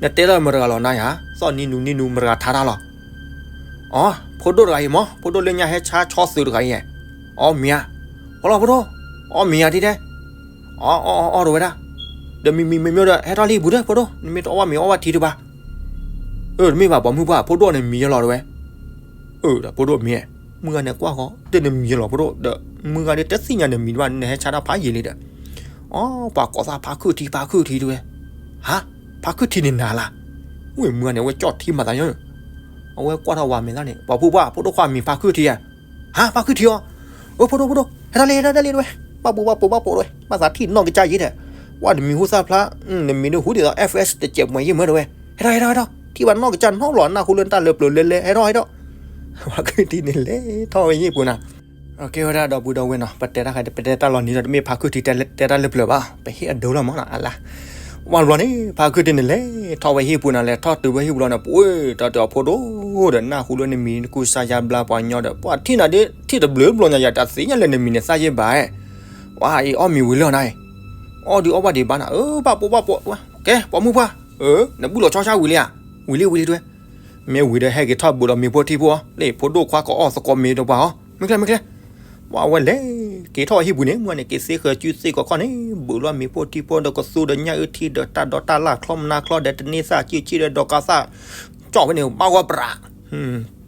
နတဲလၢမတၤတဂၤလီၤနၤယါ သီၣ်နံၤနူၤနံၤနူၤ မတၤတဂၤထါတၢ်လီၤ အီ ဖိဒိၣ်တဂၤအံၤမး ဖိဒိၣ်လၢညါဟဲဆါဆီသုးတဂၤအံၤ အီမ့ၤဧါ ဖီလီၤဖိဒိၣ် အီမ့ၤဧါတံၢ်တဲ အီအီအီတဝဲဒၣ် ဒီးမံၤမံၤမံၤမံၤဒီး ဟဲထီၣ်လံပူၤတဲ ဖိဒိၣ် နမ့ၢ်တအီၣ်ဘၣ်မ့ၤအီၣ်ဘၣ်ထံတဘၣ် အၢ တမ့ၢ်ဘၣ်ပှၤမုၢ်ပှၢ် ဖိဒိၣ်န့ၣ်မံၤယဲလီၤတဝဲ အၢ ဒီးဖိဒိၣ်မံၤ မုၢ်ဂၤန့ၣ်ကွၢ်ဃီ တန့ၣ်မံၤယဲလီၤဖိဒိၣ် ဒီးမုၢ်ဂၤဒ်တသ့ၣ်ညါန့ၣ်မံၤတဘၣ် နဟဲဆါတၢ်ဖးယံာ်လံဒီး အီ ပှၤကိးသးဖါခုၣ်ထံ ဖါခုၣ်ထံတဝဲ ဟါ ဖါခုၣ်ထံန့ၣ်နၤလၢ် ဝဲမုၢ်ဂၤန့ၣ် အဝဲကၠီၣ်ထံမၤသးညီ အဝဲကွၢ်ထီၣ်ဝၤမဲာ်သၣ်န့ၣ် ပှၤဖုပှၢ် ဖိဒိၣ်ခွါမံၤဖါခုၣ်ထံဧါ ဟါ ဖါခုၣ်ထံအီၤ အၢ ဖိဒိၣ်ဖိဒိၣ် ဟဲထီၣ်လံ ဟဲထီၣ်လံတဝဲ ဘၣ်ပိာ်ဘၣ်ပိာ်ဘၣ်ပိာ်တဝဲ ဘၣ်သးထံၣ်နီၢ်ကစၢ်ယဲၢ်ဒီး ဝဲနမံၤဟူသၣ်ဖျါ နမံၤဒ်ဟူဒ်သိး F S တစဲးပှဲၤယဲၢ်မၢတဝဲ ဟဲထီၣ်ဟဲထီၣ်ဟဲထီၣ် ထံၣ်ဘၣ်နီၢ်ကစၢ်နီၢ်လီၤနၢ်ဟူလၢတၢ်လၢပျၢၤလဲၤလဲၤ ဟဲထီၣ်ဟဲထီၣ် ဖါခုၣ်ထံန့ၣ်လဲၤထီၣ်ဝဲဟံၣ်ပူၤနၤ ကဲဝဲဒၣ်ဒီပုၢ်ဒီဝဲၢ်နီၤ ပတဲတၢ်ခါ ပတဲတၢ်လီၤနံၤဒီး တမ့ၢ်ဖါခုၣ်ထံတဲတၢ်လၢပျၢၤဘၣ် ပဟ့ၣ်အဒိလီၤမးနီၤ အလါ ဝံၤတဘျီန့ၣ် ဖါခုၣ်ထံန့ၣ်လဲၤထီၣ်ဝဲဟံၣ်ပူၤနၤ လဲၤထီၣ်တုၤဝဲဟံၣ်ပူၤလီၤန့ၣ် ပှၢ် တၢ်တဲအီၤဖိဒိၣ်ဒီး နၢ်ဟူလၢနမံၤနကူစါယါဘျါပှၤကညီဒီး ပှၢ်ထံၣ်နၤဒ်ထံၣ်တဘျုးဘျီညါယၤ တၢ်သ့ၣ်ညါလၢနမံၤန့ၣ်သၣ်ယ့ၢ်ဘၣ် ဝဲအံၤအီၣ်မ့ၤဝံၤလၢနၤအံၤ အီၣ်ဒုးအီၣ်ဘၣ်ဒံးဘၣ်နၤ အၢ ဘၣ်ပိာ်ဘၣ်ပိာ် ကဲ ပှၤမုၢ်ပှၢ် အၢ နဘူၣ်လီၤဆီဆါဝံၤလံဧါ ဝံၤလံဝံၤလံတဝဲ မ့ၢ်ဝံၤဒီးဟဲက့ၤထီၣ်ဘုးဒီးမ့ၤဖိထံဖိအီၤ လၢဖိဒိၣ်ခွါကအီၣ်သကိးမ့ၤဒီးပှၤအီၤ မ့ၢ်ကျဲမ့ၢ်ကျဲ ပှၤဝဲလဲၤက့ၤထီၣ်ဝဲဟံၣ်ပူၤန့ၣ် မုၢ်ဂၤန့ၣ် က့ၤသ့ဃၢၤစုသ့ၣ်ကီးခီၣ်န့ၣ် ဘုးလီၤမ့ၤဖိထံဖိဒီးကသူဒီးညၣ်အုၣ်ထံဒီးတၢ်ဒီးတၢ်လၢ်ချီမနါချီဒီးတန့ၢ်သၣ်စုဆံဒီးဒီးကးသၣ် ကၠီၣ်ဝဲန့ၣ် ဘၣ်ဂီၢ်ပြး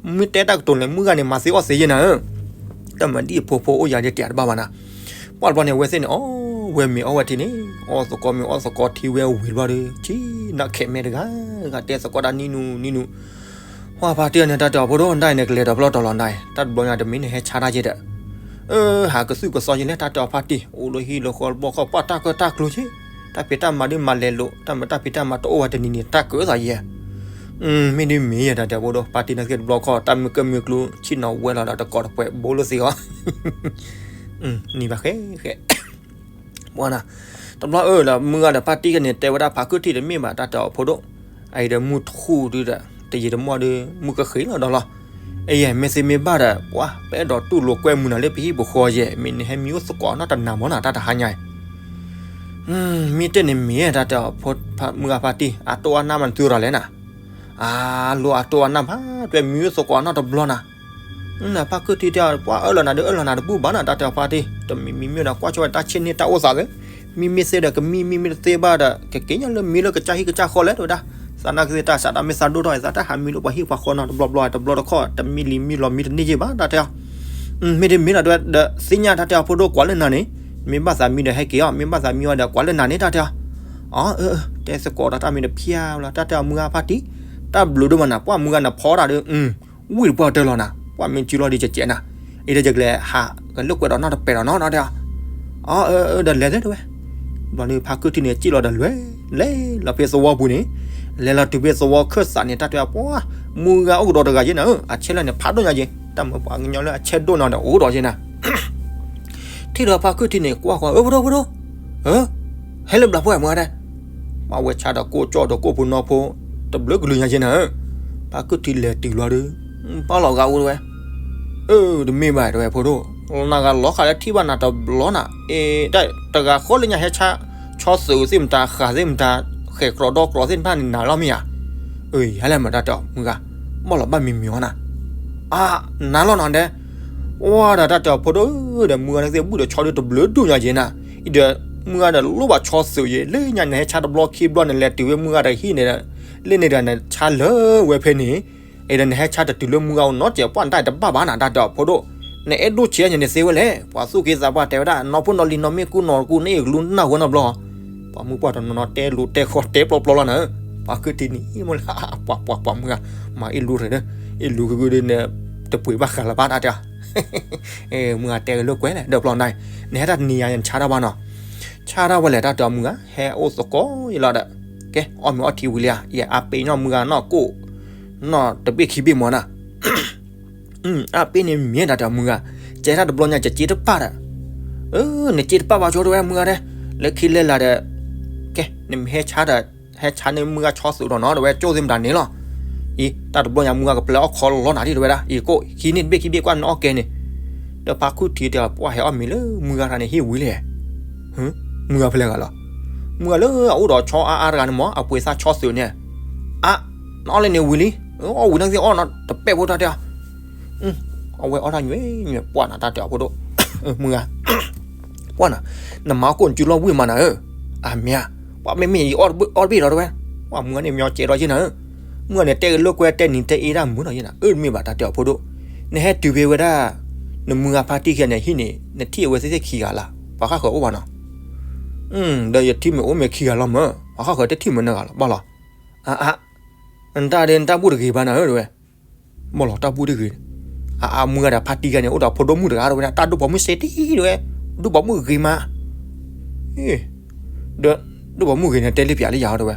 မ့ၢ်တဲတၢ်ကတိၤလဲၣ် မုၢ်ဂၤန့ၣ် မၤသ့အီၣ်သ့ယဲၢ်နၤဧၢ တၢ်မၤဒ်အဖိဖိအိၣ်ယၤဒ်တၢ်တဘၣ်ဘၣ်နၤ ပှၢ်တဘျီန့ၣ် အဝဲသ့ၣ်န့ၣ် အီၣ်ဝဲမ့ၤအီၣ်ဝဲထံန့ၣ် အီၣ်သကိးမ့ၤအီၣ်သကိးထံဝဲဝံၤတဘျီဒီး ဆံနၢ်ခဲးမဲာ်တဂၤ ဂၤတဲသကိးတၢ်နံၤနူၤနံၤနူၤ ပှၢ်ဖါတံၢ်န့ၣ် တၢ်တဲအီၤဖိဒိၣ် နဒၣ်အံၤန့ၣ် ကလဲၤဒီးဖျီၣ်တီၤလီၤနဒၣ်အံၤ တၢ်တဘျီညါတမံၤန့ၣ် ဟဲဆါတၢ်ယဲၢ်ဒီး အၢ ဟးကသုၣ်ကသီယဲၢ်လဲၣ် တၢ်တဲအီၤဖါတံၢ် အိၣ်လၢဟံၣ်လၢဃီတဘျီခီၣ် ပှၢ်တၢ်ကၢၢ်တၢ်ကျူၤဆံ တၢ်ဖံးတၢ်မၤဒုးမၤလဲၤလိာ် တၢ်မုာ်တၢ်ဖံးတၢ်မၤတအိၣ်ဝဲတနံၤနံၤ တၢ်ကၢၢ်သးယဲၢ် မ့ၢ်ဒ်မ့ၢ်ယဲၢ် တၢ်တဲအီၤဖိဒိၣ် ဖါတံၢ်န့ၣ်က့ၤတဘျီခီၣ် တၢ်မုာ်ကၢၢ်မုာ်ကျူၤ ဆ့ၣ်နီၤဝဲလီၤဒီးတကိးတပှဲၤဘိလၢသ့အီၤ နံၤဘၣ်ဃဲဃဲ ပှၢ်နၤ တဘျီအၢၣ်လီၤ မုၢ်ဂၤဒီးဖါတံၢ်ကန့ၣ် တဲဝဲဒၣ်ဖါခုၣ်ထံတမ့ၢ်ဘၣ် တၢ်တဲအီၤဖိဒိၣ် အအံၤဒီးမုၢ်ထူၣ်ဒုဒီး တယံာ်တမီၢ်ဒီး မုၢ်ကဃ့လီၤဒီးလီၤ အယဲၢ် မ့ၢ်သ့မ့ၢ်ဘၣ်ဒီး ပှၢ် ပအဲၣ်ဒိးတူၢ်လိာ်ကွဲမုာ်နၤလၢပဟံၣ်ပဃီယဲၢ် မ့ၢ်နဟဲမံအိၣ်သကိးနီတနၤမၢ်နၤ တၢ်တဟါညါအံၤ မ့ၢ်တဲန့ၣ်မ့ၢ် တၢ်တဲအီၤ မုၢ်ဂၤဖါတံၢ် အတိၢ်အနၢ်မးနသုရၤလဲၣ်နၤ အလိၣ်အတိၢ်အနၢ်ဖး တွဲမံအိၣ်သကိးနီတဘျီနၤ ဖါခုၣ်ထံတဲအီၤ ပှၢ်အၢၣ်လီၤနၤဒီးအၢၣ်လီၤနၤတဘူၣ်ဘၣ်နၤ တၢ်တဲအီၤဖါတံၢ် တမံၤမံၤမ့ၢ်ဒီးကွၢ်ဆိဝဲတၢ်ဆ့ၣ်န့ၢ်တၢ်အိၣ်သးသ့ မံမ့ၢ်သ့ဒီးကမံ မံမ့ၢ်တသ့ဘၣ်ဒီး ကက့ၤညါလၢမံလၢကစၢ်ဟံၣ်ကစၢ်ဃီလဲၣ် တဲဝဲဒၣ် သးနာ်က့ၤသ့ၣ်တၢ်စးတၢ်မ့ၢ်သးဒိၣ်ထီၣ်အံၤ သးတၢ်ဟးမံလၢပှၤဟံၣ်ပှၤဃီနီတဘျီဘျီ တဘျီတခီၣ် တမံလံမံလီၤမံတန့ၢ်ယဲၢ်ဘၣ် တၢ်တဲအီၤ မ့ၢ်ဒ်မ့ၢ်ဒီး တဲဝဲဒီးသ့ၣ်ညါ တၢ်တဲအီၤဖိဒိၣ်ကွၢ်လၢနၤန့ၣ် မ့ၢ်ဘၣ်သးမံဒီးဟဲက့ၤအီၤ မ့ၢ်ဘၣ်သးမံဝဲဒီးကွၢ်လၢနၤန့ၣ် တၢ်တဲအီၤ အၢ တဲသကိးဒီးတၢ်မ့ၢ်တဖျါလီၤ တၢ်တဲအီၤမုၢ်ဂၤဖါတံၢ် တၢ်ဘျုးဒိၣ်မးနၤ ပှၢ်မုၢ်ဂၤနဖီတၢ်ဒီး ဝံၣ်တပှၢ်တၢၢ်လီၤနၤ ပှၢ်မ့ၢ်စုလီၤဒ်ကကဲးနၤ အံၤဒီးယကလဲၤဟးကလၢကွဲးဒီးနီၢ်တပဲာ်ဒီးနီၢ်နီၢ်တဲအီၤ အၢ အၢ ဒီးလဲၤသ့တဲဝဲ ဘျီန့ၣ်ဖါခုၣ်ထံန့ၣ် စံၣ်လီၤဒီးလဲၤ လဲၤလီၤဖဲသဝီပူၤန့ၣ် လဲၤလီၤတုၤဖဲသဝီခၢၣ်သးန့ၣ် တၢ်တဲအီၤ ပှၤ မုၢ်ဂၤအိၣ်ကဒီးတဂၤယ့ၢ်နၤဧၢ, အဆဲးလၢန့ၣ် ဖးဒိၣ်ညါယ့ၢ်, တၢ်မၢပှၤကညီလၢအဆဲးဒိၣ်နီၤဒီးအိၣ်ဒီးယ့ၢ်နၤ ထံၣ်ဒီးဖါခုၣ်ထံန့ၣ် ကွၢ်ဃီ အၢ ဖိဒိၣ် ဖိဒိၣ်, ဟဲလၢဘျးဖဲမုၢ်ဂၤဒဲး, ပှၤဝဲဆါဒီးကိၣ်ကၠီၣ်ဒီးကိၣ်ဖိနီဖိ တဘျုးကလုာ်ညါယ့ၢ်နၤဧၢ, ဖါခုၣ်ထံလဲၤတုၤလီၤဒီး ပာ်လီၤဂာ်အိၣ်တဝဲ, အၢ တမ့ၢ်ဘၣ်တဝဲဖိဒိၣ်, နဂၤလီၤဃာ်လၢထံၣ်ဘၣ်နၤတဘျီနၤ, အ့ တဂၤဃီလၢညါဟဲဆါ ဆီသုးသ့ၣ်မတၤ ဃာ်သ့ၣ်မတၤ ဃဲၤကြီၤဒီကြီၤသ့ၣ်တဖၣ်န့ၣ်နၤလီၤမ့ၢ်ဧါ, အၢ ယဟဲလဲၣ်မးတၢ်တဲအီၤ မုၢ်ဂၤ, ဘၣ်လီၤဘၣ်မံၤမံၤအီၤနၤ, အါ နၤလီၤနၤဒဲး, ဝါဒီးတၢ်တဲအီၤဖိဒိၣ်ဒီး မုၢ်ဂၤန့ၣ်သ့ၣ်ဘုၣ်ဒီးဆီဒုးတဘျုးဒိၣ်ညါ ယ့ၢ်နၤ, အံၤဒီး မုၢ်ဂၤဒီးလိၣ်ဘၣ်ဆီသုးယ့ၢ် လၢညါနဟဲဆါတဘျီခံဘျီန့ၣ် လဲၤတုၤဝဲမုၢ်ဂၤတဟံၣ်န့ၣ်ဒီး လၢန့ၣ်ဒီးနဆါလၢဝဲဖဲန့ၣ်, အံၤဒီးနဟဲဆါတတုၤလၢမုၢ်ဂၤအိၣ်နီတစဲး ပှၢ်နတၢ်တဘၣ်ဘၣ်နၤ တၢ်တဲအီၤဖိဒိၣ်, နအဲၣ်ဒိၣ်ဆဲးညါန့ၣ်သ့ဝဲလဲၣ်, ပှၤသူၣ်က့သးပှၢ်တဲဝဲဒၣ် နီၢ်ဖိနီၢ်လံၤနီၢ်မ့ၢ်ကူနီၢ်တကူန့ၣ် အကလူနၢ်ဝဲနီတဘျီ ပှၤမုၢ်ပှၢ်တနီၤနီၤတဲလိၤတဲဃီတဲပျီပျီလီၤနၤဧၢ, ပှၤခုၣ်ထံန့ၣ် မ့ၢ်လၢ ပှၤပှၤပှၤမုၢ်ဂၤ, မၤအ့ၣ်လူရၢၢ်ဒီး အ့ၣ်လူကဂုၢ်ဒီးန့ၣ် တပှ့ၤဘၣ်ဃးလၢၤဘၣ်တၢ်တဲအီၤ, မုၢ်ဂၤတဲကလိာ်ကွဲလဲၣ် ဒီးပျီနၤ, နဟဲတၢ်တနံၤယၤ နဆါတၢ်ဘၣ်နီၤ, ဆါတၢ်ဝဲလဲၣ်တၢ်တဲအီၤမုၢ်ဂၤ ဟဲအိၣ်သကိးယလီၤဒီး, ကဲ အီၣ်မ့ၤအီထံဝံၤလံဧါ, ယအါပ့ၤနီၢ်မုၢ်ဂၤနီၢ်ကိၣ်, နီၢ်တဘ့ၣ်ခံဘ့ၣ်မီၤနၤ အါပ့ၤန့ၣ်မ့ၢ်တၢ်တဲအီၤမုၢ်ဂၤ, ကဲတၢ်တဘျီညါ ကက့တပၣ်ဒီး, နက့တပၣ်ဘၣ်ဆိတဝဲမုၢ်ဂၤဒဲး, လၢခံလဲၤလၢ်ဒီး, ကဲ နမ့ၢ်ဟဲဆါဒီး, ဟဲဆါန့ၢ်မုၢ်ဂၤဆီသုးဒီးနီၤ တဝဲကၠိၣ်သ့ၣ်မတၤန့ၣ်လီၤ, အံၤ တၢ်တဘျီညါမုၢ်ဂၤကပျဲအီၣ်ခီလီၤနၤဒံးတဝဲဒၣ် အံၤကိၣ် ဟံးန့ၢ်တဘ့ၣ်ခံဘ့ၣ်ကွၢ်နအီၣ်ကဲန့ၣ်, ဒီးဖါခုၣ်ထံတဲအီၤ ပှၢ်ဟဲအီၣ်မ့ၤလၢမုၢ်ဂၤတၢ်န့ၣ်ဟံၣ်ဝံၤလဲၣ် မုၢ်ဂၤဖဲလဲၣ်ဂၤလီၤ, မုၢ်ဂၤလၢအအိၣ်ဒီးဆီအါအါတဂၤန့ၣ်မ့ၢ် အပှ့ၤသၣ်ဆီသုးန့ၣ်, အါ, နအီၣ်လၢန့ၣ်ဝံၤလံ, အီၣ်ဝံၤန့ၣ်သ့ၣ်အီၣ်နီတပဲာ်ဖိတၢ်တဲအီၤ, အဝဲအီၣ်တၢ်ညွဲၣ်ညွဲၣ် ပှၢ်နၤတၢ်တဲအီၤဖိဒိၣ်, မုၢ်ဂၤ, ပှၢ်နၤ, နမၤအီၣ်ကိၣ်နစုလီၢ်ဝံၣ်မးနၤဧၢ, အမ့ၢ်ဧါ, ပှၢ်မ့မ့ၢ်ယအီၣ်တဘ့ၣ်ဒီးတဝဲ, ပှၢ်မုၢ်ဂၤန့ၣ် မညီကဲဒီးယ့ၢ်နၤဧၢ, မုၢ်ဂၤန့ၣ် တဲကလိာ်ကွဲတဲနံၤတဲအ့တၢ်မုာ်နီၤယ့ၢ်နၤ, အၢ တမ့ၢ်ဘၣ်တၢ်တဲအီၤဖိဒိၣ်, နဟဲတုၤဖဲဝဲဒၣ်, နမုၢ်ဂၤဖါတံၢ်ခံဂၤန့ၣ်ဟံၣ်န့ၣ် နထံၣ်အဝဲသ့ၣ်သ့ၣ်ခံဂၤလၢ်, ပှၤဃၣ်ဃၢၤအိၣ်ဘၣ်နီၤ ဒီးယထံၣ်မ့ၢ်အိၣ်မ့ၢ်ခံဂၤလီၤမၢ်, ပှၤဃၣ်ဃၢၤတထံၣ်မ့ၢ်နဂၤလီၤ ဘၣ်လီၤ, အါအါ, နတၢ်ဒ်နတၢ်ဘူၣ်တဂ့ၤဘၣ်နၤဧၢတဝဲ, ဘၣ်လီၤတၢ်ဘူၣ်တဂ့ၤ, အါအါ မုၢ်ဂၤဒီးဖါတံၢ်ဂၤန့ၣ် အိၣ်ဒီးဖိဒိၣ်မုၣ်တဂၤတဝဲဒၣ် တၢ်ဒိၣ်ပိာ်မုၣ်စဲတံၢ်တဝဲ, ဒိၣ်ပိာ်မုၣ်ဂ့ၤမး ဒီး, ဒိၣ်ပိာ်မုၣ်ဂ့ၤန့ၣ် တဲလၢပျးလၢယၤတဝဲ,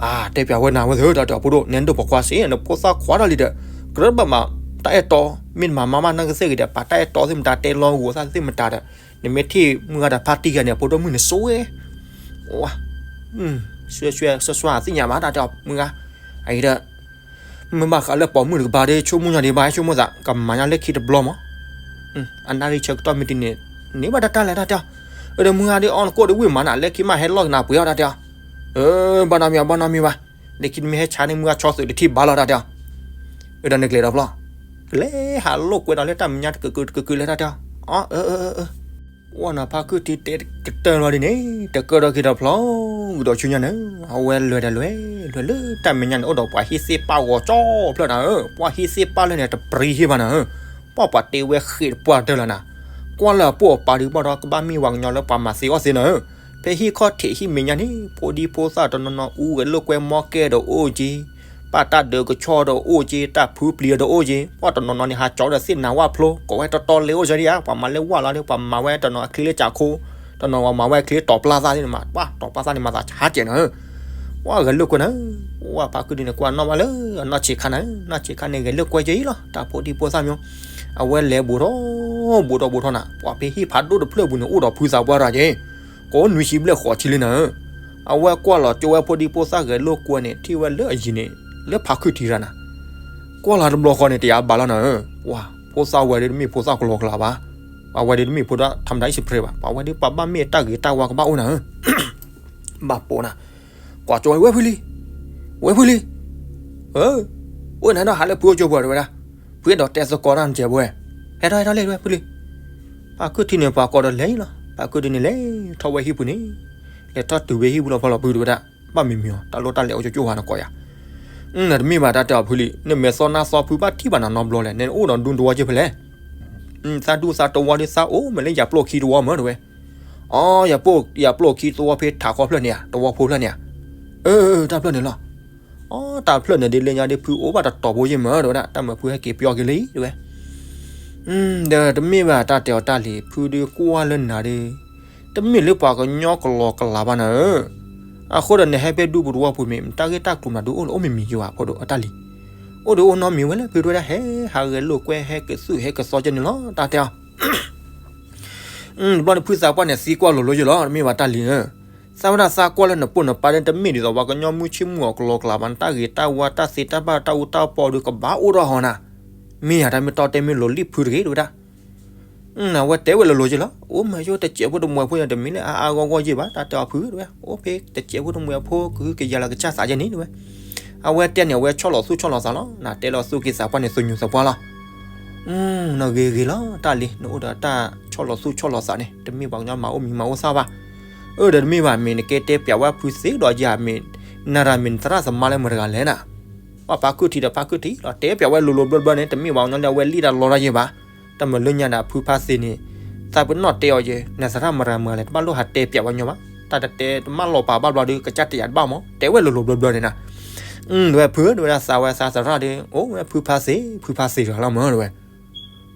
အါ တဲပျးဝဲနၤဝဲသၢတၢ်တဲအီၤဖိဒိၣ် နဒိၣ်ပိာ်ခွါစ့ နဖိသၣ်ခွါတၢ်လံဒီး, ကြၢးဘၣ်မး, တၢ်အဲၣ်တီ, မ့ၢ်တမၤမါမးနၢ်ကသ့ၣ်ဂ့ၤဒီး ပာ်တၢ်အဲၣ်တီသ့ၣ်မတၤတဲလီၤဂိၢ်သၣ်သ့ၣ်မတၤဒီး, နမ့ၢ်ထံၣ်မုၢ်ဂၤဒီးဖါတံၢ်ဂၤန့ၣ် အဖိဒိၣ်မုၣ်န့ၣ်ဆိဝဲ, ဝါ, ဆွဲဆွဲဆွဲဆွဲသ့ၣ်ညါဘၣ်တၢ်တဲအီၤမုၢ်ဂၤ, အအံၤဒီး မ့ၢ်ဘၣ်ဃးလၢပိာ်မုၣ်တကပၤဒီး ဆိကမိၣ်ညါဒံးဘၣ် ဆိကမိၣ်သး ကမၤညါလၢခံတဘျီမး, အနၣ်ရံၣ်ဆၢကတီၢ်မ့ၢ်တုၤန့ၣ်, န့ၢ်ဘၣ်တၢ်တၢ်လဲၣ်တၢ်တဲအီၤ, အဒီးမုၢ်ဂၤဒီးအီၣ်နကိၣ်ဒီးဝံၣ်မးနၤ လၢခံမးဟဲလီၢ်ကနၣ်ပှဲၤအီၤတၢ်တဲအီၤ, ဘၣ်နီတမံၤဘၣ် ဘၣ်နီတမံၤဘၣ်, လၢခံမ့ၢ်ဟဲဆါန့ၢ်မုၢ်ဂၤဆီသုးတထံၣ်ဘၣ်လီၤတၢ်တဲအီၤ, အဒီးနကျဲၤဒီးဖျီ, ကလဲၤဟးလိာ်ကွဲဒီးလၢတၢ်မဲာ်ညါတကကုာ်တကကုာ်လဲၣ်တၢ်တဲအီၤ, အၢ ဝဲနၤဖါခုၣ်ထံတဲကတၢၢ်လီၤဒ်န့ၣ် တကၢၢ်ဒီးက့ၤဒီးဖျီ, ဂုာ်ဒီးဆူညါန့ၣ်, အဝဲလဲၤဒီးလဲၤ, လဲၤလၢတၢ်မဲာ်ညါန့ၣ် အိၣ်ဒီးပှၤဟံၣ်သ့ၣ်ပၢ်ဂီၤကၠီဖျၢၣ်နၤဧၢ, ပှၤဟံၣ်သ့ၣ်ပၢ်လၢန့ၣ် တပျံၤဟ့ၣ်ဘၣ်နၤဧၢ, ပှၤပှၤတ့ဝဲဃ့ၢ်တပှၢ်တၢၢ်လီၤနၤ, ကွၢ်လၢအပိာ်အပၤဒုးဘၣ်ဒီး ကဘၣ်မ့ၢ်ဝၤကညီလၢပှၤမၤသ့အီၣ်သ့နၤဧၢ, ဖဲဟံၣ်ခီၣ်ထံးဟံၣ်မဲာ်ညါန့ၣ် ဖိဒံဖိသၣ်တနီၤနီၤအူဂဲၤလိာ်ကွဲမီကဲဒီးအိၣ်က့ၤ ပာ်တၢ်ဒၢးကဆီဒီးအိၣ်က့ၤ တၢ်ဖုပျံၤဒီးအိၣ်က့ၤ, ပှၤတနီၤနီၤန့ၣ် ဟးကၠီဒီးသ့ၣ်နၤဝၣ်ဖျိ ကိးဝဲတီတီလဲၤအိၣ်က့ၤဒံးဧါ, ပှၤမၤလၢဝၣ်လီၤဒီး ပှၤမၤဝဲတနီၤအချံလၢကးခိ, တနီၤပှၤမၤဝဲအချံလၢတီၤပျၢ်သၣ်န့ၣ်မး, ပှၤတီၤပျၢ်သၣ်န့ၣ်မၤသးဆါကဲးနၤဧၢ, ပှၤဂဲၤလိာ်ကွဲနၤဧၢ, ပှၤဖါခုၣ်ဒုန့ၣ် ကွၢ်နီၣ်ဘၣ်လၢအနီၢ်ဆံးခါနၤဧၢ, နီၢ်ဆံးခါန့ၣ် ဂဲၤလိာ်ကွဲက့ၤလီၤ တၢ်ဖိဒံဖိသၣ်မၠိ, အဝဲလဲၤဘူးထီၣ်, ဘူးထီၣ်ဘူးထီၣ်နၤ, ပှၤဖဲဟံၣ်ဖးဒိၣ်တဖျၢၣ်ပူၤန့ၣ် အိၣ်ဒီးဖုသးပှၢ်တၢ်က့ၤ ကိးနွံဆံဘျဲၣ်ဃိးဆံလံနၤဧၢ, အဝဲကွၢ်လီၤကၠိဝဲဖိဒံဖိသၣ်ဂဲၤလိာ်ကွဲန့ၣ် ထံၣ်ဝဲလၢအယံၤန့ၣ်, လၢဖါခုၣ်ထံတၢ်နၤ, ကွၢ်လီၤတဘျီဃီန့ၣ် တယာ်ဘၣ်လီၤနၤဧၢ, ပှၤဖိသၣ်ဝဲဒၣ်တမ့ၢ်ဖိသၣ်ကလီကလီဘၣ်, ပှၤဝဲဒၣ်တမ့ၢ်ဖိဒၣ်ထးမတၤအံၣ်စဖရ့းဘၣ်, ပှၤဝဲဒၣ်ပှၤဘၣ်မ့ၢ်တၢ်ဂ့ၤတၢ်ဝါကဘၣ်အိၣ်နၤဧၢ, ဘၣ်ပိာ်နၤ, ကွၢ်ကၠိဝဲ ဝဲဖုလံ, ဝဲဖုလံ, အိၣ်နၤဒီးဟးလၢဖုအိၣ်ကၠိပူၤတဝဲဒၣ်, ဖုအဲၣ်ဒိးတဲသကိးတၢ်နစဲးဘိဝဲ, ဟဲထီၣ်ဟဲထီၣ်လံဝဲဖုလံ ဖါခုၣ်ထံန့ၣ် ပှၤကိးဒီးလဲၤလီၤ, ဖါခုၣ်ထံန့ၣ်လဲၤထီၣ်ဝဲဟံၣ်ပူၤန့ၣ်, လဲၤထီၣ်တုၤဝဲဟံၣ်ပူၤလီၤဖီလီၤဖုတဝဲဒၣ်, ဘၣ်မံၤမံၤအီၤ တၢ်လိၣ်တၢ်လဲၤအိၣ်ကၠိကၠိဟါနကိးယၤ, နတမ့ၢ်ဘၣ်တၢ်တဲအီၤဖုလံ, နမဲာ်သီနါသီဖုဘၣ်ထံၣ်ဘၣ်နၤနီတဘျီလဲၣ်, နအိၣ်ဒီးဒူသဝီက့ဖဲလဲၣ်, သးဒူသးတဝီဒ်သးအိၣ်မ့ၢ်လၢယၤပျိၢ်ခံတဝီမၢတဝဲ, အိ ယၤပျိၢ်ခံတဝီဖဲထးခီဖျၢၣ်န့ၣ်ဧါ, တဝီဖိဖျၢၣ်န့ၣ်ဧါ, အၢ တၢ်ဖျၢၣ်န့ၣ်လီၤ အီ တၢ်ဖျၢၣ်န့ၣ်ဒ်လဲၣ်ညါဒ်ဖုအိၣ်ဘၣ်တတီၤဖိယ့ၢ်မၢတဝဲဒၣ် တၢ်မၢဖုဟဲက့ၤပျီက့ၤလံတဝဲ, ဒီးတမ့ၢ်ဘၣ်တၢ်တဲအီၤတၢ်လံၤ ဖုဒုးကွၢ်လၢနၤဒီး, တမ့ၢ်လၢပှၤကညီကလီကလီဘၣ်နၤဧၢ, အဃိဒီးနဟဲဖဲဒူပူၤတဝီပူၤမ့ၢ် တၢ်ဂ့ၢ်တၢ်ကျိၤမနုၤဒုးအိၣ်လၢအိၣ်မံၤမံၤယိၤဧါ ဖိဒိၣ်အတၢ်လံၤ, အိၣ်ဒီးအိၣ်နီတမံၤဝဲလၢ ဖုတဝဲဒၣ် ဟဲဟးဂဲၤလိာ်ကွဲ ဟဲက့ၤသူၣ်ဟဲက့ၤသီကဲန့ၣ်လီၤ တၢ်တဲအီၤ. တဘျီန့ၣ်ဖုသးပှၢ်န့ၣ်သံကွၢ်လိၤလိၤယဲလီၤ, တမ့ၢ်ဘၣ်တၢ်လံၤဧၢ, သးဝဲဒၣ်သးကွၢ်လၢနပိၢ်နပၢ်န့ၣ် တမ့ၢ်ဒ်သိးပှၤကညီမုၢ်ဆ့ၣ်မုၢ်ဂီၤကလီကလးဘၣ်, နတၢ်ဂ့ၤတၢ်ဝါတၢ်သ့တၢ်ဘၣ်တၢ်အူတၢ်ပီဒီးကဘၣ်အိၣ်ထီၣ်ဟီနၤ, မ့ၢ်ယၤတၢ်မ့ၢ်တီတဲမ့ၢ်လိၤလံၣ်ဖုတဂ့ၤ တဝဲဒၣ်. အဝဲတဲဝဲလိၤလိၤယဲလီၤ, အိၣ်မ့ၢ်ယိၣ်တစဲးဖိတမှဲးဖိယၤ တမ့ၢ်လၢအါအါဂီၢ်ဂီၢ်ယဲဘၣ် တၢ်တဲအီၤဖုတဝဲ, အိၣ်ဖဲတစဲးဖိတမှဲးဖိ ကဟုကယာ်လီၤကစၢ်သးယဲန့ၣ် တဝဲ. အဝဲတဲန့ၣ် အဝဲဆီၣ်လီၤသူၣ်ဆီၣ်လီၤသးလီၤ, နတဲလီၤသူၣ်က့သးပှၢ်န့ၣ် သူၣ်ညူသးပှၢ်လီၤ. နဂ့ၤဂ့ၤလီၤ တၢ်လံၤ, နအိၣ်ဒီးတၢ်ဆီၣ်လီၤသူၣ်ဆီၣ်လီၤသးန့ၣ် တမ့ၢ်ပှၤကညီမၤအိၣ်မံၤမၤအိၣ်သၣ်ဘၣ်. အၢ ဒီးတမ့ၢ်ဘၣ် မ့ၢ်နကဲတဲပျးဝဲဖုသ့ဒီးယၤမ့ၢ် နၤတၢ်မ့ၢ်နသရၣ်သမါလၢမတၤတဂၤလဲၣ်နၤ. ပှၤဖါခုထံဒီးဖါခုထံလီၤ, တဲပျးဝဲလိၤလိၤဘျီဘျီန့ၣ် တမ့ၢ်ပှၤကညီလၢအဝဲလံၣ်တၢ်လီတၢ်ယဲဘၣ်. တၢ်မၤလၢညါဒီးဖုဖါသ့န့ၣ် သးပ့ၤနီၣ်တဲအီၤယဲ, နသရၣ်မတၤမတၤလဲၣ် တဘၣ်လိၣ်ဟးတဲပျးဝဲညီဘၣ်, တၢ်တတဲတမၣ်လီၤပာ်ဘၣ်ဘျီဒီး ကစၢ်တဲယၤတဘၣ်မး, တဲဝဲလိၤလိၤဘျီဘျီန့ၣ်နၤ. တဝဲဖု တဝဲဒၣ်သးဝဲသးသရၣ်ဒီး အိၣ်ဝဲဖုဖါသ့ ဖုဖါသ့တဂၤလီၤမး တဝဲ.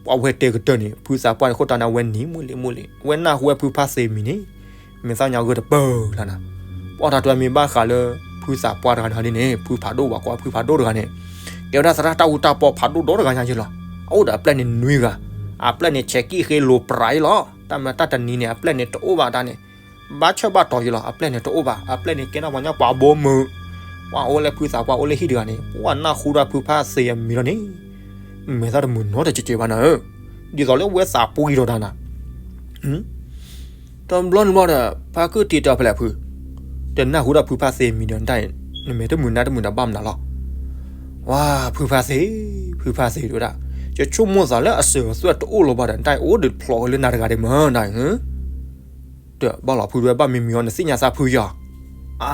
ပှၤဝဲတဲကတၢၢ်န့ၣ် ဖုသးပှၢ်န့ၣ်အဃိတၢ်န့ၣ် အဝဲနံၤမုၢ်လံၤမုၢ်လံၤ အဝဲနၢ်ဟူဝဲဖုဖါသ့မံၤန့ၣ် မဲာ်သၣ်ညါဂၢၢ်တပၢၢ်လီၤနၤ. ပှၤတၢ်တဝဲမ့ၢ်ဘၣ်ဃးလၢ ဖုသးပှၢ်တဂၤန့ၣ်န့ၣ် ဖုဖးဒိၣ်ဘၣ်ကွၢ် ဖုဖးဒိၣ်တဂၤန့ၣ် ကဲဝဲဒၣ်သရၣ်တၢ်အူတၢ်ပီဖးဒိၣ်ဒီတဂၤညါယဲလီၤ. အအိၣ်ဒီးအပျဲၢ်န့ၣ်နွံဂၤ, အပျဲၢ်န့ၣ်ဆဲးကံၣ်ဃ့လိၤပြးအံၤလီၤ. တၢ်မၤတၢ်တနံၤန့ၣ် အပျဲၢ်န့ၣ်တအိၣ်ဘၣ်တၢ်န့ၣ် ဘၣ်ဆၢဘၣ်တီၤယဲလီၤ. အပျဲၢ်န့ၣ်တအိၣ်ဘၣ်, အပျဲၢ်န့ၣ်ကဲထီၣ်ပှၤကညီပှၤဘိမုၢ်, ပှၤအိၣ်လၢဖုသးပှၢ်အိၣ်လၢဟံၣ်တဂၤန့ၣ် ပှၤနၢ်ဟူဒၣ်ဖုဖါသ့အမံၤလီၤန့ၣ် မဲာ်သၣ်တမုာ်နီတစဲးစဲးဘၣ်နၤဧၢ, ဒ်သိးလၢဝဲသးပှံၤဒီးတၢ်နၤ. တဘျီနဘျီဒီး ဖါခုထံတဲအီၤဖဲလဲၣ်ဖု, တနၢ်ဟူဒၣ်ဖုဖါသ့မံၤဒီးတၢ်အံၤ နမဲာ်တမုာ်နါတမုာ်ဒီးဘၣ်မနုၤလီၤ. ဝါ ဖုဖါသ့, ဖုဖါသ့တဝဲဒၣ်, ယဆိကမိၣ်သးလၢအစၢၤအသွဲၣ်တအိၣ်လၢၤဘၣ်ဒီး တၢ်အံၤအိၣ်ဒုးဖျိးဝဲလၢနၤတဂၤဒံးမ့ၢ်နၤဧၢ. တဘၣ်လီၤဖုတဝဲ ဘၣ်မံၤမံၤအီၤ နသ့ၣ်ညါသးဖုယီၤ. အ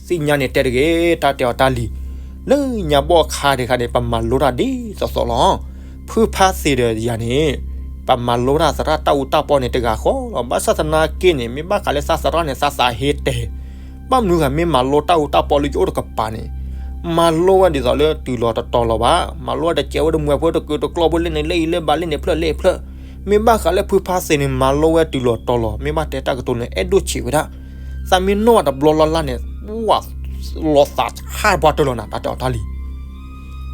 သ့ၣ်ညါန့ၣ်တဲတဂ့ၤ တၢ်တဲအီၤတၢ်လံၤ, လၢညါဘီၣ်ခါတခါန့ၣ် ပမၤလိတၢ်ဒ်သိးသိးလီၤ. ဖုဖါသ့ဒီးယၤန့ၣ် ပမၤလိတၢ်သရၣ်တၢ်အူတၢ်ပီန့ၣ်တဂၤဃီလီၤ. ဘၣ်ဆၣ်သနာ်က့န့ၣ် မ့ၢ်ဘၣ်ဃးလၢသးသရၣ်န့ၣ် သးသးဟ့တဲာ်, ဘၣ်မနုၤဂၤမ့ၢ်မၤလိတၢ်အူတၢ်ပီလၢယအိၣ်တကပၤန့ၣ် မၤလိဝဲဒ်သိးလၢတုၤလီၤတတီၤလီၤဘၣ်. မၤလိဝဲတစဲးဝဲတမှဲးဖိတကုာ်တကျီဖိလၢန့ၣ်လၢအံၤလၢဘၣ်လၢန့ၣ်ဖျၢၣ်လၢအံၤဖျၢၣ်. မ့ၢ်ဘၣ်ဃးလၢဖုဖါသ့န့ၣ် မၤလိဝဲတုၤလီၤတီၤလီၤ မ့ၢ်ဘၣ်တဲတၢ်ကတိၤန့ၣ် အဲၣ်ဒိၣ်ဆံးဝဲဒၣ်. သးမ့ၢ်နီၣ်ဘၣ်တဘျီလၢ်လၢ်န့ၣ် ပှၤလီၤသးခါပှၤတၢၢ်လီၤနၤ တၢ်တဲအီၤတၢ်လံၤ.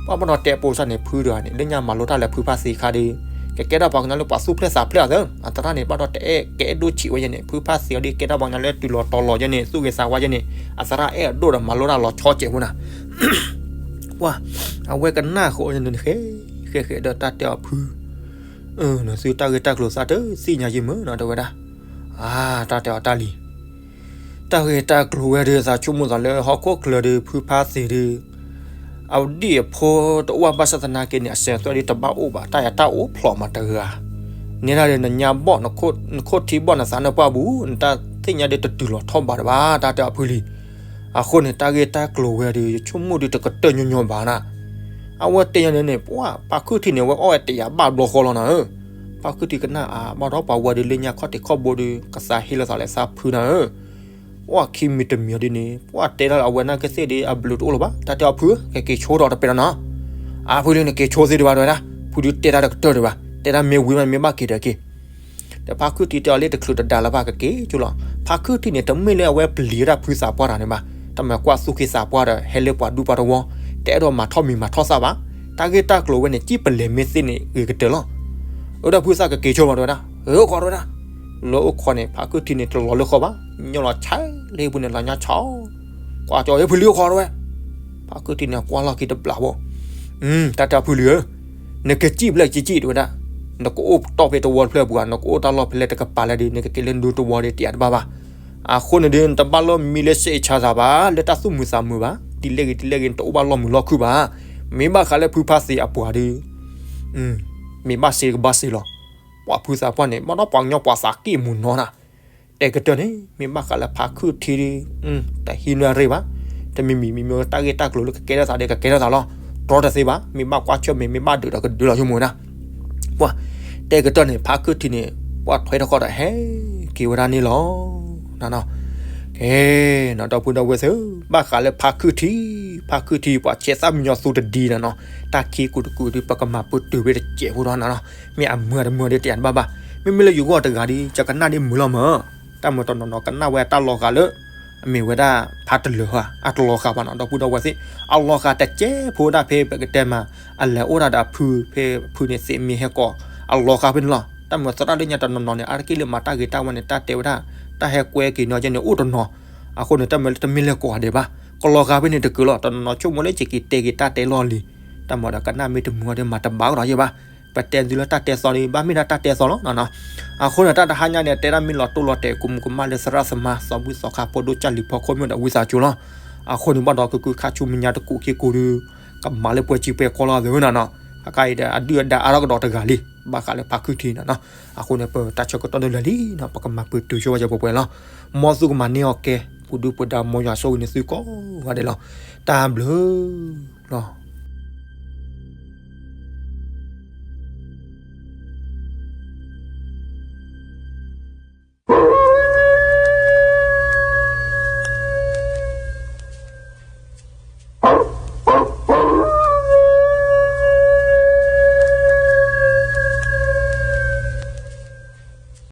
ပှၤဘၣ်ဒီးတဲပိစၢ်န့ၣ် ဖုတဂၤန့ၣ် လၢညါမၤလိတၢ်လၢဖုဖါသ့ခါဒီး ကကဲထီၣ်ပှၤကညီလၢပှၤသူၣ်ဖျဲၣ်သးဖျဲၣ်အသး, အသရၣ်န့ၣ် ဘၣ်ဒီးတအဲၣ်ကအဲၣ်ဒိၣ်ဆံးဝဲယဲန့ၣ် ဖုဖါသ့အီၤဒ်ကဲထီၣ်ပှၤကညီလၢတုၤလီၤတီၤလီၤယဲန့ၣ် သူၣ်ဂ့ၤသးဝါယဲန့ၣ် အသရၣ်အဲၣ်အဒိၣ်ဒီးမၤလိတၢ်လီၤဆီစဲးဖိနၤ. ပှၤ အဝဲကနၣ်ဃီန့ၣ် ဃဲ ဃဲဃဲဒီးတၢ်တဲအီၤဖု နသုတၢ်ဂ့ၢ်တၢ်ကျိၤသးတသ့ၣ်ညါယံာ်မ့ၢ်နီၤ တဲဝဲဒၣ်. အါ တၢ်တဲအီၤတၢ်လံၤ, တၢ်ဂ့ၢ်တၢ်ကျိၤဝဲဒီး သးဆိကမိၣ်သးလၢဟီၣ်ခိၣ်ချၢဒီး ဖုဖါသ့ဒီး အဒံၣ်အဖိတအိၣ်ဘၣ်ဆၣ်သနာ်က့န့ၣ် အစၢၤသွဲၣ်ဒ်တဘၣ်အိၣ်ဘၣ် တၢ်ယၤတၢ်အိၣ်ဖျိးမးတဂၤ. နဲဒၣ်ဒီးနညါဘီၣ် နခိၣ်ထံဘီၣ်နသးနပှၢ်ပူၤ နတၢ်သ့ၣ်ညါဒီးတတုၤလီၤထီၣ်ဘးတဘၣ် တၢ်တဲအီၤဖုလံၤ. အဃိန့ၣ် တၢ်ဂ့ၢ်တၢ်ကျိၤဝဲဒီး ယဆိကမိၣ်ဒီးတကတၢၢ်ညီညီဘၣ်နၤ. အဝဲတဲညါန့ၣ် ပှၤဖါခုထံန့ၣ် အဝဲအီၣ်ဝဲတယၤဘၣ်ဘျီဃီလီၤနၤဧၢ. ဖါခုထံကနၣ်အါ ဘၣ်ဒီးပှၤဝဲဒီးလၢညါခီၣ်ထံးခီၣ်ဘိဒီး ကသးဟ့လီၤသးလၢသးဖုနၤဧၢ. ပှၤခံမံၤတမံၤအီၤဒ်န့ၣ် ပှၤတဲဒၣ်လၢအဝဲနာ်က့သ့ၣ်ဒီး အဘျုးတအိၣ်လၢၤဘၣ် တၢ်တဲအီၤဖု ကက့ၤဆိထီၣ်တပဲာ်ဒီးနၤ. အါဖုလံၤ နက့ၤဆိသ့ဒံးဘၣ်တဲဝဲဒၣ် ဖုဒုးတဲတၢ်တကတၢၢ်ဒံးဘၣ် တဲတၢ်မ့ၢ်ဝံၤမး မ့ၢ်ဘၣ်က့ၤဒီးက့ၤ ဒီးဖါခုထံတဲအီၤလၢတချုးတဒါလၢၤဘၣ် ကက့ၤကၠိလီၤ. ဖါခုထံန့ၣ် တမ့ၢ်လၢအဝဲပျံၤဝဲဒၣ်ဖုသးပှၢ်တဂၤန့ၣ်ဘၣ်. တမၤကွၢ်သူၣ်က့သးပှၢ်ဒီး ဟဲလၢပှၤဒူပှၤတဝီ တအဲၣ်ဒိးမၤထီၣ်မံၤမၤထီၣ်သၣ်ဘၣ်. တၢ်ဂ့ၢ်တၢ်ကျိၤဝဲန့ၣ် ကံၣ်ပလဲၤမ့ၢ်သ့န့ၣ် ဂ့ၤကတၢၢ်လီၤ. အဝဲဒၣ်ဖုသးကက့ၤဆိမးတဲဝဲဒၣ် အိၣ်ခိးတဲဝဲဒၣ် လၢအိၣ်ခိးန့ၣ် ဖါခုထံန့ၣ် တလီၤလၢဃီဘၣ်. ညီလီၤဆဲးလၢဟံၣ်ပူၤန့ၣ် လီၤညါဆီ ကွၢ်ကၠီ ဟ့ၣ်ဖုလံၤအိၣ်ခိးတဲဝဲ ဖါခုထံန့ၣ် ကွၢ်လီၢ်ခံတဘျီဖိ တၢ်တဲဖုလံၤဧၢ, နကစံၣ်ဖျဲၣ်ကစံၣ်တဲဝဲဒၣ်, နကအိၣ်တီၢ်ဖဲတဝီတဖျၢၣ်ပူၤဧါ, နကအိၣ်တၢ်လီၢ်ဖဲလဲၣ်တကပၤလဲၣ်ဒီး နကက့ၤလၢနဒူတဝီဒီး တယၤတဘၣ်ဘၣ်. အဃိန့ၣ်ဒီး နတဘၣ်လီၤမံလၢစ့ၣ်ဆါသးဘၣ်, လၢတၢ်သူၣ်မုာ်သးမုာ်ဘၣ်, ဒ်လဲၣ်ဂ့ၤဒ်လဲၣ်ဂ့ၤ နတအိၣ်ဘၣ်လီၢ်မုာ်လီၢ်ခုၣ်ဘၣ်. မ့ၢ်ဘၣ်ဃးလၢဖုဖါသ့အပှၤဒီး မ့ၢ်ဘၣ်စ့ကဘၣ်စ့လီၤ. ပှၤဖုသးပှၢ်န့ၣ် ဘၣ်ဒီးပှၤကညီပှၤသးကံၢ်မုာ်နီၤနၤ တဲကတၢၢ်န့ၣ် မ့ၢ်ဘၣ်ဃးလၢဖါခုၣ်ထံဒီး တဟံးနွဲၣ်ရ့ၣ်ဘၣ်, တမံၤမံၤမံၤမံၤ တၢ်ဂ့ၢ်တၢ်ကျိၤလၢကကဲထီၣ်သးဒီး ကကဲထီၣ်သးလီၤ. တြီတသ့ဘၣ်, မ့ၢ်ဘၣ်ကွၢ်ဆၢၣ်မဲာ် မ့ၢ်ဘၣ်ဒုးဒီးကဒုးလီၤဆိကမိၣ်ဝဲဒၣ်. ပှၤတဲကတၢၢ်န့ၣ် ဖါခုၣ်ထံန့ၣ် ပှၤထွဲထီၣ်ဃီဒီးဟဲက့ၤဝဲဒၣ်န့ၣ်လီၤ. ကဲ နီၢ်ဒီပုၢ်ဒီဝဲၢ်သ့ၣ်, ဘၣ်ဃးလၢဖါခုၣ်ထံ, ဖါခုၣ်ထံ ပှၤဆဲးသၣ်မံညီၤသူတဒံနၤနီၤ, တၢ်ခံကူတကူဒီး ပကမၤပတုာ်ဖဲတစဲးဖိဒီးနၤနီၤ, မ့ၢ်အမုာ်တမုာ်ဒီးတယၤတဘၣ်ဘၣ်. မ့မ့ၢ်လၢယဂီၢ်တဂၤဒီး ယကနၣ်ဒ်မုာ်လီၤမး, တၢ်မၤတနီၤနီၤကနၣ်ဝဲတၢ်လီၤဂာ်လၢ မ့ၢ်ဝဲဒၣ်ဖးတလၢာ်ဧါ အတလီၤဃာ်ဘၣ်နီၤ ဒီပုၢ်ဒီဝဲၢ်သ့ၣ် အလီၤဃာ်တကဲးဖိဒၣ်ဖဲပကတဲမး အလဲၤအိၣ်ဒၣ်ဒီးဖု ဖဲဖုန့ၣ်သ့ၣ်မ့ၢ်ဟဲကိး အလီၤဃာ်ဖဲန့ၣ်လီၤ. တၢ်မၤသရၣ်ဒ်ညါတနီၤနီၤန့ၣ် အါတက့ၢ်လၢမၤတၢ်ဂ့ၤတၢ်ဝါန့ၣ် တၢ်တဲဝဲဒၣ် တၢ်ဟဲကွဲက့ၤနီၤကဲန့ၣ်အိၣ်တနီၤ အဃိန့ၣ် တၢ်မၤလၢတမ့ၢ်လဲၤကိးဂၤဒဲးဘၣ် ကလီၤဃာ်ဖဲန့ၣ်တက့ၢ်လီၤ. တနီၤနီၤဆိကမိၣ်လၢ ယက့ၤတဲက့ၤတၢ်တဲလီၢ်လံၤ တၢ်မၤဒီးကနၣ်မ့ၢ်တမုာ်အီၤဒီး မၤတဘၣ်ကဒီးယဲၢ်ဘၣ်. ပတဲသုလၢတၢ်တဲသီလံ ဘၣ်မ့ၢ်ဒၣ်တၢ်တဲသီလီၤနီၤ. အဃိန့ၣ် တၢ်တဟါညါန့ၣ် တဲဒၣ်မ့ၢ်လီၤတိၢ်လီၤတဲာ် ကိးမုၢ်ကမၣ်လၢသရၣ်သမါ သီဘူၣ်သီခါ ဖိဒိၣ်ကၢ်လံၤဖီခိၣ်မ့ၢ်ဒီးဝံသးစူၤလီၤ. အဃိန့ၣ်ဘၣ်ဒီး ကကုခါဆူမဲာ်ညါတကူးခံကူးဒီး ကမၤလၢပှဲၤစံပှဲၤကီလီၤသ့နီၤနီၤ. အကါအံၤဒီး အဒုၣ်အဒါအါထီၣ်ကဒီးတဂၤလံ ဘၣ်ဃးလၢဖါခုထံးနီၤနီၤ. အဃိန့ၣ် ပတၢ်ဆၢကတီၢ်ဒၢလၢာ်လံနီၤ ပကမၤပတုာ်ဆိဝဲယပှဲၤပှဲၤလီၤ. မ်သုကမၤန့ၢ်အီၤကဲ ပူၤဒုပူၤဒါ မ်ယွၤဆိၣ်ဂ့ၤန့ၢ်သုကိးဂၤဒဲးလီၤ. တၢ်ဘျုးလီၤ.